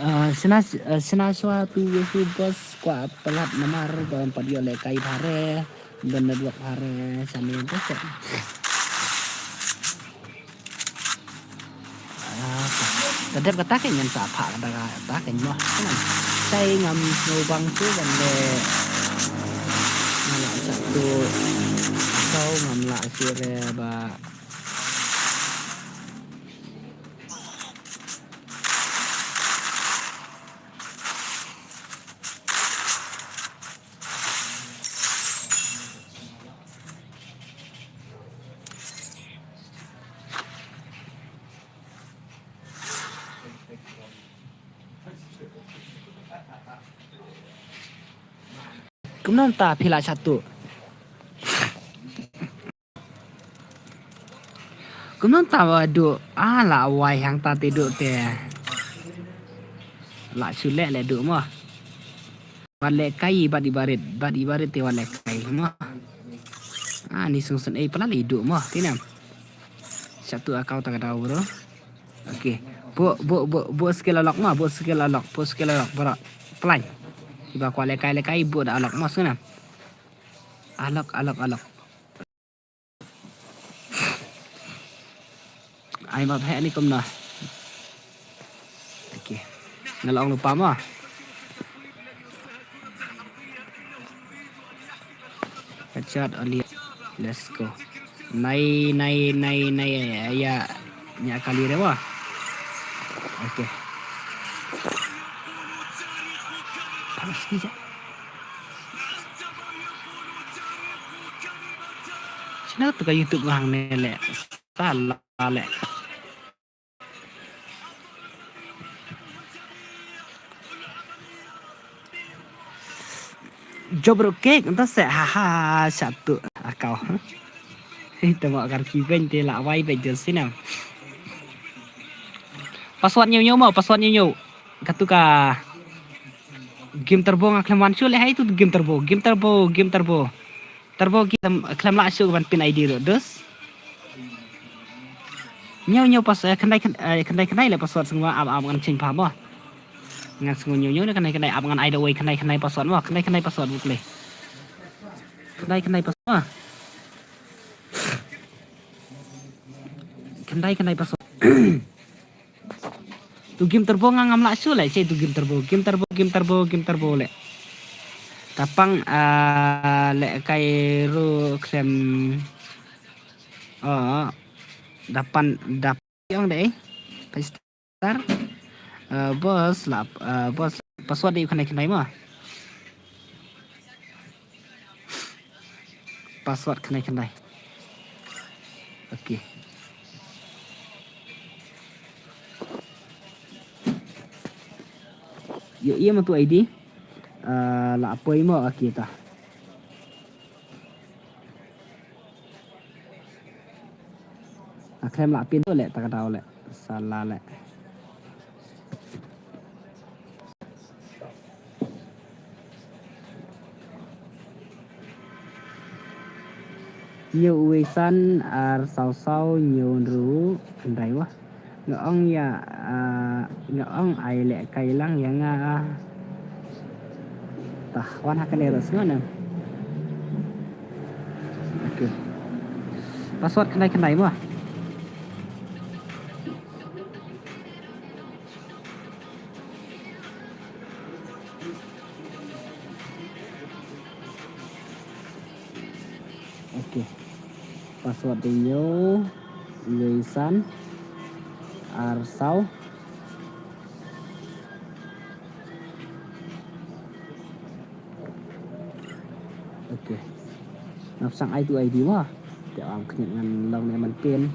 Ah, sna, ah, sna shuwa tu, tu bos kwah palat namar ba pat ïoh lehkai bha re, ban network bha re, sani bos. Ah, ta dep kata ka ngan sa phah kata kata ka nyoh. Sai ngam sngewbang tu ban le. Ngam lah satu. Kau ngam lah sire ba. Kumno ta phi la satu. Kumno ta ba duh, ah, la wai hangta te duh te. La shu leh leh duh mo. Wat lehkai bad i barit, bad i barit te wat lehkai mo. Ah, ni sung sun ei pala leh duh mo, ti nam. Satu account ta ka dau bro. Okay. Bu, bu, bu, bu skill alok mo, bu skill alok, bu skill alok bro. Plan. Iba kwah lehkai lehkai bu da alok mo sung nam. Alok, alok, alok. Ai map heh ni kumno. Okay. Nga la ong lypa mo. Headshot only. Let's go. Nai, nai, nai, nai, ya, nya kali re mo. Okay. Panas ki ja. Sino tu ka YouTube nga hangne le. Salah le. Job ro kek enta se, ha ha, satu akau. Hei, tengok kar ki ben te la wai ben je sinam. Password nyu nyu mo, password nyu nyu. Katu ka game turbo nga khlem wan shu le hai tu game turbo, game turbo, game turbo. Turbo game khlem lah shu ban pin I D ro dus. Nyu nyu pas, eh, khyndai khyn-, eh, khyndai khyndai le password sngwa ap ap ngan change pha mo. Ngan sngwa nyu nyu ne khyndai khyndai ap ngan ai da wei khyndai khyndai password mo, khyndai khyndai password buk le. Khyndai khyndai password mo. Khyndai khyndai password. Tu game turbo nga ngam lah shu le, che tu game turbo, game turbo, game turbo, game turbo le. Tapang, ah, le kai ru khlem. Oh, dapan, dap-, ong de. Star. Eh, bos la, eh, bos password de khyndai khyndai mo. Password khyndai khyndai. Okay. Ïoh ïa ma tu I D. Ah, la poi mo, okay ta. Nga khlem lah pin tu le ta ka dau le. Salah le. Hynñiew wei san ar saw saw hynñiew hynriew khyndai wah. Nga ong ïa, ah, nga ong ai leh kai lang ïa nga, ah. Tah, wan ha kane ruh sngew ne. Okay. Password khyndai khyndai mo. Okay. Password de hynñiew wei san ar saw. Okay. Ngam shym ai tu I D mo. Te ym khyndiat ngan long ne man pin.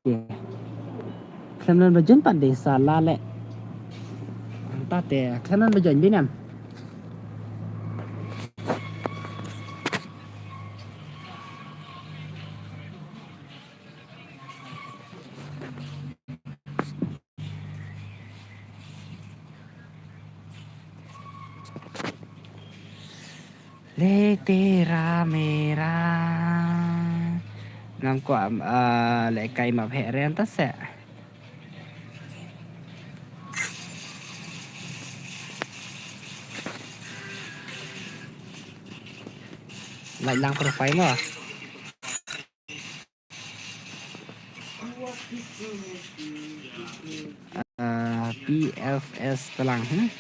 Khlem nan ba join pat de sa la leh. Anta te khlem nan ba join bynam. Le tera mera. Ngam kwah, ah, leh kai map heh re anta se. Like lang profile mo. Ah, P F S Talang, hmm?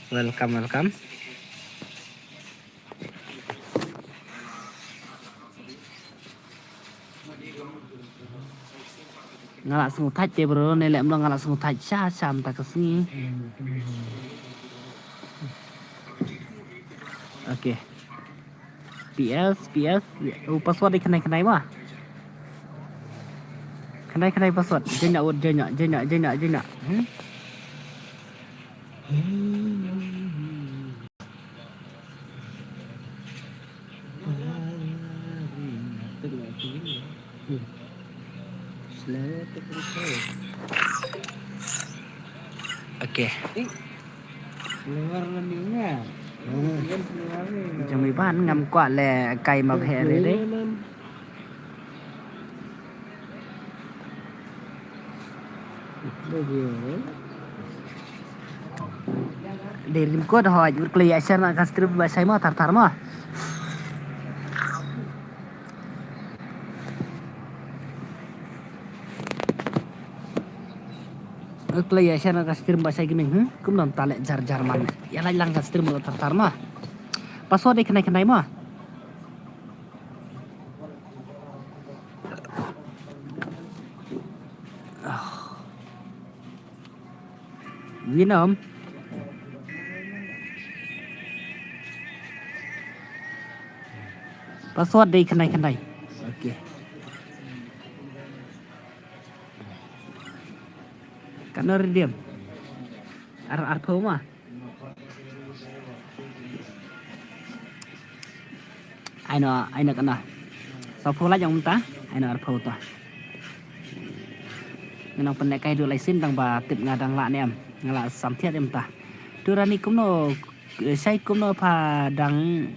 Welcome, welcome. Nga la sngewthait te bro, ne leh mlong nga la sngewthait sha sha mynta ka sngi. Okay. P S, P S, u password dei khnai khnai ba. Khnai khnai password. Jena ut jena jena jena jena. Hmm? Okay. Keluar lah ni nya. Jami ban ngam kwah leh kai map heh re re. Dei rim ko da hoi ur klei ya share na ka stream ba shai mo thar thar mo. Ur klei ya share na ka stream ba shai gaming, hmm? Kum nam ta leh jar jar man. Ya lai lang ka stream mo thar thar mo. Password dei khnai khnai mo. Winom. Password dei khnai khnai. Okay. Kano redeem. Ar arphew ma. Aino, aino kana. Sawphew lait ong mynta, aino arphew to. Ngan ong pynleh kai duh lai sien tang ba tip nga dang lah ne em. Nga lah sam thiat em ta. Tu rani kumno, shai kumno pha dang.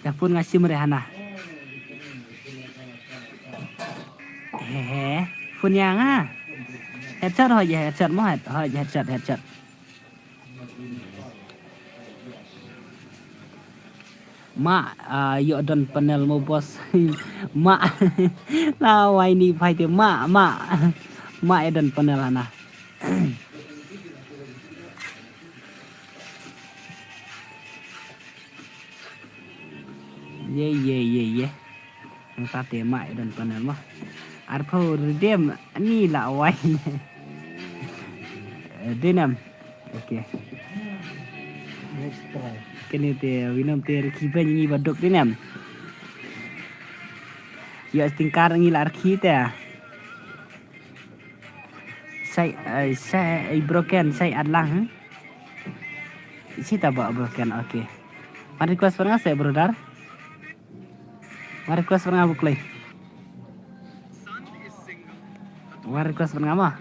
Ya phone nga shim re hana. He he. Phone ïa nga. Headshot hoi je headshot mo head. Hoi je headshot headshot. Ma, ah, ïoh don panel mo boss. Ma. La wai ni phai te ma ma. Ma ïoh don panel hana. Ye ye ye ye. Nang ta te ma ïoh don panel mo. Arphew redeem ni la wai. Dinam. Okay. Next try. Kene te winom te rki ben ni baduk dinam. Ya stingkar ni la rki te. Sai, eh, sai, eh, broken, sai adlang, hmm? Sita ba broken, okay. Wan request pernah saya, brother? Wan request pernah buklai? Wan request pernah mah?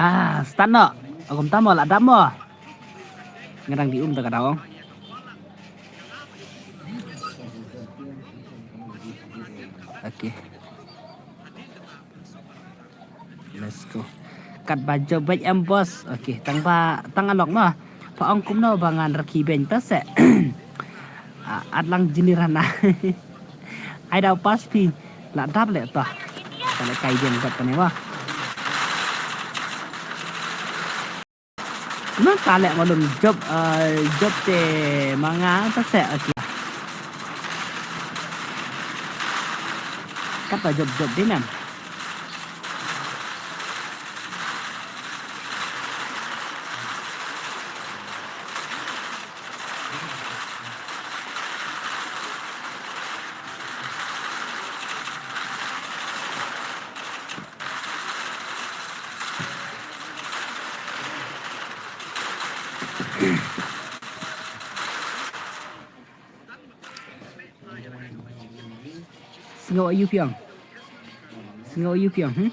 Ah, start noh. Agom tamo la dap mo. Ngadang di um ta ka daw. Okay. Let's go. Kat ba jop bad em boss. Okay, tang ba tang anok ma. Pha ong kumno ba ngan rki ben ta se. Ah, at lang jinir hana. Ai dau pas pi. La dap le ta. Ka le kai ben dap ne wa. Nata leh malum job, eh, job te manga ta se, okay. Kata job, job dei nam. Sngew ayu phi ong. Sngew ayu phi ong, hmm?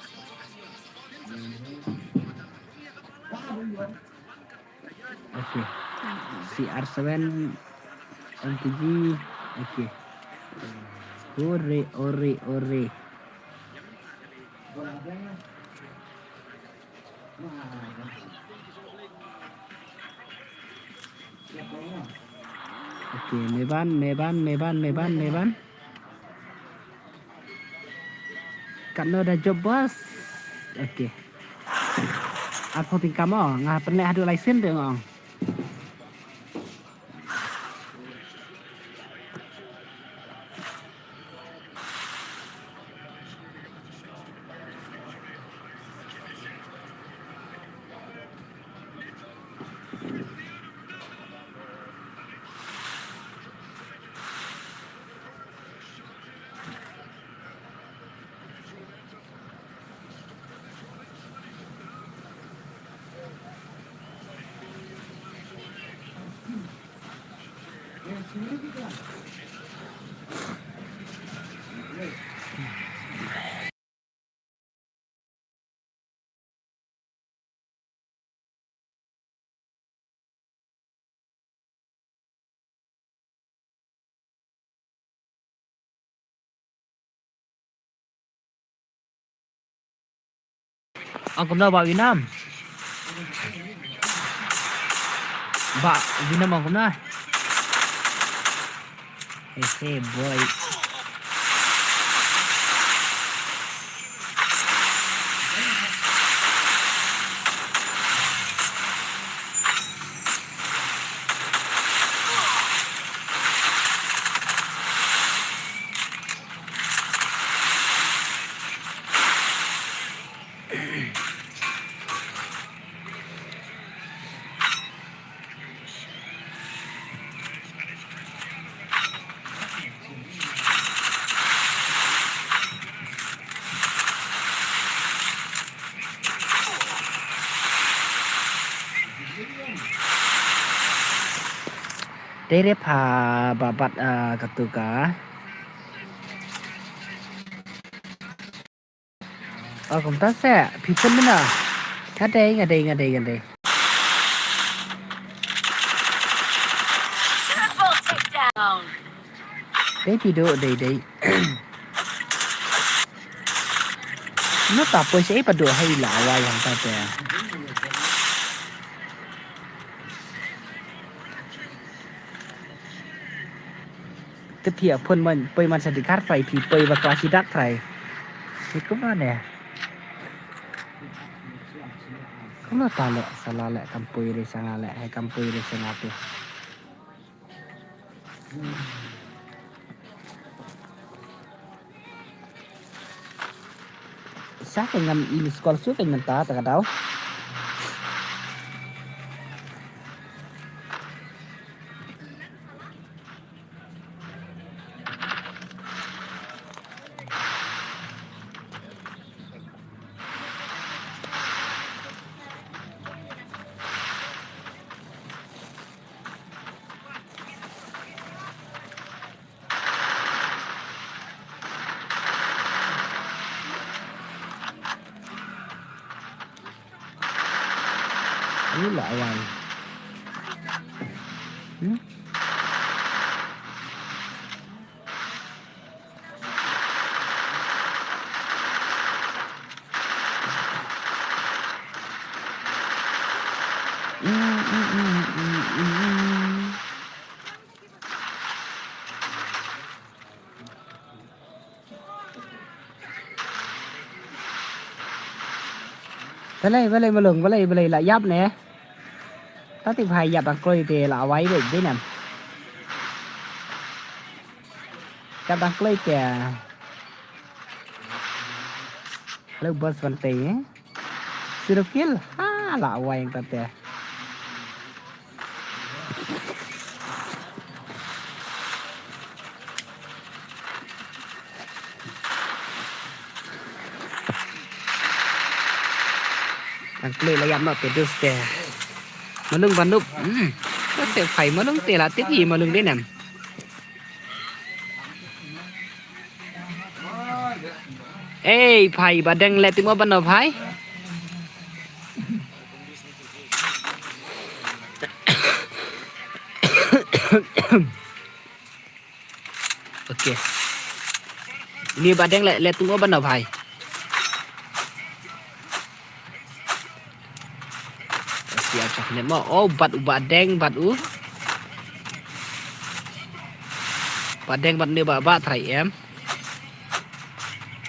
Okay. C R seven M T G. Okay. Ore, ore, ore. Okay, me ban, me ban, me ban, me ban, me ban. Katno da job, boss? Okay. Arphew tyngka mo, nga pynleh haduh lai sien te nga ong. Ong kumno Bah Winam? Bah Winam ong kumno? Hey, hey, boy. Dei re pha ba bat, ah, katu ka. Oh, kumta se, phi pun mynno? Nga dei, nga dei, nga dei, nga dei. Triple takedown. Dei phi duh, dei, dei. Nata poi shaei pat duh ha i la wai hangta te. Te phi ïa phone man, poi man sha dkhar trai, phi poi ba kla shi dak trai. Phi kumno ne? Kumno ta leh, sala leh, kam poi re sha nga leh, he kam poi re sha nga te. Sa ka ngam i miss call shuh ka mynta ta ka daw. Ni la awai. Hmm? Balei, balei, Malung, balei, balei, la ïap ne? Tati bha ïap dang kloi te la wai beit dei nam. Ïap dang kloi te. Hello boss Vante eh. Zero kill. Ha la wai ïap te. Ang kloi la ïap noh te dus te. Malung ba nup. Hmm. Ka se phai malung te la tip hi malung de nam. Ei phai ba deng le timo ban no phai. Okay. Ni ba deng le le timo ban no phai. Sia chak ne mo. Oh, bat u ba deng bat u. Ba deng bat ne ba ba trai em.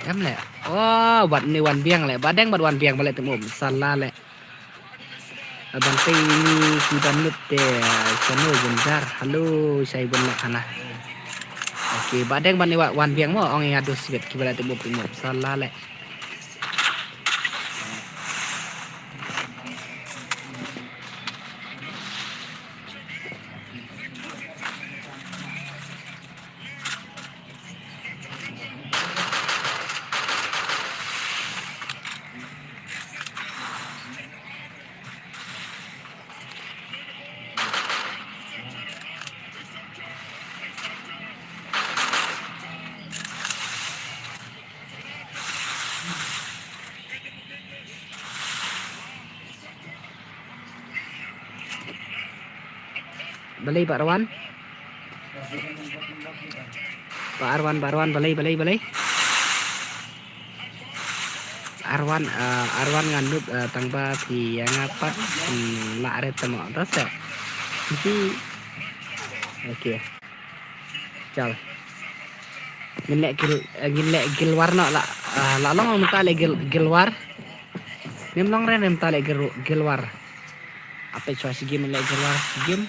Em le. Oh, bat ne wan biang le. Ba deng bat wan biang ba le timo. Salah le. Abang te ini ki ban lut te. Sano jenjar. Halo, sai bun lak hana. Okay, ba deng ban ne wa- wan biang mo. Ong ing adu sibet ki ba le timo timo. Salah le. Balei ba Arwan? Ba Arwan, ba Arwan, balei, balei, balei? Arwan, ah, Arwan nga nup, ah, tang ba phi ïa nga pat, hmm, la re tamo ta se. Hi. Okay. Chal. Ngin leh gil, eh, ngin leh gilwar noh la, ah, la long mynta leh gil, gilwar. Ngim long re mynta leh gil, gilwar. Ape chwa shi game leh gilwar shi game.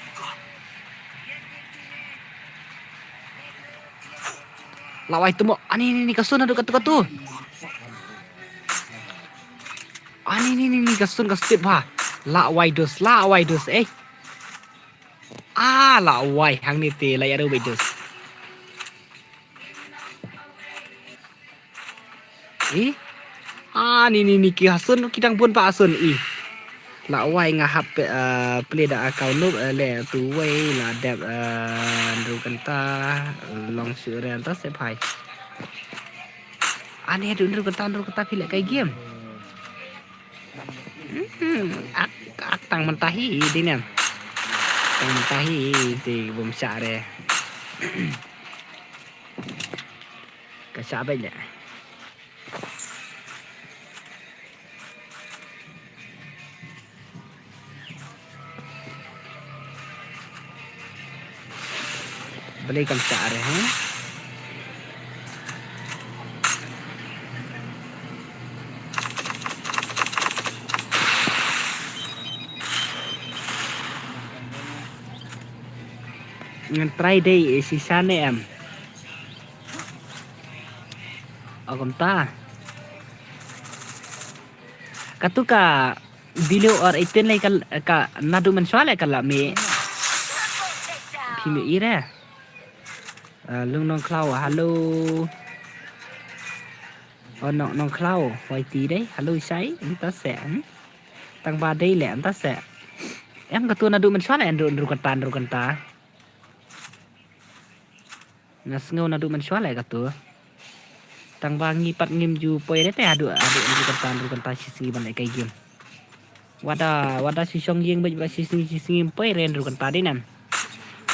La wai tumo. Ani ni ni kasun adu katu katu. Ani ni ni ni kasun ka step ha. La wai dus, la wai dus eh. Ah, la wai hangne te la ïa ru beit dus. Ih. Ah, ni ni ni ki hasun ki dang bun ba hasun ih. La wai nga hap, eh, play da account noob, eh, le tu wei la dep, eh, ndu kanta long shu re anta se phai. Ani adu ndu kanta ndu kanta phi le kai game. Hmm, ak, ak tang mynta hi dei ne. Tang mynta hi dei bym shah re. Ka shah beit le. Balei kam shah re ha? Ngan try dei, eh, shisha ne em. O kumta. Katu ka below or eighteen lei ka, ka naduh mynshuwa lei ka la mih. Phi mih ire. Ah, Lung Nongkhlaw, hello. O Nong, Nongkhlaw, Y T dei, hello Shai, ynta se, hmm? Tang ba dei leh, ynta se. Em katu naduh mynshuwa leh, ndru, ndru kynta, ndru kynta. Nga sngew naduh mynshuwa leh katu. Tang ba ngi pat ngim ju poi re te haduh, haduh ndru kynta, ndru kynta shi sngi ban leh kai game. Wada, wada shu shong ïing beit ba shi sngi, shi sngi ngim poi re ndru kynta dei nam.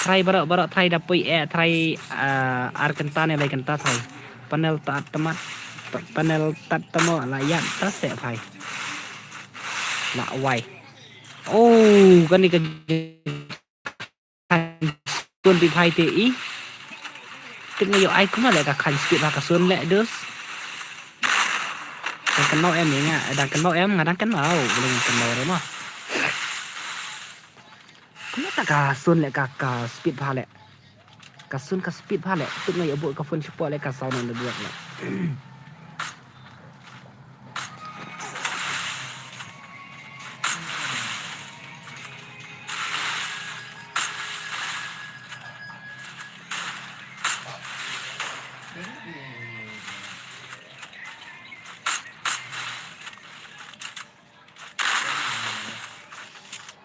Try baroh, baroh try da poi eh, try, ah, ar kynta ne lai kynta try. Panel tat tamat, pa-, panel tat tamo la ïa ta se phai. La wai. Oh, kane ka Khan Sun bi phai te i. Tip nga ïoh ai kumno leh ka Khan Speed ha ka Sun leh dus. Dang kynmaw em ïa nga, dang kynmaw em, nga dang kynmaw, balei ngan kynmaw re mo. Kumta ka sun le ka, ka speed bha le. Ka sun ka speed bha le. Tip nga ïa bud ka phone shipor le ka sound on the block le.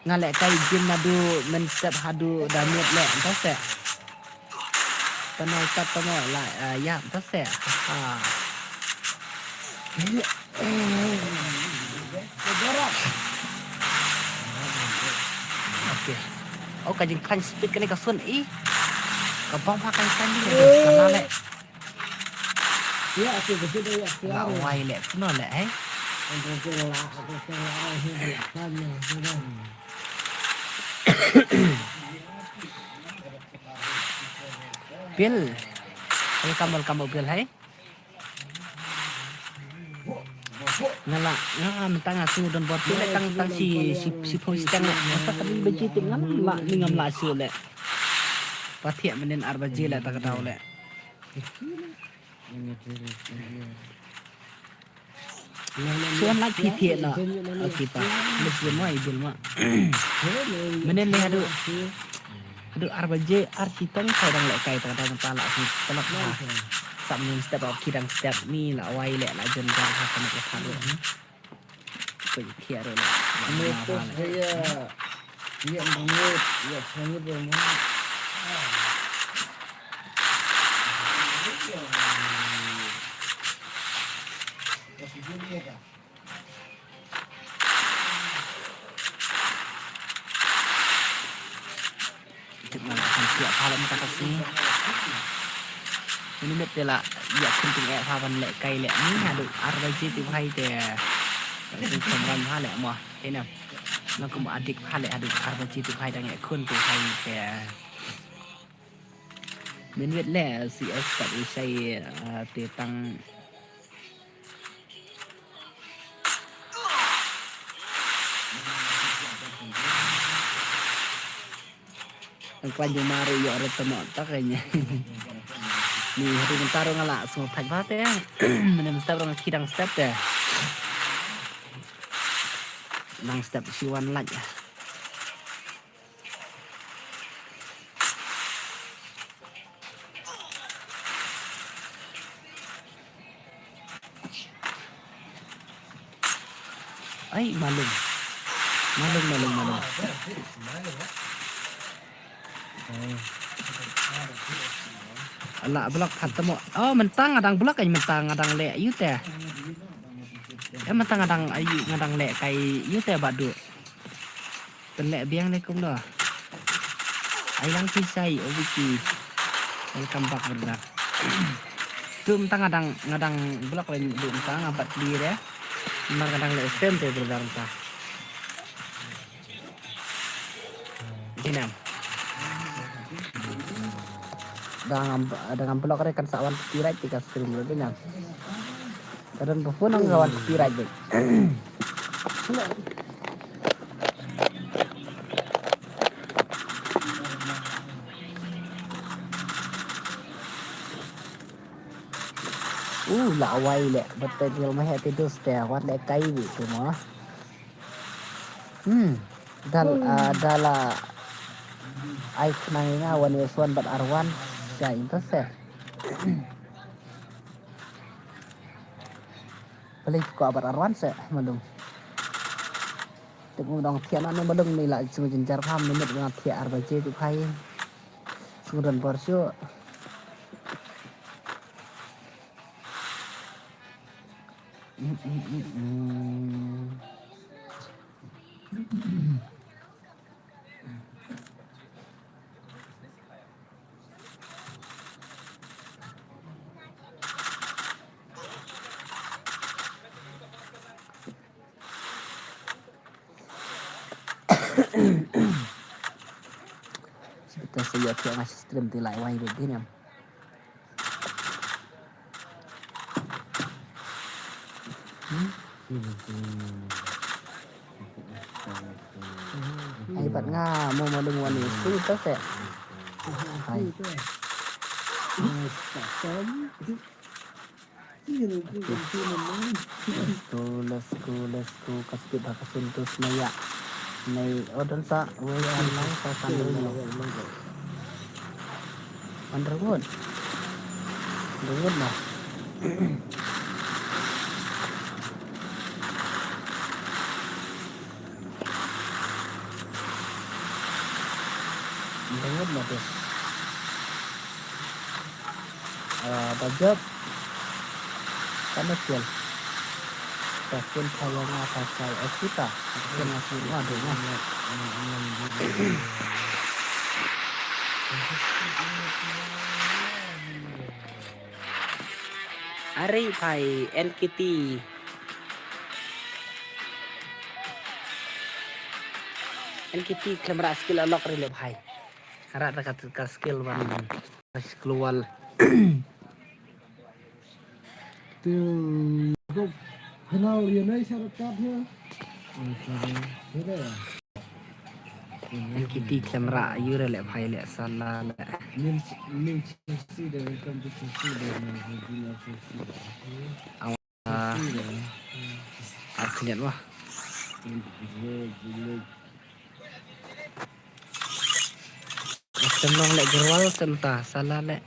Nga leh kai gym naduh mynstep haduh da miet leh, ym tang seh. Pynol tat pynol la, ah, ïa, ym tang seh. Ha. Okay. Oh, ka jingkhlaiñ speed kane ka sun i. Ka bam ha ka jingkhlaiñ ni ka sana leh. La wai leh, kumno leh, eh? Bill. Welcome, welcome, Bill, hai. Nga la, nga mynta nga sngew don bor Bill leh tang, tang shi, shi, shiphew shiteng leh. Mynta ka dei baje tip nga la, ni ngam lah shuh leh. Pathiah mynnin ar baje leh ta ka daw leh. Shu wan lait phi thiah noh. Okay pa. Leit shu wan mo, i Bill mo. Mynnin leh haduh, haduh ar baje, ar shiteng, sa dang leh kai, ta dang ta la shu pynlong ha. Sa mynnin step, okay, dang step ni la wai leh, la jan jar ha, kane ka thad ruh. Ko ïa thiah ruh la. Mut to sa ïa, ïa mut, ïa sa mut ruh mut. Tip nga la kham thiah pha lem ta ka sngi. Minit te la ïa khun ting eh pha ban leh kai leh ni haduh ar baje tip hai te. Shu kham ran ha leh mo. Te na. Na kum adik pha leh haduh ar baje tip hai dang ïa khun tip hai te. Minit leh C S kat u shai, ah, te tang Ang klan jong ma ruh ïoh ruh tymok tak kane. Ni haduh mynta ruh nga la sngewthuh bha te. Mynne mynstep ruh nga khie dang step te. Dang step shi wan lait. Ai, malum. Malum, malum, malum. Ala block phat tamo. Oh, mynta nga dang block, ai mynta nga dang leh ïa u te. Eh, mynta nga dang, ai, nga dang leh kai ïa u te bad u. Pynleh biang ne kumno. Ai lang phi shai, oh Vicky. Welcome back, brother. Tu mynta nga dang, nga dang block leh mynta nga bat clear eh. Mynta nga dang leh stream te, brother, mynta. Dinam. Dang am, dang am block re kan sa wan copyright te ka stream ruh dinam. Ka don ba phone nga wan copyright dei. Uh, la wai leh, ba te dil ma he te dus te, wat leh kai wi tu mo. Hmm, dal, ah, dala ai khnang nga wan wes wan bad arwan, sha inta se. Balik ko bad arwan se, malum. Tip u dang thiah na ne malum ni la shu jynjar pham minit dang thiah ar baje tu phai. Shu don bor shu. Sipita sa ïa thiah nga shi stream te lai wai bad dei ne em. Hmm? Ai pat nga mo mo ding wan ni sku ta se. Hai. Let's go, let's go, let's go. Ka speed ha ka sun tu snaya. Nei odon sa wei an lang sa kan dei mo. Underwood. Underwood na. Underwood na tu. Ah, bajot. Kana kial. Takin kaya nga pakai ekita. Takin aku ada nga. Ari pai N K T. N K T khlem rah skill a lok ri le pai. Rah ka, ka skill ban skill wall. Tiu, kop, kenal ye nai syarat kat ye. N K T khlem rah yu re le pai le sala le. New, new Chelsea de, welcome to Chelsea de, new Chelsea de. Awa, ar khyndiat wah. Sem long le gerwal sem ta sala le.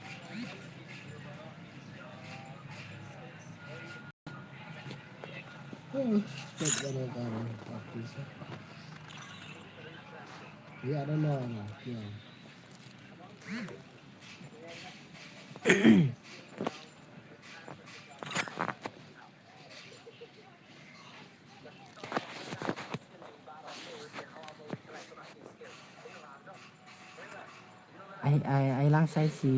Ai, ai, ai lang sai si,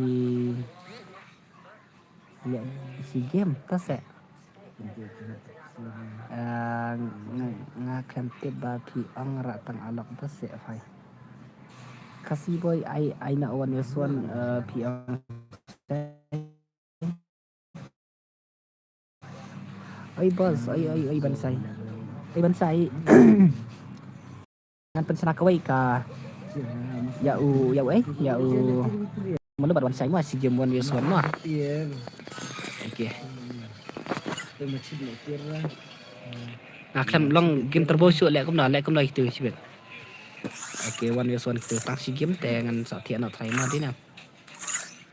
ya, si game ta se. Eh, nga, nga khlem tip ba phi ong rah tang a lok ta se phai. Khasi boy, ai, ai na wan yo suan, eh, phi ong. Oi boss, oi, oi, oi Bansai. Oi Bansai. Ngan pynshna kawei ka. Ya u, ya u, eh, ya u. Malu bad Bansai mo, si game one versus one mo. Okay. Nga khlem long game turbo shuh leh kumno, leh kumno itu sibet. Okay, one versus one itu tang si game te ngan sa thiah na try mo dina.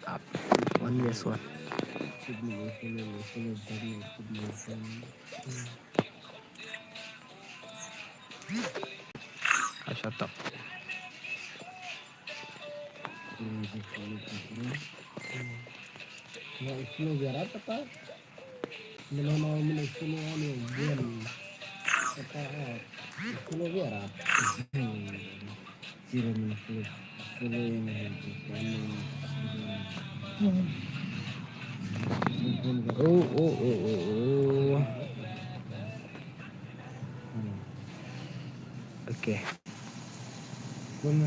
Up. One versus one. I shut up. Oh, oh, oh, oh, oh. Okay. One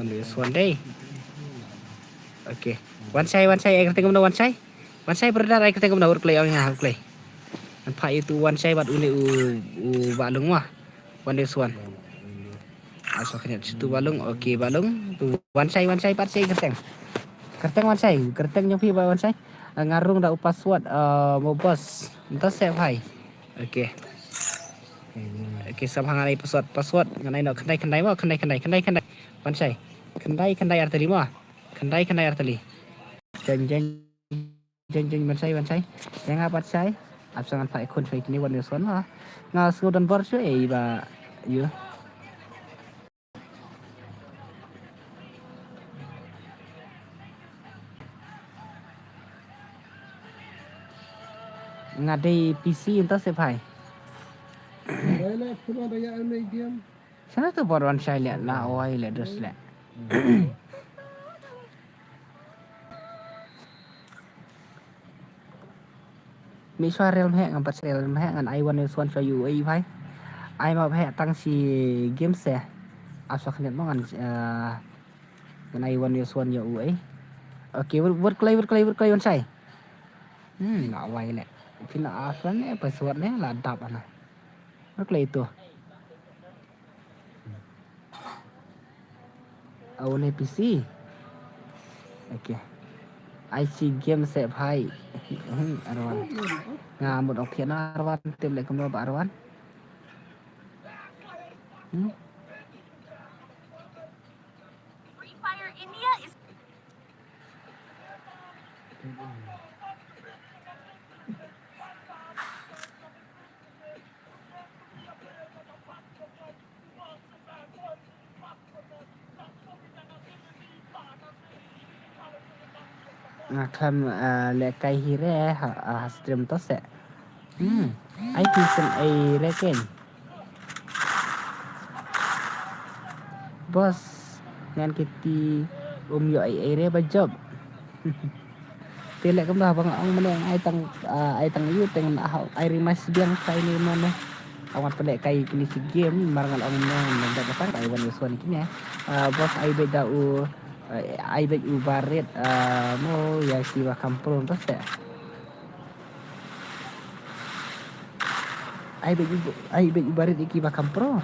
versus one dei. Okay. Wan Shai, Wan Shai, ai kyrteng kumno Wan Shai? Wan Shai brother, ai kyrteng kumno, ur klei ong ha, ur klei. Ngan phah ïa utu Wan Shai bad une u, u Bah Lung mo. One versus one. Aso khyndiat shuh tu Bah Lung. Okay, Bah Lung. Tu Wan Shai, Wan Shai pat Shai kyrteng. Kyrteng Wan Shai, kyrteng jong phi Bah Wan Shai. Nga rung da u password, eh, mo boss. Nto sep hai. Okay. Okay, sep ha ngan ai password, password ngan ai noh khyndai khyndai mo, khyndai khyndai, khyndai khyndai. Wan Shai. Khyndai khyndai ar tylli mo. Khyndai khyndai ar tylli. Jeng jeng. Jeng jeng Wan Shai, Wan Shai. Jeng nga pat Shai. Ap sa ngan phah ïa khun Shai kine One versus one mo. Nga sngew don bor shuh ei Bah ïa. Nga dei P C nto sep hai. Shano to bor Wan Shai leh la oi leh dos leh. Mih shuwa rel mheh, ngam pat rel mheh, ngan ai One versus one shuwa ïa u ei phai. Ai ma bheh tang shi game se. Ap sa khyndiat mo ngan, eh, ngan ai One versus one ïa u ei. Okay, wut, wut klei, wut klei, wut klei Wan Shai. Hmm, nga wai leh. Phi na aslan ne, password ne, la dap ana. Mar klei tu. Au ne P C. Okay. Ai chi game se bhai. Arwan. Nga mut ong phi na Arwan, tip leh kumno ba Arwan. Hmm? Free Fire India is Nga khlem, ah, leh kai hi re ha, ha stream to se. Hmm. Ai ti sen ai re ken. Boss, ngan kiti um yo ai ai re ba job. Te leh kumba ba nga ong mane ai tang, ah, ai tang yu teng na ha ai ri mas biang kai ni mane. Awan pele kai kini si game mar ngal ong mane nang da tang ai wan wan kini. Ah, boss ai be da u, ah, ai be u barit, ah, mo ya si ba kampro to se. Ai bad u, ai bad u barit ïa ki ba kham pro.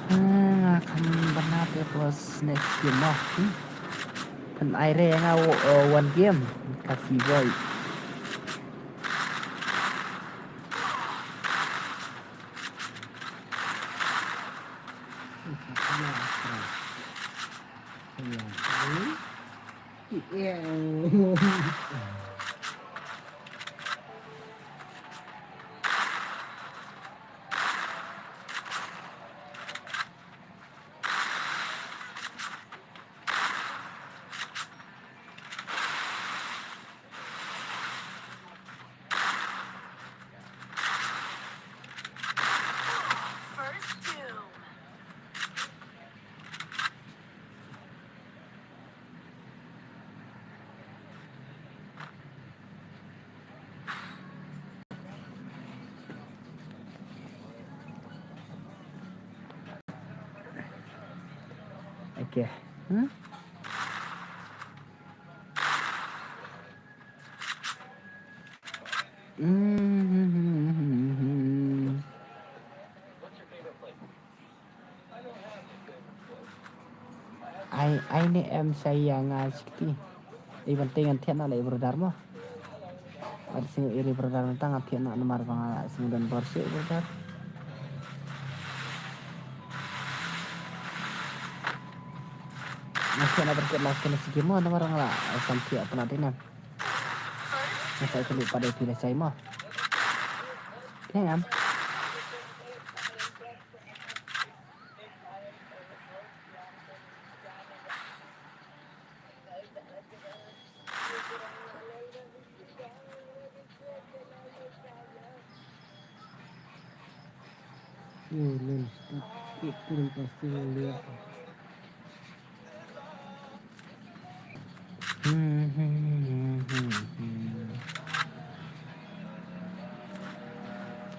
Ah, nga kham bana te pos next game mo. Hmm. Pynai re nga, uh, one game. Kasi boy. Okay. Hmm? Hmm. Ai, ai ne em sa ïa nga sikti. Iban te ngan thiah na le brother mo. Ar sing iri brother ngan tang thiah na namar ba nga sing don bor si brother. Nga thiah na berkat mas kena sigi mo namar nga sam thiah pernah dinam. Nga sa ikut pada pilih saya mo. Damn.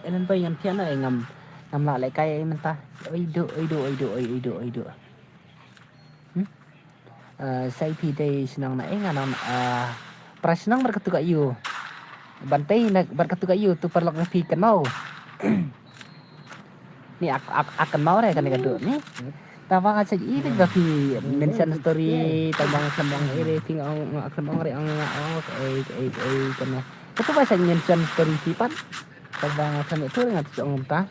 Elen bai ngan thiah na ngam, ngam lah leh kai mynta. Oi do, oi do, oi do, oi do, oi do. Hmm? Ah, sai phi dei shnong na eng anang, ah, pra shnong bad katu ka yu. Ban tei na bad katu ka yu tu paralok na phi kynmaw. Ni ak, ak, ak kynmaw re kane ka duk ni. Tang ba nga check i ba phi mention story, tang ba nga khlem ong i re phi ong, nga khlem ong re ong nga ong, eh, eh, eh, kane. Katu ba check mention story phi pat. Tang ba nga khlem tu re nga tu ong ta.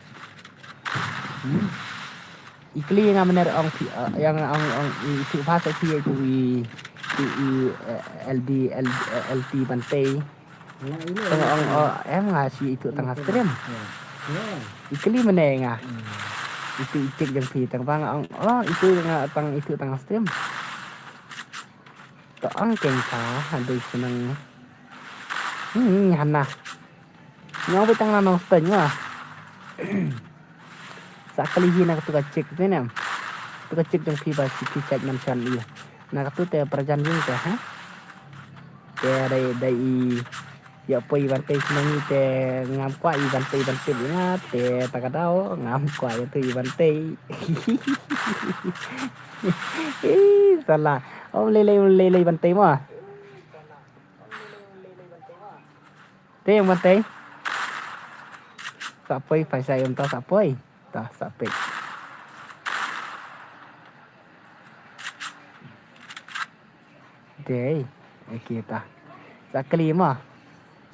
Hmm. I kli nga mynner ong phi, eh, ïa nga ong, ong i tu pha sa phi tu i, tu i, eh, L D, L, eh, L T ban tei. Tang ong, oh, em nga shi itu tang stream. I kli mynne nga. Itu i check jong phi tang ba nga ong, oh, itu nga tang itu tang stream. To ong keng ka, ha dei shnong. Hmm, hana. Nga ong beit tang na Nongstoiñ ma. Sa kali hi na katu ka chik te ne. Katu ka chik jong phi ba shi phi chak man chan i. Na katu te prajan jing te ha. Te dei dei i ïa poi ban tei shnong i te ngam kwah i ban tei ban tip i nga te ta ka daw ngam kwah ïa tu i ban tei. Ih, sala. Ym lei lei, ym lei lei ban tei mo. Te ïa ban tei. Sa poi, poi sa ïa mynta sa poi. Ta sa poi. Dei. Ïa kita. Sa kali mo.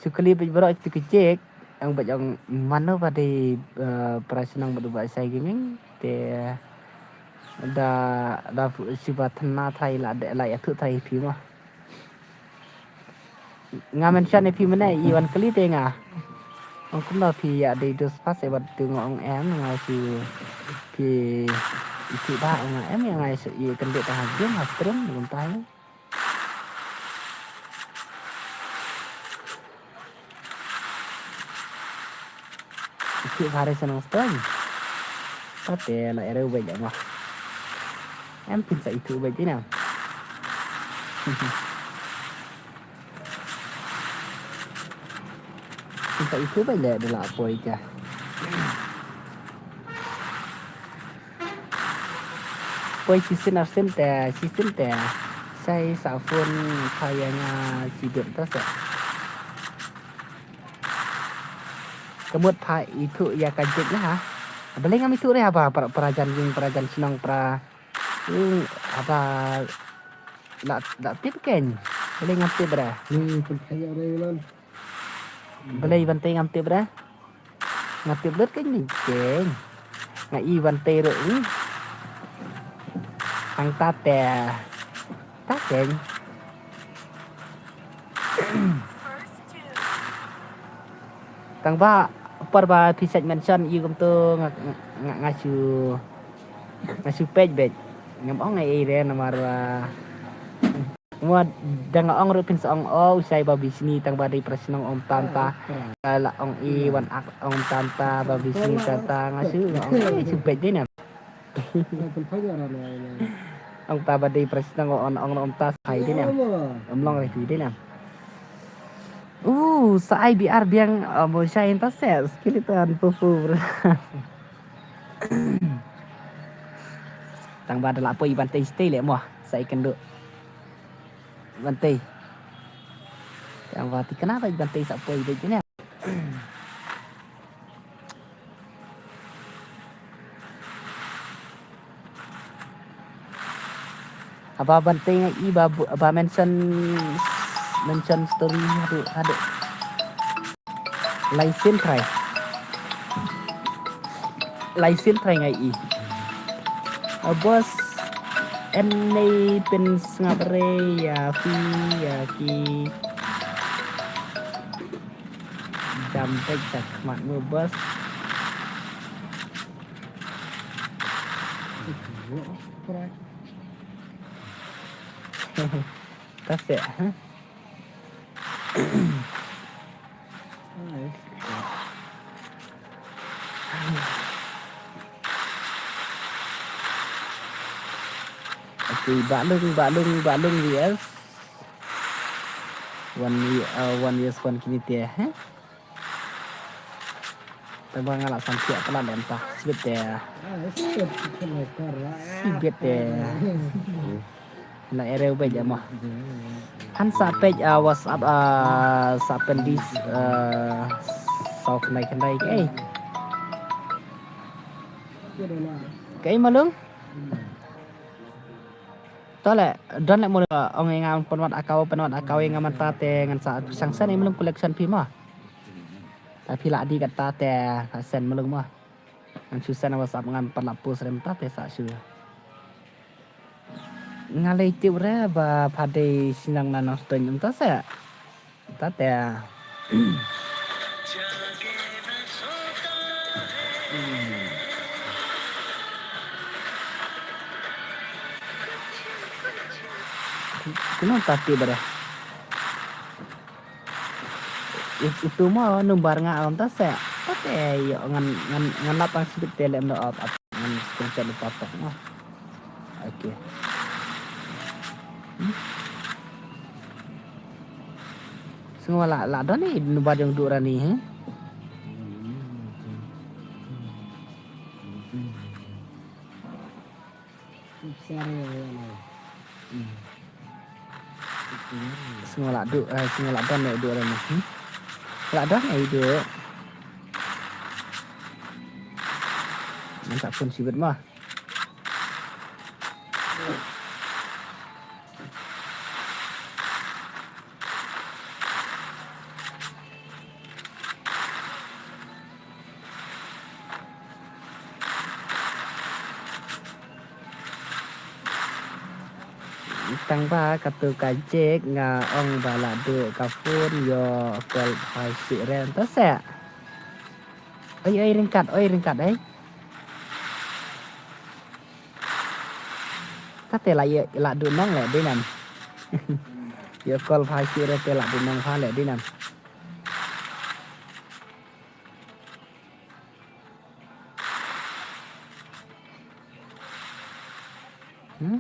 Shu kali bad baroh ïa kita ki jek. Ong bad ong mano ba dei, eh, para shnong bad u Bah Shai Gaming. Te da, da shu ba thanna trai la de, la ïathuh trai phi mo. Nga mention ïa phi mynne, i wan kylli te nga. Ong kumno phi ïa dei dos pas, eh, bad tu nga ong em, nga shu phi iti ba, ong nga em, ïa nga shu i kyndit tang ha game, ha stream, kumta hi. Ithuh bha re shnong Stone. Pate la ere u beit mo. Em phin sa ithuh u beit ina. Phin sa ithuh u beit le de la poi ka. Poi shisien arsien te, shisien te. Sai sa phone pha ïa nga sibit ta sa. Ka mut pha ithuh ïa ka jik na ha. Balei ngam ithuh re haba para, para jan jing, para jan shnong, para, hmm, haba la, la tip keiñ. Balei ngam tip re? Hmm, pun kaya re lan. Balei ban tei ngam tip re? Nga tip lut keiñ ni keiñ. Nga i ban tei ruh ni. Hangta te. Ta keiñ. Tang ba par ba phi sait mention i kumto nga, nga, nga shu, nga shu peit beit. Ngam ong ei ei re namar ba mo da nga ong ruh phin sa ong o u shai ba bishni tang ba dei para shnong ong tam ta. Ka la ong i wan ak ong tam ta ba bishni tam ta nga shu nga ong ei shu peit dei na. Ong ta ba dei para shnong ong ong ong ta sai dei na. Ong long re dei na. U sa I B R biang mo shai ta se skeleton pu pu. Tang ba da la poi ban tei stay le mo sai kendu. Ban tei. Yang ba ti kena ba ban tei sa poi ba jena. Aba ban tei ngai i ba, ba mention, mention story hadu hadu. Lai sien trai. Lai sien trai ngai i. A boss, en nei pyn sngap re ïa phi ïa ki. Jam bek sa khmat mu boss. Ka se, ha? Okay, Balung, Balung, Balung V S. One, uh, one V S one kini te, ha? Tang ba nga la sam siah palat lem ta. Sibit te. Sibit te. Na ere u bej ama. Han sa pej, ah, WhatsApp, ah, sa pen dis, ah, sau khyndai khyndai ke. Ke malung? To le, don le mulu ong nga pynwad account, pynwad account nga mynta te ngan sa shang send i malung collection phi ma. Ta phi la di kata te sa send malung ma. Ngan shu send WhatsApp ngan pat la post re mynta te sa shu. Nga lei tip re ba pha dei shnong na Nongstoiñ mynta se. Ta te. Kuno ta tip re. It-, itu mo number nga ong ta se. Ta te ïoh ngan, ngan, ngan lap ang sibit te lem do ap, ap, ngan screenshot do ap, ap, mo. Okay. Hmm? Sngewbha la, la don i number jong Duh Rani, he? Hmm. Sngew la duh, eh, sngew la don ïa u duh re mo. Hmm? La don ïa u duh. Ngan sa phone shibit mo. Tang ba katu ka jek nga ong ba la duh ka phone ïoh call pha shi re ta seh. Oi, oi, ryngkat, oi, ryngkat, eh. Kate la ïa, la duh nong leh dei nam. Ïoh call pha shi re te la duh nong pha leh dei nam. Hmm?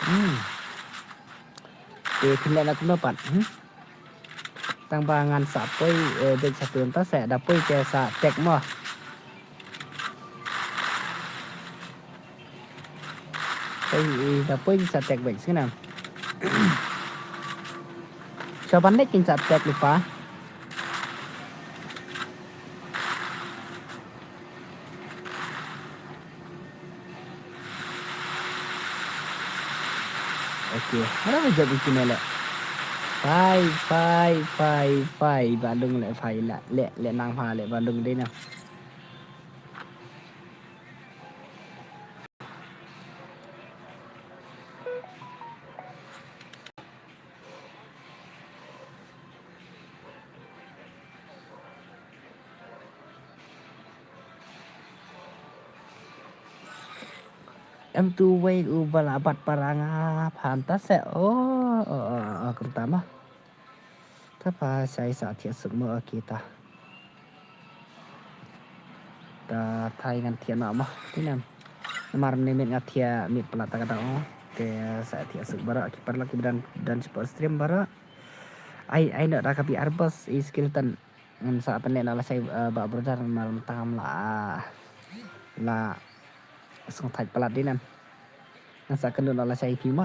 Hmm. Te phin leh na kumno pat, hmm? Tang ba ngan sa poi, eh, beit sha tu, nta sa da poi te sa tek mo. Poi, eh, da poi sa tek beit sngewbha. Sha ban leit kin sa tek lypa. Okay, hana ba jop kin leh. Phai, phai, phai, phai, ba lung leh phai leh, leh, leh nang pha leh ba lung dei na. Em tu wei u ba la bat para nga phan ta se. Oh, oh, oh, oh, kumta ma. Ta pa sai sa thiah suk mo, okay ta. Ta thai ngan thiah noh mo. Ti nam. Namar ne miet nga thiah miet palat ta ka dang. Te sa thiah suk baroh ki paralok ki ba don, don support stream baroh. Ai, ai noh da ka B R Boss i skeleton. Ngan sa pynleh noh lashai, eh, ba brother namar mynta ngam lah, lah sngewthait palat dei nam. Ngan sa kynduh noh lashai phi mo.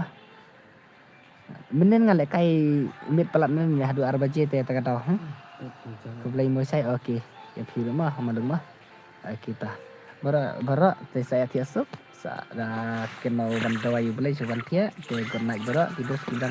Mynnin nga lehkai miet palat mynnin haduh ar baje te ta ka daw, hmm? Khublei mo shai, okay. Ïa phi ruh mo, ha ma dung mo. Okay ta. Baroh, baroh te sa ïa thiah suk, sa da kynmaw ban duwai U Blei sha ban thiah, te good night baroh, ki dost ki